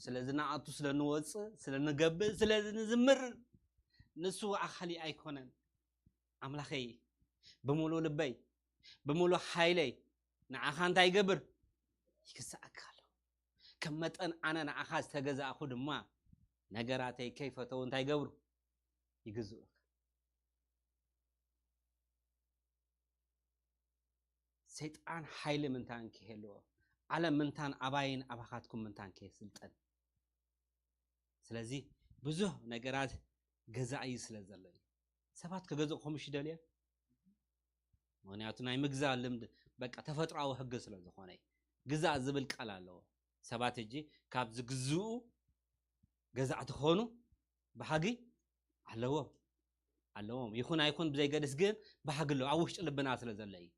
ስለዚ ንኣቱ ስለ ንወፅእ ስለ ንገብእ ስለ ንዝምር ንሱ ኣኻሊ ኣይኮነን ኣምላኸይ ብምሉእ ልበይ ብምሉእ ሓይለይ ንዓኻ እንታይ ይገብር ይግዛእካ ኣሎ ከም መጠን ኣነ ንዓኻ ዝተገዛእኹ ድማ ነገራተይ ከይፈተው እንታይ ይገብሩ ይግዝኡ ሰይጣን ሓይሊ ምንታን ክህልዎ ዓለም ምንታን ኣባይን ኣባኻትኩም ምንታን ከየስልጠን ስለዚ ብዙህ ነገራት ገዛኢ ስለ ዘሎ እዩ ሰባት ክገዝኡ ከምሽ ይደልየ ምክንያቱ ናይ ምግዛእ ልምድ በቃ ተፈጥሮዊ ህግ ስለ ዝኾነ ግዛእ ዝብል ቃል ኣለዎ ሰባት እጂ ካብ ዝግዝኡ ገዛእቲ ክኾኑ ብሓጊ ኣለዎም ኣለዎም ይኹን ኣይኹን ብዘይገድስ ግን ብሓጊ ኣለዎ ኣብ ውሽጢ ልብና ስለ ዘሎ እዩ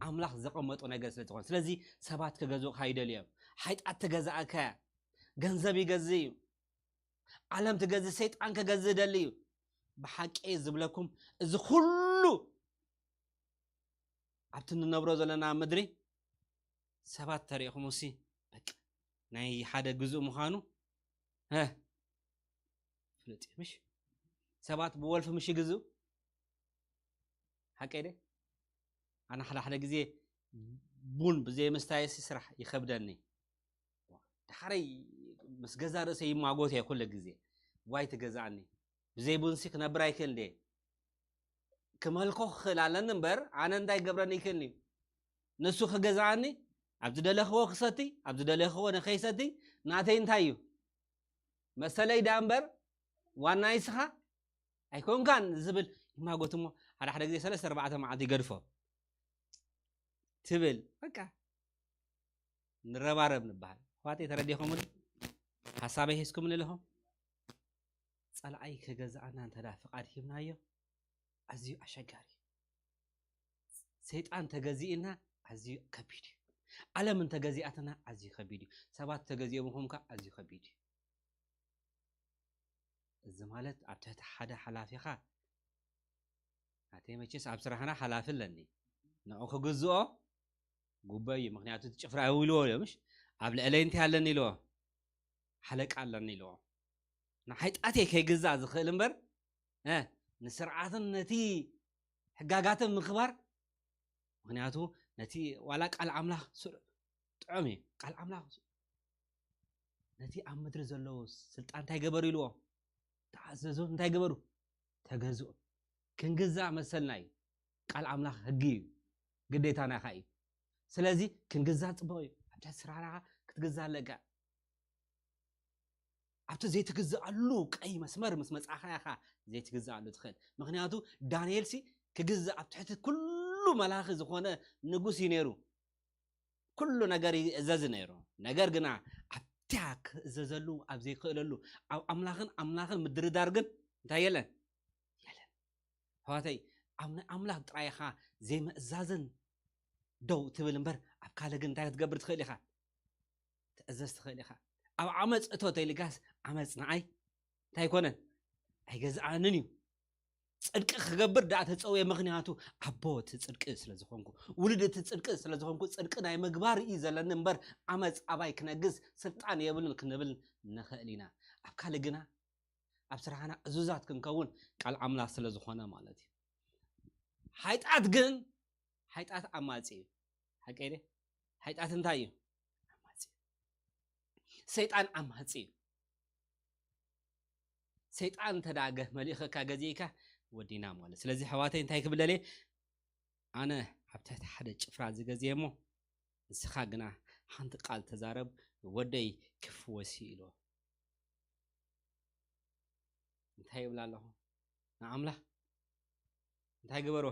ኣምላኽ ዘቐመጦ ነገር ስለ ዝኾነ ስለዚ ሰባት ክገዝኡካ ይደልዮም ሓይጣት ትገዛእካ ገንዘብ ይገዝእ እዩ ዓለም ትገዝእ ሰይጣን ክገዝእ ደሊ እዩ ብሓቂ ዝብለኩም እዚ ኩሉ ኣብቲ ንነብሮ ዘለና ምድሪ ሰባት ተሪእኹም ሲ በቃ ናይ ሓደ ግዙእ ምዃኑ እ ፍልጥ እዩ ምሽ ሰባት ብወልፊ ምሽ ይግዝኡ ሓቀይ ደ ኣነ ሓደ ሓደ ግዜ ቡን ብዘይ ምስታየሲ ስራሕ ይኸብደኒ ዳሕረይ ምስ ገዛ ርእሰ ይማጎት እየ ኩሉ ግዜ ዋይ ትገዛእኒ ብዘይ ቡንሲ ክነብር ኣይክእል እንዴ ክመልኮ ክኽእል ኣለኒ እምበር ኣነ እንታይ ገብረኒ ይክእልኒ እዩ ንሱ ክገዛኣኒ ኣብ ዝደለኽዎ ክሰቲ ኣብ ዝደለኽዎ ንኸይሰቲ ናተይ እንታይ እዩ መሰለይ ዳ እምበር ዋና ይስኻ ኣይኮንካን ዝብል ይማጎት እሞ ሓደ ሓደ ግዜ ሰለስተ ኣርባዕተ መዓልቲ ይገድፎ ትብል በቃ ንረባረብ ንበሃል ኣሕዋተይ ተረዲኹምኒ ሓሳበይ ሒዝኩምኒ ኣለኹም ጸላኣይ ክገዝኣና እንተ ፍቓድ ሂብናዮ ኣዝዩ ኣሸጋሪ እዩ ሰይጣን ተገዚእና ኣዝዩ ከቢድ እዩ ዓለም እንተገዚኣትና ኣዝዩ ከቢድ እዩ ሰባት ተገዚኦምኹም ከ ኣዝዩ ከቢድ እዩ እዚ ማለት ኣብ ትሕቲ ሓደ ሓላፊኻ ናተይ መቸስ ኣብ ስራሕና ሓላፊ ኣለኒ ንዑ ክግዝኦ ጉበይ እዩ ምክንያቱ እቲ ጭፍራ እው ኢልዎ ኢሎ ምሽ ኣብ ልዕለይ እንታይ ኣለኒ ኢልዎ ሓለቃ ኣለኒ ኢልዎ ንሓይጣት እየ ከይግዛእ ዝኽእል እምበር ንስርዓትን ነቲ ሕጋጋትን ምኽባር ምክንያቱ ነቲ ዋላ ቃል ኣምላኽ ጥዑም እዩ ቃል ኣምላኽ ነቲ ኣብ ምድሪ ዘለዉ ስልጣን እንታይ ገበሩ ኢልዎ ተኣዘዙ እንታይ ገበሩ ተገዝኡ ክንግዛእ መሰልና እዩ ቃል ኣምላኽ ህጊ እዩ ግዴታና ኻ እዩ ስለዚ ክንግዛእ ፅቡቅ እዩ ኣብታ ስራሕና ክትግዛእ ኣለካ ኣብቲ ዘይትግዛኣሉ ቀይ መስመር ምስ መፅእኻ ኢኻ ዘይትግዛኣሉ ትኽእል ምክንያቱ ዳንኤል ሲ ክግዛእ ኣብ ትሕቲ ኩሉ መላኺ ዝኾነ ንጉስ እዩ ነይሩ ኩሉ ነገር ይእዘዝ ነይሩ ነገር ግና ኣብታ ክእዘዘሉ ኣብ ዘይክእለሉ ኣብ ኣምላኽን ኣምላኽን ምድርዳር ግን እንታይ የለን የለን ኣሕዋተይ ኣብ ናይ ኣምላኽ ጥራይ ኢኻ ዘይምእዛዝን ደው ትብል እምበር ኣብ ካልእ ግን እንታይ ክትገብር ትኽእል ኢኻ ትእዘዝ ትኽእል ኢኻ ኣብ ዓመፅ እቶ ተይልጋስ ዓመፅ ንዓይ እንታይ ይኮነን ኣይገዝኣንን እዩ ፅድቂ ክገብር ዳኣ ተፀውየ ምክንያቱ ኣቦ እቲ ፅድቂ ስለዝኾንኩ ውሉድ እቲ ፅድቂ ስለዝኾንኩ ፅድቂ ናይ ምግባር እዩ ዘለኒ እምበር ዓመፅ ኣባይ ክነግስ ስልጣን የብልን ክንብል ንኽእል ኢና ኣብ ካልእ ግና ኣብ ስራሕና እዙዛት ክንከውን ቃል ኣምላኽ ስለ ዝኾነ ማለት እዩ ሓይጣት ግን ሓይጣት ኣማፂ እዩ ሓቀይ ሓይጣት እንታይ እዩ ኣማፂ ሰይጣን ኣማፂ እዩ ሰይጣን እንተ ገህ መሊእኸካ ገዚእካ ወዲና ማለት ስለዚ ሕዋተይ እንታይ ክብለለ ኣነ ኣብ ትሕቲ ሓደ ጭፍራ ዝገዝየ እሞ ንስኻ ግና ሓንቲ ቃል ተዛረብ ወደይ ክፍወስ ኢልዎ እንታይ ይብላ ኣለኹ ንኣምላኽ እንታይ ግበሮ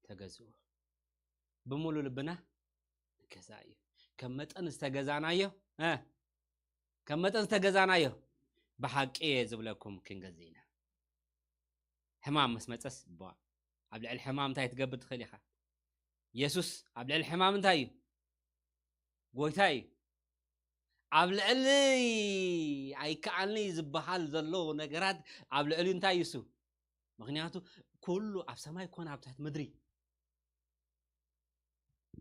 ተገዝኡ ብምሉ ልብና ገዛ እዩ። ከም መጠን ዝተገዛናዮ እ ከም መጠን ዝተገዛናዮ ብሓቂ እየ ዝብለኩም ክንገዝእ ኢና። ሕማም ምስ መፀስ ቧ ኣብ ልዕሊ ሕማም እንታይ ትገብር ትኽእል ኢኻ? የሱስ ኣብ ልዕሊ ሕማም እንታይ እዩ? ጎይታ እዩ። ኣብ ልዕሊ ኣይከኣልኒ ዝበሃል ዘሎ ነገራት ኣብ ልዕሊ እንታይ እዩ እሱ? ምክንያቱ ኩሉ ኣብ ሰማይ ኮነ ኣብ ትሕቲ ምድሪ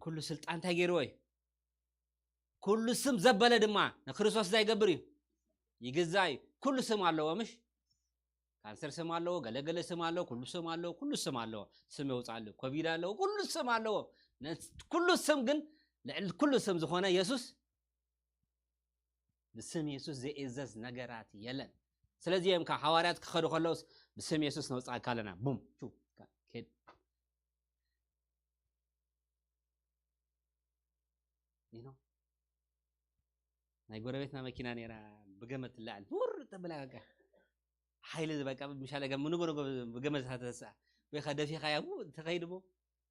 ኩሉ ስልጣን እንታይ ገይርዎ እዩ? ኩሉ ስም ዘበለ ድማ ንክርስቶስ እንታይ ይገብር እዩ? ይግዛእ እዩ። ኩሉ ስም ኣለዎ ምሽ? ካንሰር ስም ኣለዎ፣ ገለገለ ስም ኣለዎ፣ ኩሉ ስም ኣለዎ፣ ኩሉ ስም ኣለዎ። ስም የውፅኣሉ። ኮቪድ ኣለዎ፣ ኩሉ ስም ኣለዎ። ነስ- ኩሉ ስም ግን ልዕሊ ኩሉ ስም ዝኾነ የሱስ ብስም የሱስ ዘይእዘዝ ነገራት የለን። ስለዚ እዮም ካብ ሓዋርያት ክኸዱ ከለውስ ብስም የሱስ ነውፅኣካ ኣለና። ቡም ቹ ኬድ you know ናይ ጎረቤትና መኪና ነራ ብገመድ ትላዕል ውር ተብላ በቃ ሓይሊ በቃ ምሻለ ገ ምንጎ ንጎ ብገመድ ተተሳ ወይ ከ ደፊኻያ ው ተኸይድ ሞ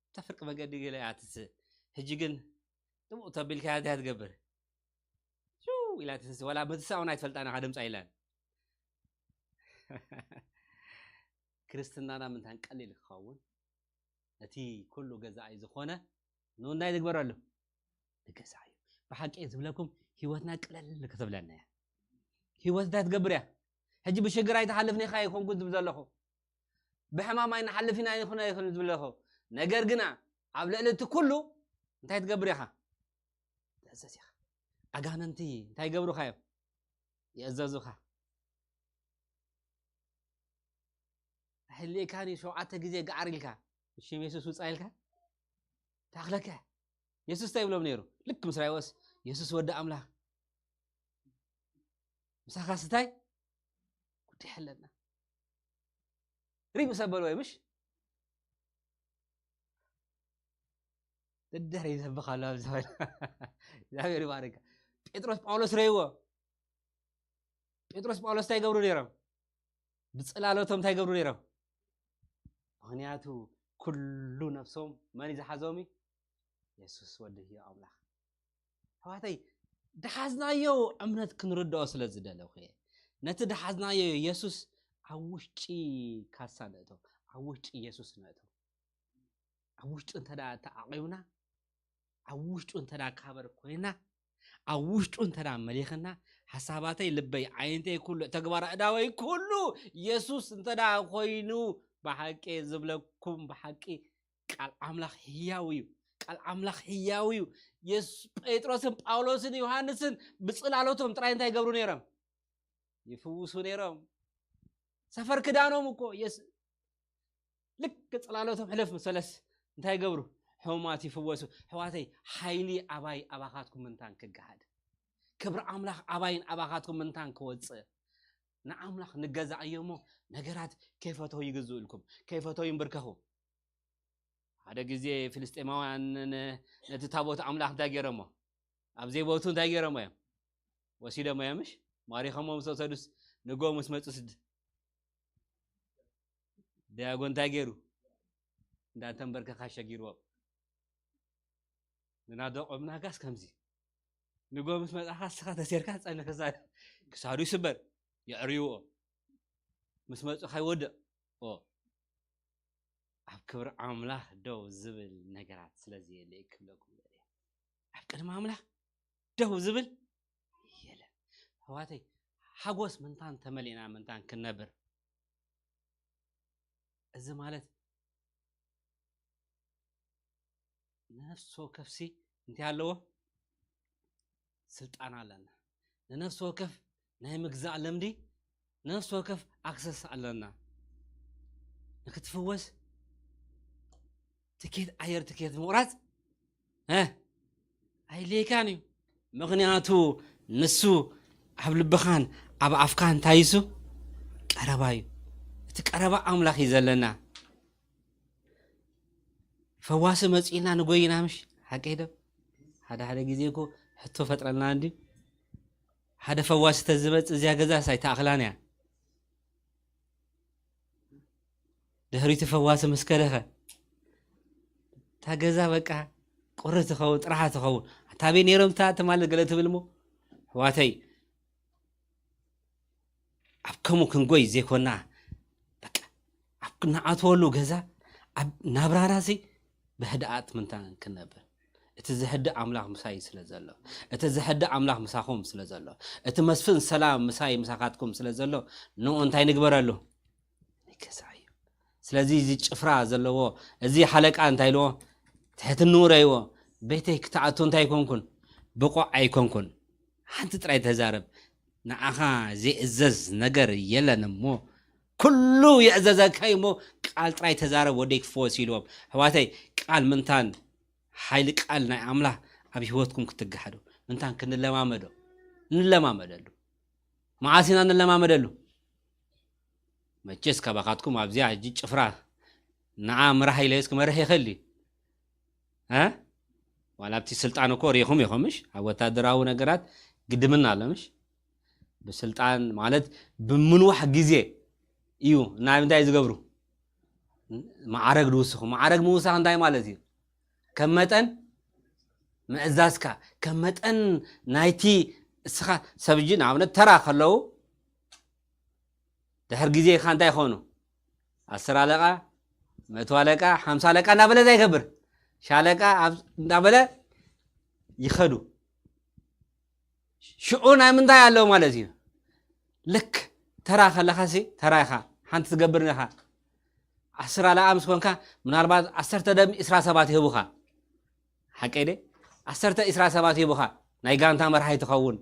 እታ ፍርቂ መገዲ ገለ ኣትስ ሕጂ ግን ጥቡቅ ተቢልካ እንታይ ትገብር ሽው ኢላ ትስስ ወላ ምትሳውን ኣይትፈልጣን ኢኻ ድምፃ ኢላን ክርስትናና ምንታን ቀሊል ክኸውን ነቲ ኩሉ ገዛኣይ ዝኾነ ንኡ እንታይ ዝግበረሉ ንገዛእ እዩ። ብሓቂ እየ ዝብለኩም ህይወትና ቅልል ክትብለና እያ። ህይወት እንታይ ትገብር እያ? ሕጂ ብሽግር ኣይትሓልፍን ኢኻ ኣይኮንኩን ዝብል ዘለኹ ብሕማም ኣይንሓልፍን ኣይንኹን ኣይኹን ዝብል ዘለኹ ነገር ግና ኣብ ልዕሊ እቲ ኩሉ እንታይ ትገብር ኢኻ? ትእዘዝ ኢኻ። ኣጋንንቲ እንታይ ይገብሩኻ እዮም? ይእዘዙኻ። ኣይህልየካን እዩ ሸውዓተ ግዜ ገዓር ኢልካ ሽም የሱስ ውፃ ኢልካ ታክለካ የሱስ እንታይ ይብሎም ነይሩ ልክ ምስ ራይወስ የሱስ ወዲ ኣምላኽ ምሳኻስ እንታይ ጉዳይ ኣለና ሪብ ሰበል ወይ ምሽ ደደር ይሰብኽ ኣሎ ኣብዚ ኾይኑ እግዚኣብሔር ይባርካ ጴጥሮስ ጳውሎስ ረይዎ ጴጥሮስ ጳውሎስ እንታይ ይገብሩ ነይሮም ብፅላለቶም እንታይ ይገብሩ ነይሮም ምክንያቱ ኩሉ ነፍሶም መን እዩ ዝሓዞም እዩ የሱስ ወዲ ህዮ ኣምላኽ ኣሕዋተይ ድሓዝናዮ እምነት ክንርድኦ ስለ ዝደለኹ እየ ነቲ ድሓዝናዮ የሱስ ኣብ ውሽጢ ካሳ ንእቶ ኣብ ውሽጢ የሱስ ንእቶ ኣብ ውሽጡ እንተ ተዓቂብና ኣብ ውሽጡ እንተ ካበር ኮይና ኣብ ውሽጡ እንተ መሊኽና ሓሳባተይ ልበይ ዓይንተይ ኩሉ ተግባር ኣእዳወይ ኩሉ የሱስ እንተ ኮይኑ ብሓቂ ዝብለኩም ብሓቂ ቃል ኣምላኽ ህያው እዩ ቃል ኣምላኽ ህያው እዩ የሱስ ጴጥሮስን ጳውሎስን ዮሃንስን ብፅላሎቶም ጥራይ እንታይ ይገብሩ ነይሮም ይፍውሱ ነይሮም ሰፈር ክዳኖም እኮ የስ ልክ ፅላሎቶም ሕለፍ መሰለስ እንታይ ይገብሩ ሕሙማት ይፍወሱ ሕዋተይ ሓይሊ ኣባይ ኣባኻትኩም ምንታን ክገሃድ ክብሪ ኣምላኽ ኣባይን ኣባኻትኩም ምንታን ክወፅእ ንኣምላኽ ንገዛእዮ እሞ ነገራት ከይፈተው ይግዝኡልኩም ከይፈተው ይንብርከኹ ሓደ ግዜ ፍልስጤማውያን ነቲ ታቦት ኣምላኽ እንታይ ገይሮሞ ኣብ ዘይቦቱ እንታይ ገይሮሞ እዮም ወሲዶሞ እዮም ምሽ ማሪኸሞ ምስ ወሰዱስ ንጎ ምስ መፁስ ዳያጎ እንታይ ገይሩ እንዳተንበርከኻ ሸጊርዎም ንናደቆም ናጋስ ከምዚ ንጎ ምስ መፃኻ ስኻ ተሴርካ ፀኒ ክሳድ ክሳዱ ይስበር የዕርይዎ ምስ መፁ ካይወድቕ ኦ ኣብ ክብሪ ኣምላኽ ደው ዝብል ነገራት ስለዚ የለ ክብለኩም ኣብ ቅድሚ ኣምላኽ ደው ዝብል የለን ኣሕዋተይ ሓጎስ ምንታን ተመሊእና ምንታን ክንነብር እዚ ማለት ንነፍሲ ወከፍሲ እንታይ ኣለዎ ስልጣን ኣለና ንነፍሲ ወከፍ ናይ ምግዛእ ለምዲ ነፍሲ ወከፍ ኣክሰስ ኣለና ንክትፍወስ ትኬት ኣየር ትኬት ምቁራፅ ኣይሌካን እዩ ምኽንያቱ ንሱ ኣብ ልብኻን ኣብ ኣፍካን እንታይ ይሱ ቀረባ እዩ እቲ ቀረባ ኣምላኽ እዩ ዘለና ፈዋሲ መፂእና ንጎይና ምሽ ሓቂ ዶ ሓደ ሓደ ግዜ እኮ ሕቶ ፈጥረልና እንዲ ሓደ ፈዋሲ ተዝመፅ እዚያ ገዛስ ኣይተኣኽላን እያ ድሕሪቲ ፈዋሲ ምስ ከደኸ እታ ገዛ በቃ ቁሪ ትኸውን፣ ጥራሓ ትኸውን። ኣታ ኣበይ ነይሮም እታ ትማል ገለ ትብል እሞ፣ ኣሕዋተይ፣ ኣብ ከምኡ ክንጎይ ዘይኮና፣ በቃ፣ ኣብ ንኣትወሉ ገዛ፣ ኣብ ናብራናሲ ብህድኣት ምንታን ክንነብር። እቲ ዝህድእ ኣምላኽ ምሳይ ስለ ዘሎ፣ እቲ ዝህድእ ኣምላኽ ምሳኹም ስለ ዘሎ፣ እቲ መስፍን ሰላም ምሳይ ምሳኻትኩም ስለ ዘሎ፣ ንኡ እንታይ ንግበረሉ? ንገዛእ እዩ። ስለዚ እዚ ጭፍራ ዘለዎ፣ እዚ ሓለቃ እንታይ ኢልዎ? ትሕትንኡ ረእይዎ። ቤተይ ክትኣቱ እንታይ ኣይኮንኩን? ብቑዕ ኣይኮንኩን። ሓንቲ ጥራይ ተዛረብ። ንዓኻ ዘይእዘዝ ነገር የለን እሞ፣ ኩሉ የእዘዘካ እዩ እሞ፣ ቃል ጥራይ ተዛረብ፣ ወደይ ክፈወስ ኢልዎም። ኣሕዋተይ፣ ቃል ምንታን፣ ሓይሊ ቃል ናይ ኣምላኽ ኣብ ህይወትኩም ክትግሃዱ ምንታን ክንለማመዶ፣ ንለማመደሉ። መዓስ ኢና ንለማመደሉ? መቸስ ካባኻትኩም ኣብዚኣ ሕጂ ጭፍራ ንዓ ምራሕ ኢለስ ክመርሕ ይኽእል እዩ። እ? ዋላ ኣብቲ ስልጣን እኮ ርኢኹም ኢኹም፣ ምሽ? ኣብ ወታደራዊ ነገራት ግድምና ኣሎ፣ ምሽ? ብስልጣን ማለት ብምንዋሕ ግዜ እዩ። ናብ እንታይ ዝገብሩ? ማዕረግ ዝውስኹ። ማዕረግ ምውሳኽ እንታይ ማለት እዩ? ከም መጠን ምእዛዝካ፣ ከም መጠን ናይቲ እስኻ ሰብ፣ እጂ ንኣብነት ተራ ከለዉ፣ ድሕር ግዜ ኢኻ እንታይ ይኾኑ? ዓስር ኣለቃ፣ መቶ ኣለቃ፣ ሓምሳ ኣለቃ እናበለ እንታይ ይገብር? ሻለቃ ኣብ-፣ እናበለ ይኸዱ። ሽዑ ናይ ምንታይ ኣለዉ ማለት እዩ? ልክ ተራ ከለኻሲ፣ ተራ ኢኻ፣ ሓንቲ ትገብር ኢኻ። ዓስር ኣለቃ ምስ ኮንካ፣ ምናልባት ዓሰርተ ደም ዕስራ ሰባት ይህቡኻ። ሓቀይ ደ? ዓሰርተ ዕስራ ሰባት ይህቡኻ። ናይ ጋንታ መርሃይ ትኸውን።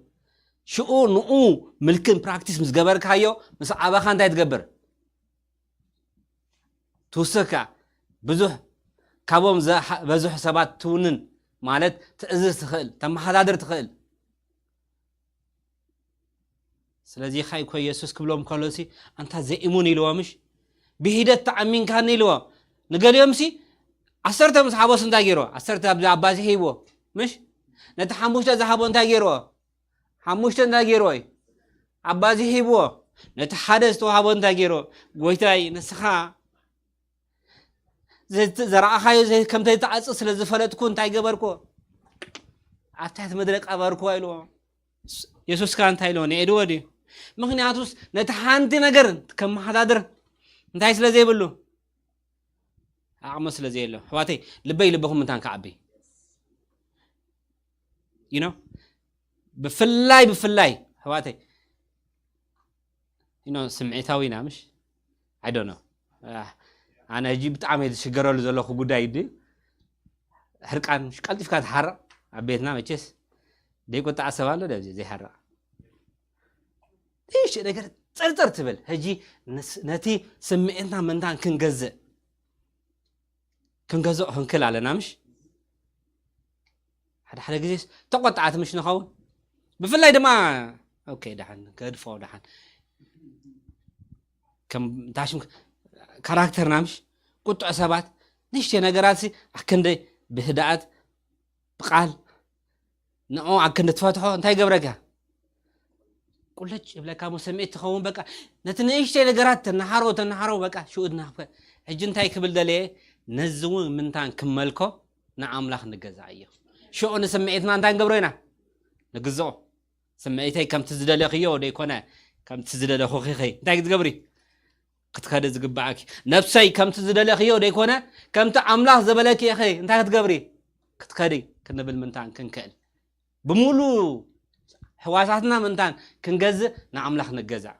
ሽዑ ንኡ ምልክን ፕራክቲስ ምስ ገበርካዮ፣ ምስ ዓበኻ እንታይ ትገብር? ትውስኽ ከኣ፣ ብዙሕ፣ ካብኦም ዘ-፣ በዝሑ ሰባት ትውንን፣ ማለት ትእዝዝ ትኽእል፣ ተመሓዳድር ትኽእል። ስለዚ ኻይ እኮ የሱስ ክብሎም ከሎሲ፣ ኣንታ ዘይእሙን ኢልዎ፣ ምሽ? ብሂደት ተኣሚንካኒ ኢልዎ። ንገሊኦምሲ፣ ዓሰርተ ምስ ሓቦስ እንታይ ገይርዎ? ዓሰርተ ኣብ-፣ ኣባዚሑ ሂብዎ፣ ምሽ? ነቲ ሓሙሽተ ዝሃቦ እንታይ ገይርዎ? ሓሙሽተ እንታይ ገይርዎ እዩ? ኣባዚሑ ሂብዎ። ነቲ ሓደ ዝተዋሃቦ እንታይ ገይርዎ? ጎይታይ፣ ንስኻ ዘ-፣ ዘርኣኻዮ ዘ-፣ ከም ዘይትዓጽ ስለ ዝፈለጥኩ እንታይ ገበርኩ? ኣብ ትሕቲ ምድሪ ቀበርኩዎ ኢልዎ። ስ-፣ የሱስ ከኣ እንታይ ኢልዎ? ንኤድዎ ድዩ? ምኽንያቱስ ነቲ ሓንቲ ነገር ከመሓዳድር እንታይ ስለ ዘይብሉ? ዓቕሚ ስለ ዘየሎ። ኣሕዋተይ፣ ልበይ ልብኹም ምንታን ክዓቢ። You know? ብፍላይ፣ ብፍላይ፣ ኣሕዋተይ፣ you know፣ ስምዒታዊ ኢና፣ ምሽ? I don't know። ኣህ፣ ኣነ ሕጂ ብጣዕሚ እየ ዝሽገረሉ ዘለኹ ጉዳይ ድዩ? ሕርቃን፣ ምሽ? ቀልጢፍካ ትሓርቕ ኣብ ቤትና መቸስ። ዘይቁጣዕ ሰብ ኣሎ ዶ ኣብዚ ዘይሓርቕ? ንእሽቶ ነገር ጽርጽር ትብል። ሕጂ ንስ-፣ ነቲ ስምዒትና ምንታን ክንገዝእ፣ ክንገዝኦ ክንክእል ኣለና፣ ምሽ? ሓደ ሓደ ግዜስ ተቆጣዕቲ ምሽ ንኸውን። ብፍላይ ድማ፣ ኦኬ፣ ደሓን፣ ገድፎ፣ ደሓን። ከም ታሽም ካራክተርና፣ ምሽ? ቁጡዕ ሰባት፣ ንእሽተይ ነገራት ሲ፣ ኣክንደይ ብህድኣት፣ ብቃል፣ ንዑ ኣክንዲ ትፈትሖ፣ እንታይ ይገብረካ? ቁልጭ ይብለካ፣ እሞ ስምዒት ትኸውን፣ በቃ፣ ነቲ ንእሽተይ ነገራት ተናሓሮ፣ ተናሓሮ፣ በቃ፣ ሽኡ ድናፍቀ። ሕጂ እንታይ ክብል ደለየ? ነዚ እውን ምንታን ክመልኮ ንኣምላኽ ንገዛእዮ። ሽዑ ንስምዒትና እንታይ ንገብሮ ኢና? ንግዝኦ። ስምዒተይ ከምቲ ዝደለኽዮ ደይኮነ፣ ከምቲ ዝደለኹኺ ኸይ እንታይ ክትገብሪ? ክትከዲ ዝግብኣኪ። ነብሰይ ከምቲ ዝደለኽዮ ደይኮነ፣ ከምቲ ኣምላኽ ዘበለኪ ኢኺ እንታይ ክትገብሪ? ክትከዲ ክንብል ምንታን ክንክእል። ብምሉእ ሕዋሳትና ምንታን ክንገዝእ ንኣምላኽ ንገዛእ።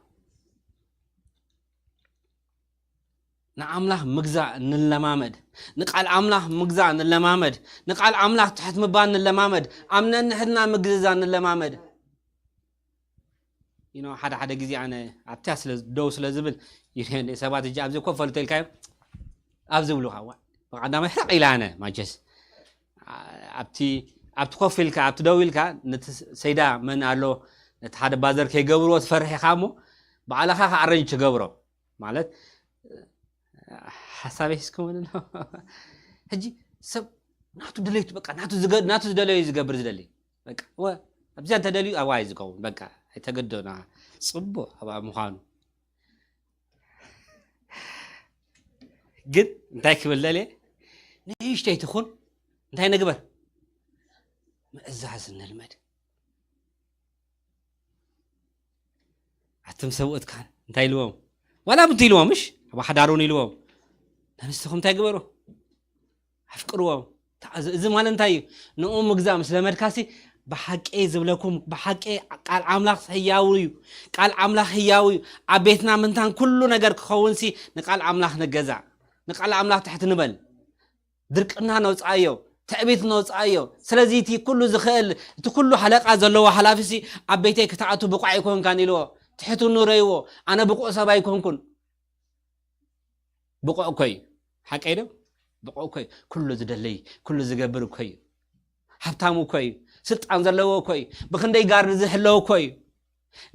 ንኣምላኽ ምግዛእ ንለማመድ። ንቃል ኣምላኽ ምግዛእ ንለማመድ። ንቃል ኣምላኽ ትሕት ምባል ንለማመድ። ኣብ ነንሕድና ምግዛእ ንለማመድ። You know፣ ሓደ ሓደ ግዜ ኣነ ኣብቲያ ስለ ደው ስለ ዝብል፣ you know፣ ሰባት እጂ ኣብዚ ኮፍ በሉ ተልካዮም፣ ኣብ ዝብሉኻ፣ ዋ፣ ብቐዳማይ ሕርቕ ኢለ ኣነ፣ ማቸስ፣ ኣ-፣ ኣብቲ፣ ኣብቲ ኮፍ ኢልካ፣ ኣብቲ ደው ኢልካ፣ ነቲ ሰይዳ መን ኣሎ፣ ነቲ ሓደ ባዘር ከይገብርዎ ትፈርሕ ኢኻ እሞ፣ ባዕልኻ ከኣ ኣረንጅ ትገብሮ። ማለት፣ ሓሳበይ ሒዝኩም ኣሎ። ሕጂ ሰብ ናቱ ድሌቱ፣ በቃ፣ ናቱ ዝገ-፣ ናቱ ዝደለዮ እዩ ዝገብር ዝደሊ። በቃ፣ ወ-፣ ኣብዚኣ እንተደልዩ ኣብኣ እዩ ዝከውን። በቃ፣ ኣይተገደና። ጽቡቕ ኣብኣ ምዃኑ። ግን እንታይ ክብል ደልየ? ንእሽተይ ትኹን፣ እንታይ ንግበር? ምእዛዝ ንልመድ። ኣቱም ሰብኡት ካን እንታይ ኢልዎም? ዋላ ብንቱ ኢልዎም፣ ምሽ ኣብ ሓዳሩን ኢልዎም፣ ነንስትኹም እንታይ ግበሩ? ኣፍቅርዎም። ተኣዘ-፣ እዚ ማለት እንታይ እዩ? ንኡ ምግዛእ ምስ ለመድካሲ፣ ብሓቂ ዝብለኩም፣ ብሓቂ ቃል ኣምላኽ ህያው እዩ። ቃል ኣምላኽ ህያው እዩ። ኣብ ቤትና ምንታን ኩሉ ነገር ክኸውንሲ፣ ንቃል ኣምላኽ ንገዛእ። ንቃል ኣምላኽ ትሕት ንበል። ድርቅና ነውፅኣዮ፣ ትዕቢት ነውፅኣዮ። ስለዚ እቲ ኩሉ ዝኽእል፣ እቲ ኩሉ ሓለቃ ዘለዎ ሓላፊሲ፣ ኣብ ቤተይ ክትኣቱ ብቑዕ ኣይኮንካን ኢልዎ። ትሕቱ ንረይዎ፣ ኣነ ብቑዕ ሰብ ኣይኮንኩን። ብቑዕ እኮ እዩ። ሓቀይ ዶ? ብቑዕ እኮ እዩ። ኩሉ ዝደልይ፣ ኩሉ ዝገብር እኮ እዩ። ሃብታሙ እኮ እዩ። ስልጣን ዘለዎ እኮ እዩ። ብኽንደይ ጋርድ ዝህለው እኮ እዩ።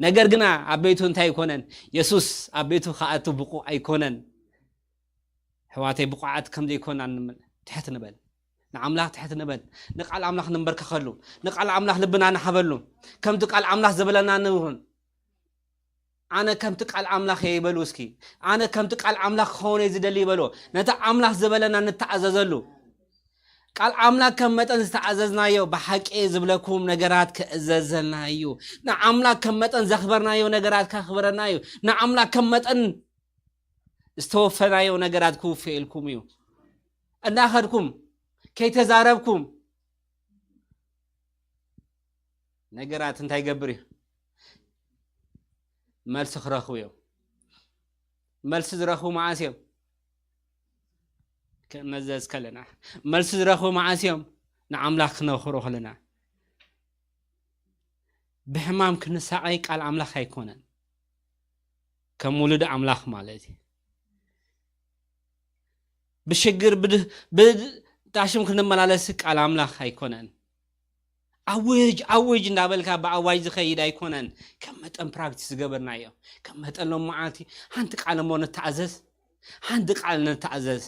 ነገር ግና ኣብ ቤቱ እንታይ ኣይኮነን? የሱስ ኣብ ቤቱ ክኣቱ ብቑዕ ኣይኮነን። ኣሕዋተይ፣ ብቑዓት ከም ዘይኮና ንምን-፣ ትሕት ንበል። ንኣምላኽ ትሕት ንበል። ንቃል ኣምላኽ ንንበርከኸሉ። ንቃል ኣምላኽ ልብና ንሃበሉ። ከምቲ ቃል ኣምላኽ ዝበለና ንኹን። ኣነ ከምቲ ቃል ኣምላኽ እየ ይበሉ እስኪ። ኣነ ከምቲ ቃል ኣምላኽ ክኸውን እየ ዝደሊ ይበሎ። ነቲ ኣምላኽ ዝበለና ንተኣዘዘሉ። ቃል ኣምላኽ ከም መጠን ዝተኣዘዝናዮ፣ ብሓቂ ዝብለኩም ነገራት ክእዘዘልና እዩ። ንኣምላኽ ከም መጠን ዘኽበርናዮ ነገራት ከኽብረና እዩ። ንኣምላኽ ከም መጠን ዝተወፈናዮ ነገራት ክውፈየልኩም እዩ። እናኸድኩም፣ ከይተዛረብኩም፣ ነገራት እንታይ ይገብር እዩ? መልሲ ክረኽቡ እዮም። መልሲ ዝረኽቡ መዓስ እዮም? ክንእዘዝ ከለና። መልሲ ዝረኽቡ መዓስ እዮም? ንኣምላኽ ክነኽብሮ ከለና። ብሕማም ክንሳቐይ ቃል ኣምላኽ ኣይኮነን። ከም ውሉድ ኣምላኽ ማለት እዩ። ብሽግር፣ ብድ-፣ ብጣሽም ክንመላለስ ቃል ኣምላኽ ኣይኮነን። ኣውጅ፣ ኣውጅ እንዳበልካ ብኣዋጅ ዝኸይድ ኣይኮነን። ከም መጠን ፕራክቲስ ዝገበርናዮ፣ ከም መጠን ሎም መዓልቲ ሓንቲ ቃል እሞ ንተኣዘዝ፣ ሓንቲ ቃል ንተኣዘዝ።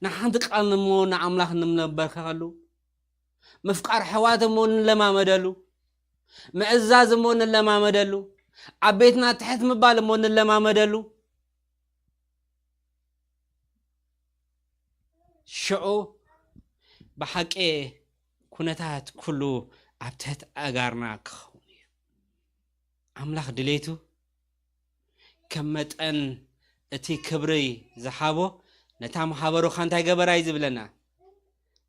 ንሓንቲ ቃል እሞ ንኣምላኽ እንንበርከኸሉ፣ ምፍቃር ኣሕዋት እሞ ንለማመደሉ፣ ምእዛዝ እሞ ንለማመደሉ፣ ኣብ ቤትና ትሕት ምባል እሞ ንለማመደሉ። ሽዑ ብሓቂ ኩነታት ኩሉ ኣብ ትሕቲ ኣእጋርና ክኸውን እዩ። ኣምላኽ ድሌቱ ከም መጠን እቲ ክብሪ ዝሃቦ ነታ ማሕበሩ ኸ እንታይ ገበራ እዩ ዝብለና?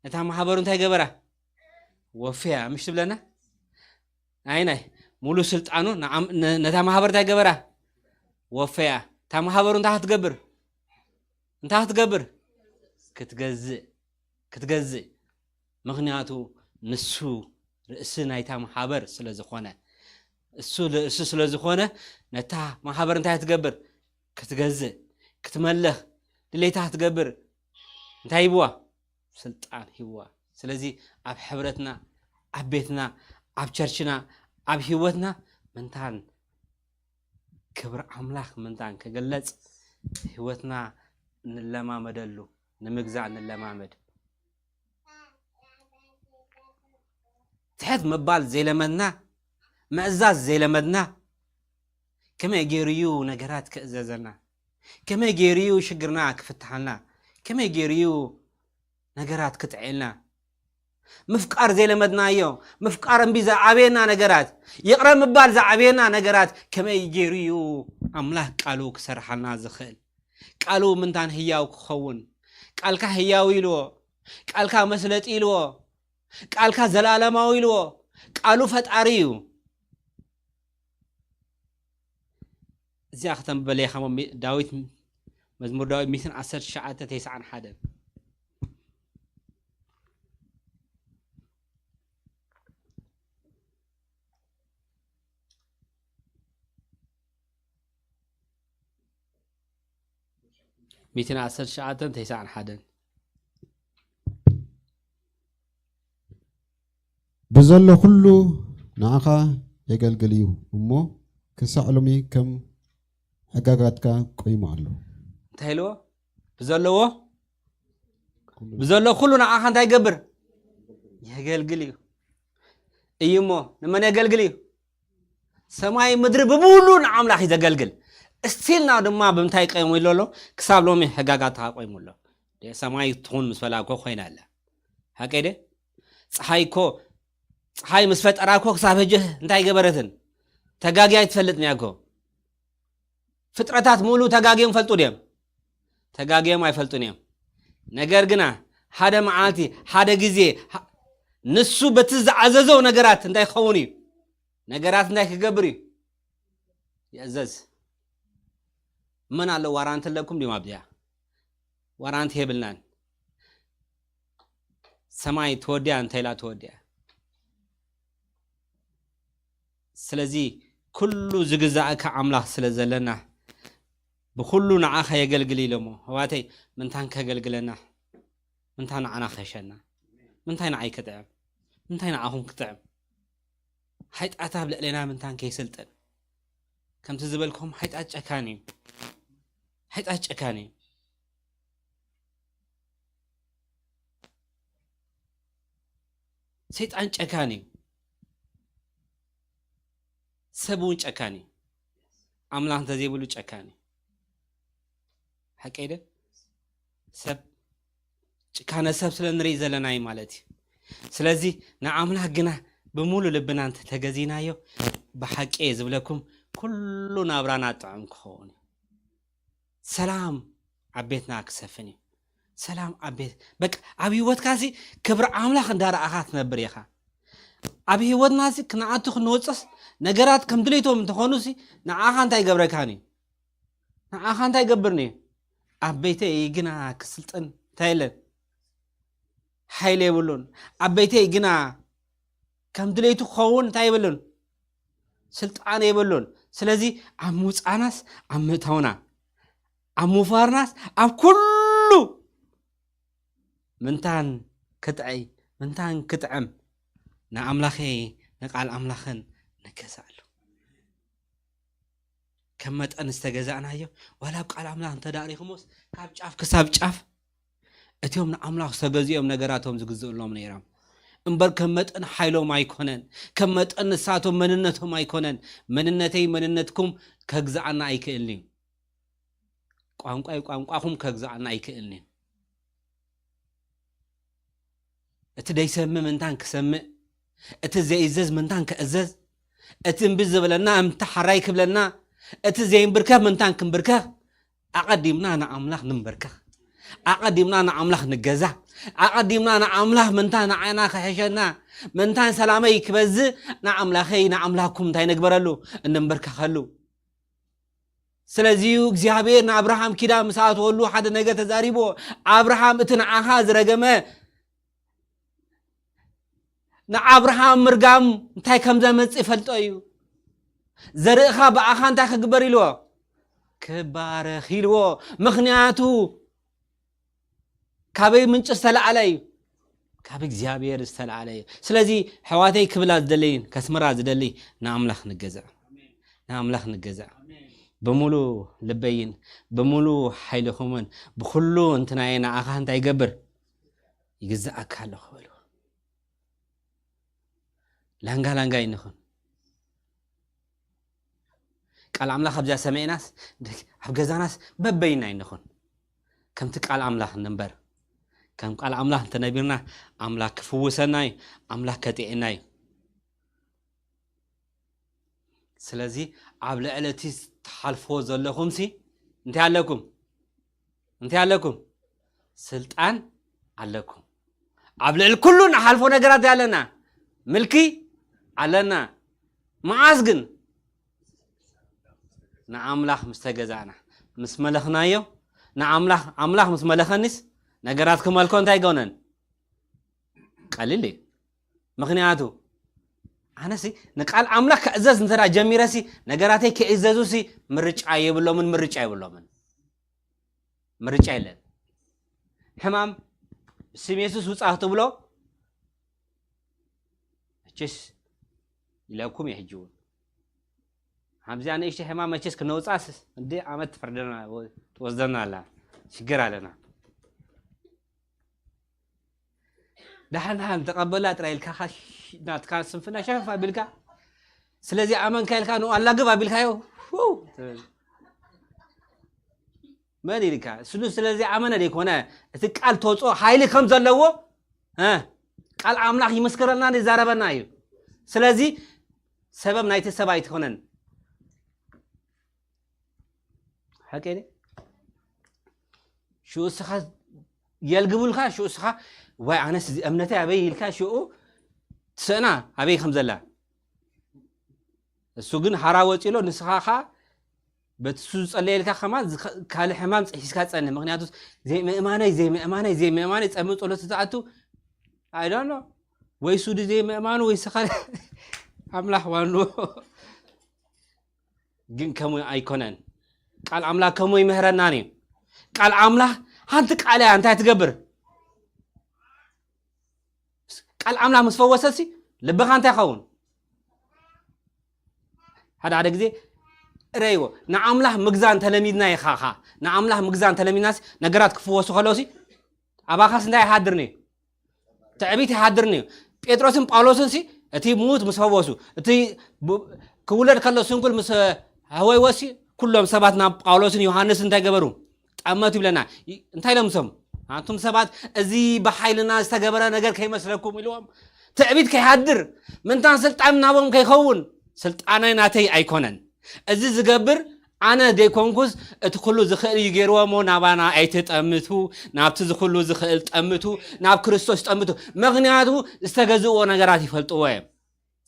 ነታ ማሕበሩ እንታይ ገበራ? ወፍያ፣ ምሽ ትብለና? ኣይ ናይ ሙሉ ስልጣኑ ንዓም-፣ ነ-፣ ነታ ማሕበር እንታይ ገበራ? ወፈያ። እታ ማሕበሩ እንታይ ክትገብር? እንታይ ክትገብር? ክትገዝእ። ክትገዝእ። ምኽንያቱ ንሱ ርእሲ ናይታ ማሕበር ስለ ዝኾነ። እሱ ርእሲ ስለ ዝኾነ ነታ ማሕበር እንታይ ክትገብር? ክትገዝእ። ክትመልኽ። ድሌታ ክትገብር። እንታይ ሂብዋ? ስልጣን ሂብዋ። ስለዚ ኣብ ሕብረትና፣ ኣብ ቤትና፣ ኣብ ቸርችና፣ ኣብ ህይወትና ምንታን ክብሪ ኣምላኽ ምንታን ክግለጽ ህይወትና ንለማመደሉ፣ ንምግዛእ ንለማመድ። ትሕት ምባል ዘይለመድና፣ ምእዛዝ ዘይለመድና፣ ከመይ ገይሩ እዩ ነገራት ክእዘዘልና? ከመይ ገይሩ እዩ ሽግርና ክፍትሓልና? ከመይ ገይሩ እዩ ነገራት ክጥዕልና? ምፍቃር ዘይለመድናዮ፣ ምፍቃር እምቢ ዝዓበየና ነገራት፣ ይቕረ ምባል ዝዓበየና ነገራት ከመይ ገይሩ እዩ ኣምላኽ ቃሉ ክሰርሓልና ዝኽእል? ቃሉ ምንታን ህያው ክኸውን? ቃልካ ህያው ኢልዎ፣ ቃልካ መስለጢ ኢልዎ፣ ቃልካ ዘላለማዊ ኢልዎ። ቃሉ ፈጣሪ እዩ። እዚኣ ከተንብበለይ ከሞ ሚ-፣ ዳዊት፣ መዝሙር ዳዊት ሚእትን ዓሰርተ ትሽዓተ ተስዓን ሓደን። ሚእትን ዓሰርተ ትሽዓተን ተስዓን ሓደን። ብዘሎ ኩሉ ንዓኻ የገልግል እዩ እሞ፣ ክሳዕ ሎሚ ከም ሕጋጋትካ ቆይሙ ኣሎ። እንታይ ኢልዎ? ብዘለዎ፣ ብዘሎ ኩሉ ንዓኻ እንታይ ይገብር? የገልግል እዩ። እዩ እሞ፣ ንመን የገልግል እዩ? ሰማይ ምድሪ ብምሉ ንኣምላኽ እዩ ዘገልግል። እስቲልና ድማ ብምንታይ ቆይሙ ኣሎ? ክሳብ ሎሚ ሕጋጋትካ ቆይሙ ኣሎ። ደ-፣ ሰማይ ትኹን ምስ በላ እኮ ኮይና ኣላ። ሓቀይ ደ? ፀሓይ እኮ ፀሓይ ምስ ፈጠራ እኮ ክሳብ ሕጂ እንታይ ገበረትን? ተጋግያ ኣይትፈልጥን እያ እኮ። ፍጥረታት ሙሉ ተጋግዮም ፈልጡ ድዮም? ተጋግዮም ኣይፈልጡን እዮም። ነገር ግና ሓደ መዓልቲ፣ ሓደ ግዜ፣ ሀ- ንሱ በቲ ዝኣዘዞ ነገራት እንታይ ክኸውን እዩ? ነገራት እንታይ ክገብር እዩ? ይእዘዝ። መን ኣሎ ዋራንቲ ኣለኩም ድዮም ኣብዚኣ? ዋራንቲ የብልናን። ሰማይ ተወዲያ እንተ ኢላ ተወዲያ። ስለዚ ኩሉ ዝግዛእካ ኣምላኽ ስለ ዘለና ብኩሉ ንዓኻ የገልግል ኢሎሞ። ኣሕዋተይ፣ ምንታን ከገልግለና? ምንታይ ንዓና ክሕሸና? ምንታይ ንዓይ ክጥዕም? ምንታይ ንዓኹም ክጥዕም? ሓይጣት ኣብ ልዕሌና ምንታን ከይስልጥን? ከምቲ ዝበልኩም ሓይጣት ጨካን እዩ። ሓይጣት ጨካን እዩ። ሰይጣን ጨካን እዩ። ሰብ እውን ጨካን እዩ። ኣምላኽ እንተዘይብሉ ጨካን እዩ። ሓቀይ ደ ሰብ ጭካነ ሰብ ስለ ንርኢ ዘለና እዩ ማለት እዩ። ስለዚ ንኣምላኽ ግና ብሙሉ ልብና እንተተገዚናዮ፣ ብሓቂ እየ ዝብለኩም፣ ኩሉ ናብራና ጥዑም ክኸውን እዩ። ሰላም ኣብ ቤትና ክሰፍን እዩ። ሰላም ኣብ ቤት በቃ ኣብ ህይወትካ ሲ ክብሪ ኣምላኽ እንዳረኣኻ ትነብር ኢኻ። ኣብ ህይወትና ሲ ክንኣቱ ክንወፅስ ነገራት ከም ድሌቶም እንተኾኑ ሲ ንዓኻ እንታይ ይገብረካን እዩ? ንዓኻ እንታይ ይገብርን እዩ? ኣብ ቤተይ ግና ክስልጥን እንታይ የለን ሓይሊ የብሉን። ኣብ ቤተይ ግና ከም ድሌቱ ክኸውን እንታይ የብሉን ስልጣን የብሉን። ስለዚ ኣብ ምውፃናስ ኣብ ምእታውና ኣብ ምውፋርናስ ኣብ ኩሉ ምንታን ክጥዐይ ምንታን ክጥዕም ንኣምላኸይ ንቃል ኣምላኽን ንገዛእሉ። ከም መጠን ዝተገዛእናዮ ዋላ ኣብ ቃል ኣምላኽ እንተዳሪኹሞስ ካብ ጫፍ ክሳብ ጫፍ እቲኦም ንኣምላኽ ዝተገዚኦም ነገራቶም ዝግዝእሎም ነይሮም እምበር ከም መጠን ሓይሎም ኣይኮነን። ከም መጠን ንሳቶም መንነቶም ኣይኮነን። መንነተይ መንነትኩም ከግዛኣና ኣይክእልን እዩ። ቋንቋይ ቋንቋኹም ከግዛኣና ኣይክእልን እዩ። እቲ ደይሰምዕ ምንታን ክሰምዕ፣ እቲ ዘይእዘዝ ምንታን ክእዘዝ፣ እቲ እምቢ ዝበለና እምቲ ሓራይ ክብለና፣ እቲ ዘይንብርከኽ ምንታን ክንብርከኽ፣ ኣቐዲምና ንኣምላኽ ንንበርከኽ። ኣቐዲምና ንኣምላኽ ንገዛ። ኣቐዲምና ንኣምላኽ ምንታ ንዓና ክሕሸና፣ ምንታን ሰላመይ ክበዝእ ንኣምላኸይ ንኣምላኽኩም እንታይ ንግበረሉ? እንንበርከኸሉ። ስለዚ እዩ እግዚኣብሔር ንኣብርሃም ኪዳን ምስ ኣተወሉ ሓደ ነገር ተዛሪቦ። ኣብርሃም እቲ ንዓኻ ዝረገመ ንኣብርሃም ምርጋም እንታይ ከም ዘመጽእ ይፈልጦ እዩ። ዘርእኻ ብኣኻ እንታይ ክግበር ኢልዎ? ክባረኽ ኢልዎ። ምኽንያቱ ካበይ ምንጪ ዝተለዓለ እዩ? ካብ እግዚኣብሔር ዝተለዓለ እዩ። ስለዚ ሕዋተይ ክብላ ዝደለይን ከስምራ ዝደሊ ንኣምላኽ ንገዛእ፣ ንኣምላኽ ንገዛእ ብምሉ ልበይን ብምሉ ሓይልኹምን ብኩሉ እንትናየ ንኣኻ እንታይ ይገብር ይግዛኣካ ኣለኹ በሉ። ላንጋ ላንጋ ይንኹን ቃል ኣምላኽ ኣብዚኣ ሰሚዕናስ ኣብ ገዛናስ በበይና ይንኹን ከምቲ ቃል ኣምላኽ ንንበር። ከም ቃል ኣምላኽ እንተነቢርና ኣምላኽ ክፍውሰና እዩ። ኣምላኽ ከጥዕና እዩ። ስለዚ ኣብ ልዕሊ እቲ ትሓልፎ ዘለኹም ሲ እንታይ ኣለኩም? እንታይ ኣለኩም? ስልጣን ኣለኩም። ኣብ ልዕሊ ኩሉ ንሓልፎ ነገራት ኣለና፣ ምልኪ ኣለና። መዓስ ግን ንኣምላኽ ምስ ተገዛእና ምስ መለኽናዮ ንኣምላኽ ኣምላኽ ምስ መለኸኒስ ነገራት ክመልኮ እንታይ ይገውነን ቀሊል እዩ። ምክንያቱ ኣነሲ ንቃል ኣምላኽ ክእዘዝ እንተ ጀሚረሲ ነገራተይ ክእዘዙሲ ምርጫ የብሎምን ምርጫ የብሎምን ምርጫ የለን። ሕማም ስም የሱስ ውፃ ክትብሎ መቸስ ኢለኩም እየ ሕጂ እውን ሓምዚኣ ንእሽተ ሕማም መቸስ ክነውፃስ እንደ ዓመት ትፈርደና ትወስደና ኣላ ሽግር ኣለና። ደሓን ደሓን ተቐበላ ጥራይ ኢልካ ናትካ ስንፍና ሸፈፍ ኣቢልካ ስለዚ ኣመንካ ኢልካ ንኡ ኣላግብ ኣቢልካዮ መን ኢልካ ስሉ ስለዚ ኣመነ ዘይኮነ እቲ ቃል ተወፅኦ ሓይሊ ከም ዘለዎ ቃል ኣምላኽ ይመስክረልና ይዛረበና እዩ። ስለዚ ሰበብ ናይቲ ሰብ ኣይትኾነን። ሓቂ ድየ? ሽኡ እስኻ የልግቡልካ፣ ሽኡ እስኻ ዋይ ኣነስ እዚ እምነተይ ኣበይ ኢልካ ሽኡ ትስእና ኣበይ ከም ዘላ። እሱ ግን ሓራ ወፂሎ ንስኻ ኸዓ በቲ እሱ ዝፀለየልካ ከማን ዝኸ- ካልእ ሕማም ሒዝካ ፀንሕ። ምክንያቱ ዘይምእማነይ ዘይምእማነይ ዘይምእማነይ ጸምእ ጸሎት ትኣቱ ኣይዶኖ ወይ ሱዲ ዘይምእማኑ ወይ ስኻ ኣምላኽ ዋኑ ግን ከምኡ ኣይኮነን። ቃል ኣምላኽ ከምኡ ይምህረናን እዩ። ቃል ኣምላኽ ሓንቲ ቃል እያ እንታይ ትገብር? ቃል ኣምላኽ ምስ ፈወሰሲ ልብኻ እንታይ ይኸውን? ሓደ ሓደ ግዜ እረይዎ ንኣምላኽ ምግዛን ተለሚድና ኢኻ ኻ ንኣምላኽ ምግዛን ተለሚድናሲ ነገራት ክፍወሱ ከለውሲ ኣባኻስ እንታይ ይሃድርኒ እዩ? ትዕቢት ይሃድርኒ እዩ። ጴጥሮስን ጳውሎስን ሲ እቲ ምዉት ምስ ፈወሱ እቲ ብ- ክውለድ ከሎ ስንኩል ምስ ሃወይወሲ ኩሎም ሰባት ናብ ጳውሎስን ዮሃንስ እንታይ ገበሩ? ጠመቱ ይብለና። ይ- እንታይ ኢሎም ሶም ኣንቱም ሰባት እዚ ብሓይልና ዝተገበረ ነገር ከይመስለኩም ኢልዎም ትዕቢት ከይሃድር ምንታን ስልጣን ናቦም ከይኸውን ስልጣናይ ናተይ ኣይኮነን። እዚ ዝገብር ኣነ ዘይኮንኩስ እቲ ኩሉ ዝኽእል እዩ ገይርዎ እሞ ናባና ኣይትጠምቱ። ናብቲ ዝኩሉ ዝኽእል ጠምቱ። ናብ ክርስቶስ ጠምቱ። ምኽንያቱ ዝተገዝእዎ ነገራት ይፈልጥዎ እዮም።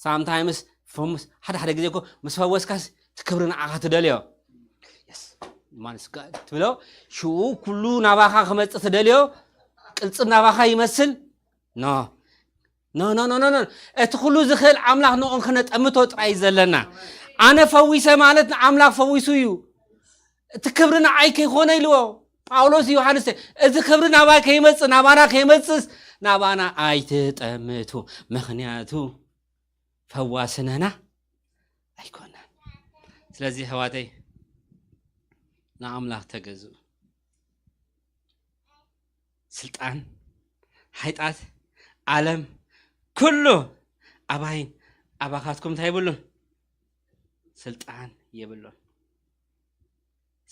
ሳምታይምስ ፈሙስ ሓደ ሓደ ግዜ እኮ ምስ ፈወስካስ እቲ ክብሪ ንዓኻ ትደልዮ ማንስካ ትብሎ ሽኡ ኩሉ ናባኻ ክመፅእ ትደልዮ ቅልፅም ናባኻ ይመስል ኖ ኖ ኖ ኖ ኖ እቲ ኩሉ ዝኽእል ኣምላኽ ንኦም ክነጠምቶ ጥራይ እዩ ዘለና ኣነ ፈዊሰ ማለት ንኣምላኽ ፈዊሱ እዩ እቲ ክብሪ ንዓይ ከይኮነ ኢልዎ ጳውሎስ ዮሃንስ እዚ ክብሪ ናባይ ከይመፅእ ናባና ከይመፅስ ናባና ኣይትጠምቱ ምኽንያቱ ፈዋስነና ኣይኮነን ስለዚ ኣሕዋተይ ንኣምላኽ ተገዝኡ ስልጣን ሓይጣት ዓለም ኩሉ ኣባይን ኣባኻትኩም እንታይ ይብሉን ስልጣን የብሉን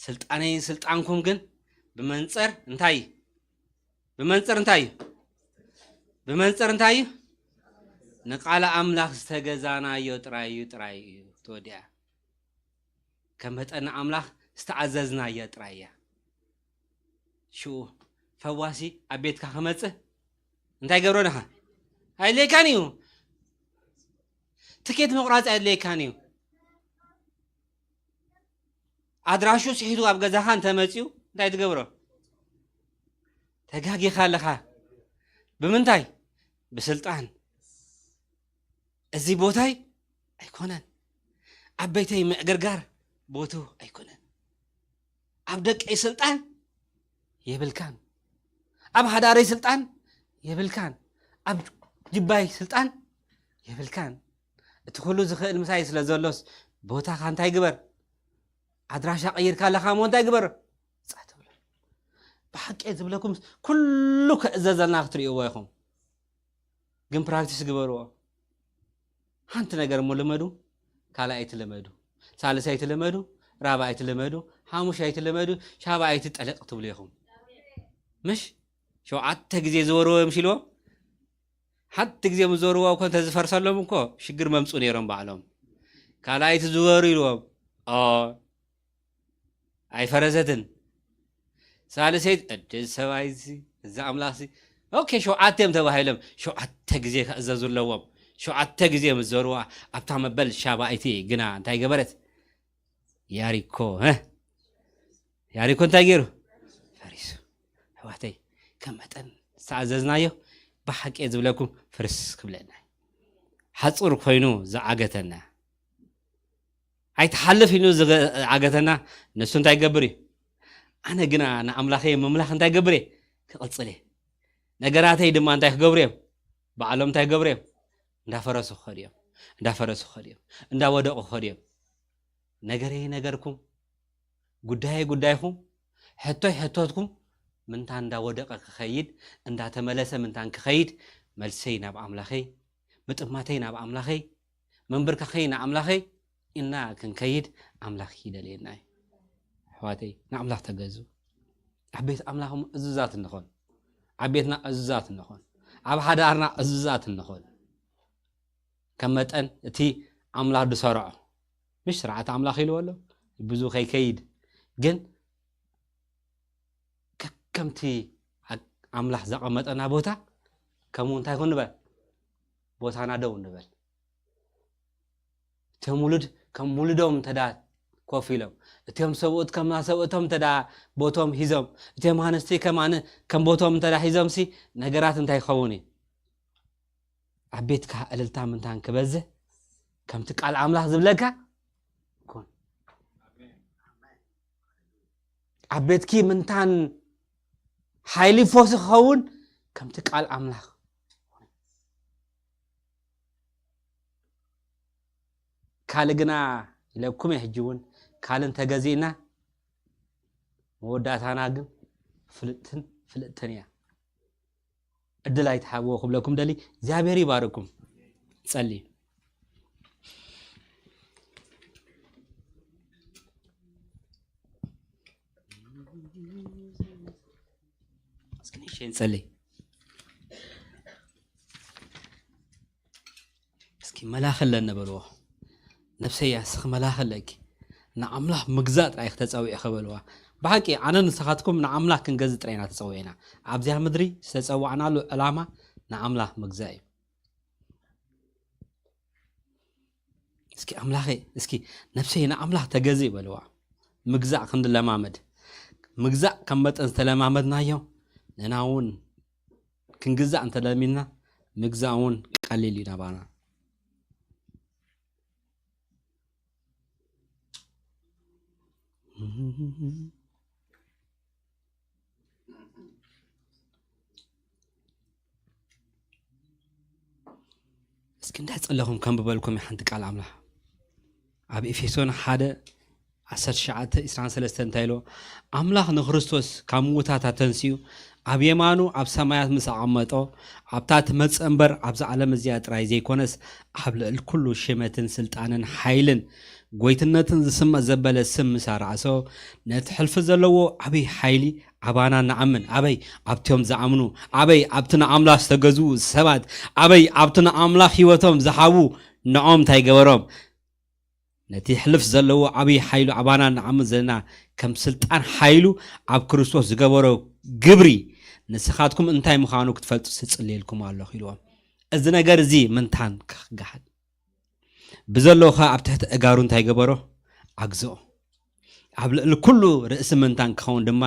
ስልጣነይን ስልጣንኩም ግን ብመንፅር እንታይ እዩ ብመንፅር እንታይ እዩ ብመንፅር እንታይ እዩ ንቃል ኣምላኽ ዝተገዛናዮ ጥራይ እዩ ጥራይ እዩ ተወዲኣ ከም መጠን ኣምላኽ ዝተኣዘዝናያ ጥራይ እያ ሽኡ ፈዋሲ ኣብ ቤትካ ክመፅእ እንታይ ገብሮ ድኻ ኣየድልየካን እዩ ትኬት ምቑራፅ ኣየድልየካን እዩ ኣድራሹ ስሒቱ ኣብ ገዛኻ እንተመፅኡ እንታይ ትገብሮ ተጋጊኻ ኣለኻ ብምንታይ ብስልጣን እዚ ቦታይ ኣይኮነን ኣብ ቤተይ ምዕግርጋር ቦቱ ኣይኮነን ኣብ ደቀይ ስልጣን የብልካን ኣብ ሃዳረይ ስልጣን የብልካን ኣብ ጅባይ ስልጣን የብልካን እቲ ኩሉ ዝኽእል ምሳይ ስለ ዘሎስ ቦታኻ እንታይ ግበር ኣድራሻ ቀይርካ ኣለኻ እሞ እንታይ ግበር ብሓቂ ዝብለኩም ኩሉ ክእዘዘልና ክትርእይዎ ኢኹም ግን ፕራክቲስ ግበርዎ ሓንቲ ነገር እሞ ልመዱ ካልኣይቲ ልመዱ ሳልሳይቲ ልመዱ ራብኣይቲ ልመዱ ሓሙሻይቲ ልመዱ ሻብኣይቲ ጠለቅ ትብሉ ኢኹም ምሽ ሸውዓተ ግዜ ዝበርዎ እዮም ሽልዎም ሓንቲ ግዜ ምስ ዝበርዎ እኮ እንተዝፈርሰሎም እኮ ሽግር መምፁ ነይሮም ባዕሎም ካልኣይቲ ዝበሩ ኢልዎም ኣይፈረሰትን ሳልሰይት እድል ሰብኣይ እዚ እዚ ኣምላኽ እዚ ኦኬ ሸውዓተ እዮም ተባሂሎም ሸውዓተ ግዜ ክእዘዙ ኣለዎም ሸውዓተ ግዜ ምስ ዘርዋ ኣብታ መበል ሻባይቲ ግና እንታይ ገበረት ያሪኮ ያሪኮ እንታይ ገይሩ ፈሪሱ ኣሕዋተይ ከም መጠን ዝተኣዘዝናዮ ብሓቂ ዝብለኩም ፍርስ ክብለና ሓፁር ኮይኑ ዝዓገተና ኣይትሓልፍ ኢሉ ዝዓገተና ንሱ እንታይ ይገብር እዩ ኣነ ግና ንኣምላኸ ምምላኽ እንታይ ይገብር እየ ክቕፅል እየ ነገራተይ ድማ እንታይ ክገብሩ እዮም ባዕሎም እንታይ ክገብሩ እዮም እንዳፈረሱ ክኸዱ እዮም እንዳፈረሱ ክኸዱ እዮም እንዳወደቑ ክኸዱ እዮም ነገረይ ነገርኩም ጉዳየይ ጉዳይኹም ሕቶይ ሕቶትኩም ምንታ እንዳወደቐ ክኸይድ እንዳተመለሰ ምንታን ክኸይድ መልሰይ ናብ ኣምላኸይ ምጥማተይ ናብ ኣምላኸይ ምንብርካኸይ ንኣምላኸይ ኢልና ክንከይድ ኣምላኽ ይደልየና እዩ ኣሕዋተይ ንኣምላኽ ተገዙ ኣብ ቤት ኣምላኽ እዙዛት እንኾን ኣብ ቤትና እዙዛት እንኾን ኣብ ሓዳርና እዙዛት እንኾን ከም መጠን እቲ ኣምላኽ ዝሰርዖ፣ ምሽ ስርዓት ኣምላኽ ኢልዎ ኣሎ ብዙ ከይከይድ፣ ግን ከከምቲ ኣምላኽ ዘቐመጠና ቦታ ከምኡ እንታይ ኩን ንበል፣ ቦታና ደው ንበል። እቶም ውሉድ ከም ውሉዶም እንተዳ ኮፍ ኢሎም፣ እቶም ሰብኡት ከም ሰብእቶም እንተዳ ቦቶም ሂዞም፣ እቶም ኣንስቲ ከም ኣነ ከም ቦቶም እንተዳ ሂዞም ሲ ነገራት እንታይ ይኸውን እዩ? ኣብ ቤትካ እልልታ ምንታን ክበዝህ ከምቲ ቃል ኣምላኽ ዝብለካ ኩን። ኣብ ቤትኪ ምንታን ሓይሊ ፈውሲ ክኸውን ከምቲ ቃል ኣምላኽ። ካልእ ግና ኢለኩም እየ፣ ሕጂ እውን ካልእ እንተገዚእና መወዳእታና ግን ፍልጥትን ፍልጥትን እያ። ዕድል ኣይትሃብዎ ክብለኩም ደሊ። እግዚኣብሔር ይባርኩም። ጸልዩ። እስኪ ንእሽተይ ንጸሊ። እስኪ መላኺ ኣለኒ በልዎ። ነብሰይ እያ፣ እስኺ መላኺ ኣለኪ። ንኣምላኽ ምግዛእ ጥራይ ኢኺ ተጸዊዕኺ በልዋ። ብሓቂ ኣነ ንስኻትኩም ንኣምላኽ ክንገዝእ ጥራይ ኢና ተጸዊዕና። ኣብዚኣ ምድሪ ዝተጸዋዕናሉ ዕላማ ንኣምላኽ ምግዛእ እዩ። እስኪ ኣምላኸይ፣ እስኪ ነብሰይ ንኣምላኽ ተገዝእ በልዋ። ምግዛእ ክንለማመድ፣ ምግዛእ ከም መጠን ዝተለማመድናዮ ንሕና እውን ክንግዛእ እንተለሚድና ምግዛእ እውን ቀሊል እዩ ናባና። እስኪ እንዳጸለኹም ከንብበልኩም ሓንቲ ቃል ኣምላኽ። ኣብ ኤፌሶን ሓደ ዓሰርተ ትሽዓተ ዕስራን ሰለስተን እንታይ ኢልዎ? ኣምላኽ ንክርስቶስ ካብ ምዉታት ኣተንሲኡ ኣብ የማኑ ኣብ ሰማያት ምስ ኣቐመጦ፣ ኣብታ ትመጽእ እምበር ኣብዛ ዓለም እዚኣ ጥራይ ዘይኮነስ ኣብ ልዕሊ ኩሉ ሽመትን ስልጣንን ሓይልን ጎይትነትን ዝስመ ዘበለ ስም ምስ ኣርኣሶ፣ ነቲ ሕልፊ ዘለዎ ዓብዪ ሓይሊ ኣባና ንኣምን። ኣበይ? ኣብቲኦም ዝኣምኑ። ኣበይ? ኣብቲ ንኣምላኽ ዝተገዝኡ ሰባት። ኣበይ? ኣብቲ ንኣምላኽ ህይወቶም ዝሃቡ ንዖም እንታይ ገበሮም? ነቲ ሕልፍ ዘለዎ ዓብዪ ሓይሉ ኣባና ንኣምን ዘለና ከም ስልጣን ሓይሉ ኣብ ክርስቶስ ዝገበሮ ግብሪ ንስኻትኩም እንታይ ምዃኑ ክትፈልጡ ስጽልየልኩም ኣለኹ ኢልዎም። እዚ ነገር እዚ ምንታን ክገሓድ ብዘለዎ ኸኣ ኣብ ትሕቲ እጋሩ እንታይ ገበሮ? ኣግዝኦ። ኣብ ልዕሊ ኩሉ ርእሲ ምንታን ክኸውን ድማ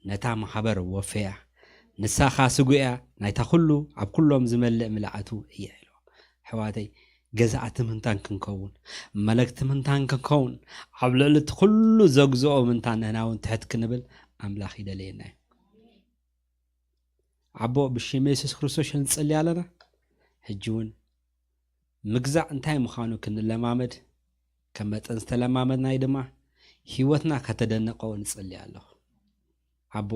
ነታ ማሕበር ወፈያ። ንሳ ኸኣ ስጉእያ ናይታ ኩሉ ኣብ ኩሎም ዝመልእ ምልኣቱ እያ ኢልዎ። ኣሕዋተይ፣ ገዛእቲ ምንታን ክንከውን፣ መለክቲ ምንታን ክንከውን፣ ኣብ ልዕሊ እቲ ኩሉ ዘግዝኦ ምንታን ንሕና እውን ትሕት ክንብል ኣምላኽ ይደልየና እዩ። ኣቦ፣ ብሽም የሱስ ክርስቶስ ንጽሊ ኣለና። ሕጂ እውን ምግዛእ እንታይ ምዃኑ ክንለማመድ፣ ከም መጠን ዝተለማመድናይ ድማ ህይወትና ከተደንቆ ንጽሊ ኣለኹ። ኣቦ፣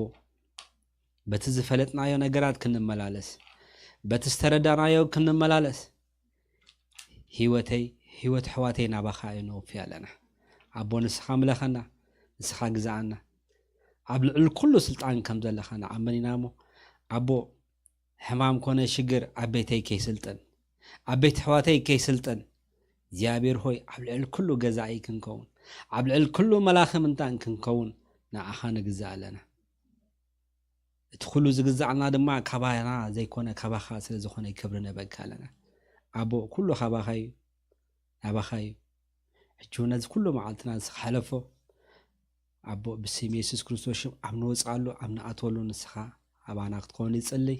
በቲ ዝፈለጥናዮ ነገራት ክንመላለስ፣ በቲ ዝተረዳናዮ ክንመላለስ፣ ህይወተይ፣ ህይወት ኣሕዋተይ ናባኻ እየ ነውፊ ኣለና። ኣቦ፣ ንስኻ ምለኸና፣ ንስኻ ግዛኣና። ኣብ ልዕሊ ኩሉ ስልጣን ከም ዘለኻ ንኣምን ኢና እሞ፣ ኣቦ፣ ሕማም ኮነ ሽግር ኣብ ቤተይ ከይስልጥን፣ ኣብ ቤት ኣሕዋተይ ከይስልጥን፣ እግዚኣብሔር ሆይ፣ ኣብ ልዕሊ ኩሉ ገዛኢ ክንከውን፣ ኣብ ልዕሊ ኩሉ መላኺ ምንታን ክንከውን ንዓኻ ንግዛእ ኣለና። እቲ ኩሉ ዝግዛእና ድማ ካባና ዘይኮነ ካባኻ ስለ ዝኾነ ክብሪ ንህበካ ኣለና። ኣቦ፣ ኩሉ ካባኻ እዩ፣ ናባኻ እዩ። ሕጂ እውን ነዚ ኩሉ መዓልትና ንስኻ ሕለፎ። ኣቦ፣ ብስም የሱስ ክርስቶስ ሽም ኣብ ንወፅኣሉ፣ ኣብ ንኣትወሉ ንስኻ ኣባና ክትኮን ይጽልይ።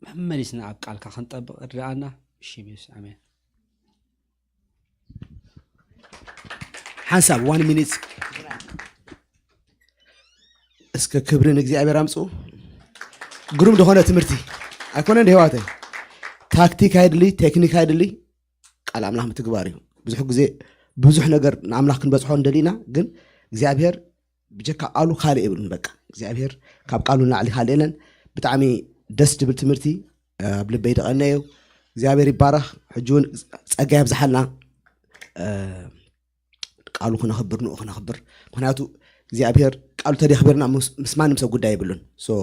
መመሊስና ኣብ ቃልካ ክንጠብቕ እርድኣና። ብሽም የሱስ፣ ኣሜን። ሓንሳብ ዋን ሚኒት እስከ ክብሪ ንእግዚኣብሔር ኣምጽኡ። ግሩም ዝኾነ ትምህርቲ ኣይኮነን ዶ ኣሕዋተይ? ታክቲክ ኣይድሊ፣ ቴክኒክ ኣይድሊ፣ ቃል ኣምላኽ ምትግባር እዩ። ብዙሕ ግዜ ብዙሕ ነገር ንኣምላኽ ክንበጽሖ እንደሊና፣ ግን እግዚኣብሔር ብጀካ ቃሉ ካልእ የብሉን። በቃ እግዚኣብሔር ካብ ቃሉ ንላዕሊ ካልእ የለን። ብጣዕሚ ደስ ዝብል ትምህርቲ፣ ኣብ ልበይ ደቐነ እዩ። እግዚኣብሔር ይባረኽ። ሕጂ እውን ጸጋ የብዝሓልና። ቃሉ ክነኽብር፣ ንኡ ክነኽብር። ምኽንያቱ እግዚኣብሔር ቃሉ ተደኽቢርና ምስ፣ ምስ ማንም ሰብ ጉዳይ የብሉን። So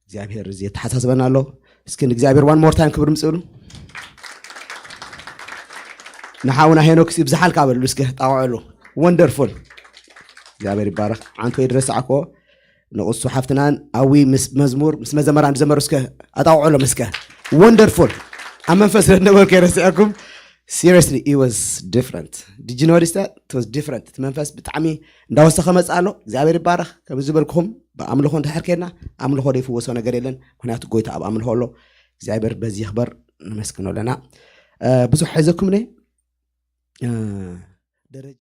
እግዚኣብሔር እዚ የተሓሳስበና ኣሎ። እስኪ ንእግዚኣብሔር one more time ክብሪ ምጽእሉ። ንሓውና ሄኖክ ሲ ብዝሓልካ በሉ እስከ ጣውዕሉ። Wonderful። እግዚኣብሔር ይባረክ። ዓንቶ ይድረስ ዓኮ ንቕሱ ሓፍትናን ኣዊ ምስ መዝሙር ምስ መዘመራን ዝዘመሩ እስከ ኣጣውዕሎም እስከ። Wonderful። ኣብ መንፈስ ስለ ዝነበርኩ የረስዐኩም። Seriously, it was different. Did you notice that? It was different. እቲ መንፈስ ብጣዕሚ እንዳወሰኸ መጽእ ኣሎ። እግዚኣብሔር ይባረክ። ከም ዝበልኩኹም ብኣምልኾ እንድሕር ከድና ኣምልኾ ዘይፍወሶ ነገር የለን። ምክንያቱ ጎይታ ኣብ ኣምልኾ ኣሎ። እግዚኣብሔር በዚ ይኽበር። ነመስግኖ ኣለና። ብዙሕ ሒዘኩም ነ ደረጃ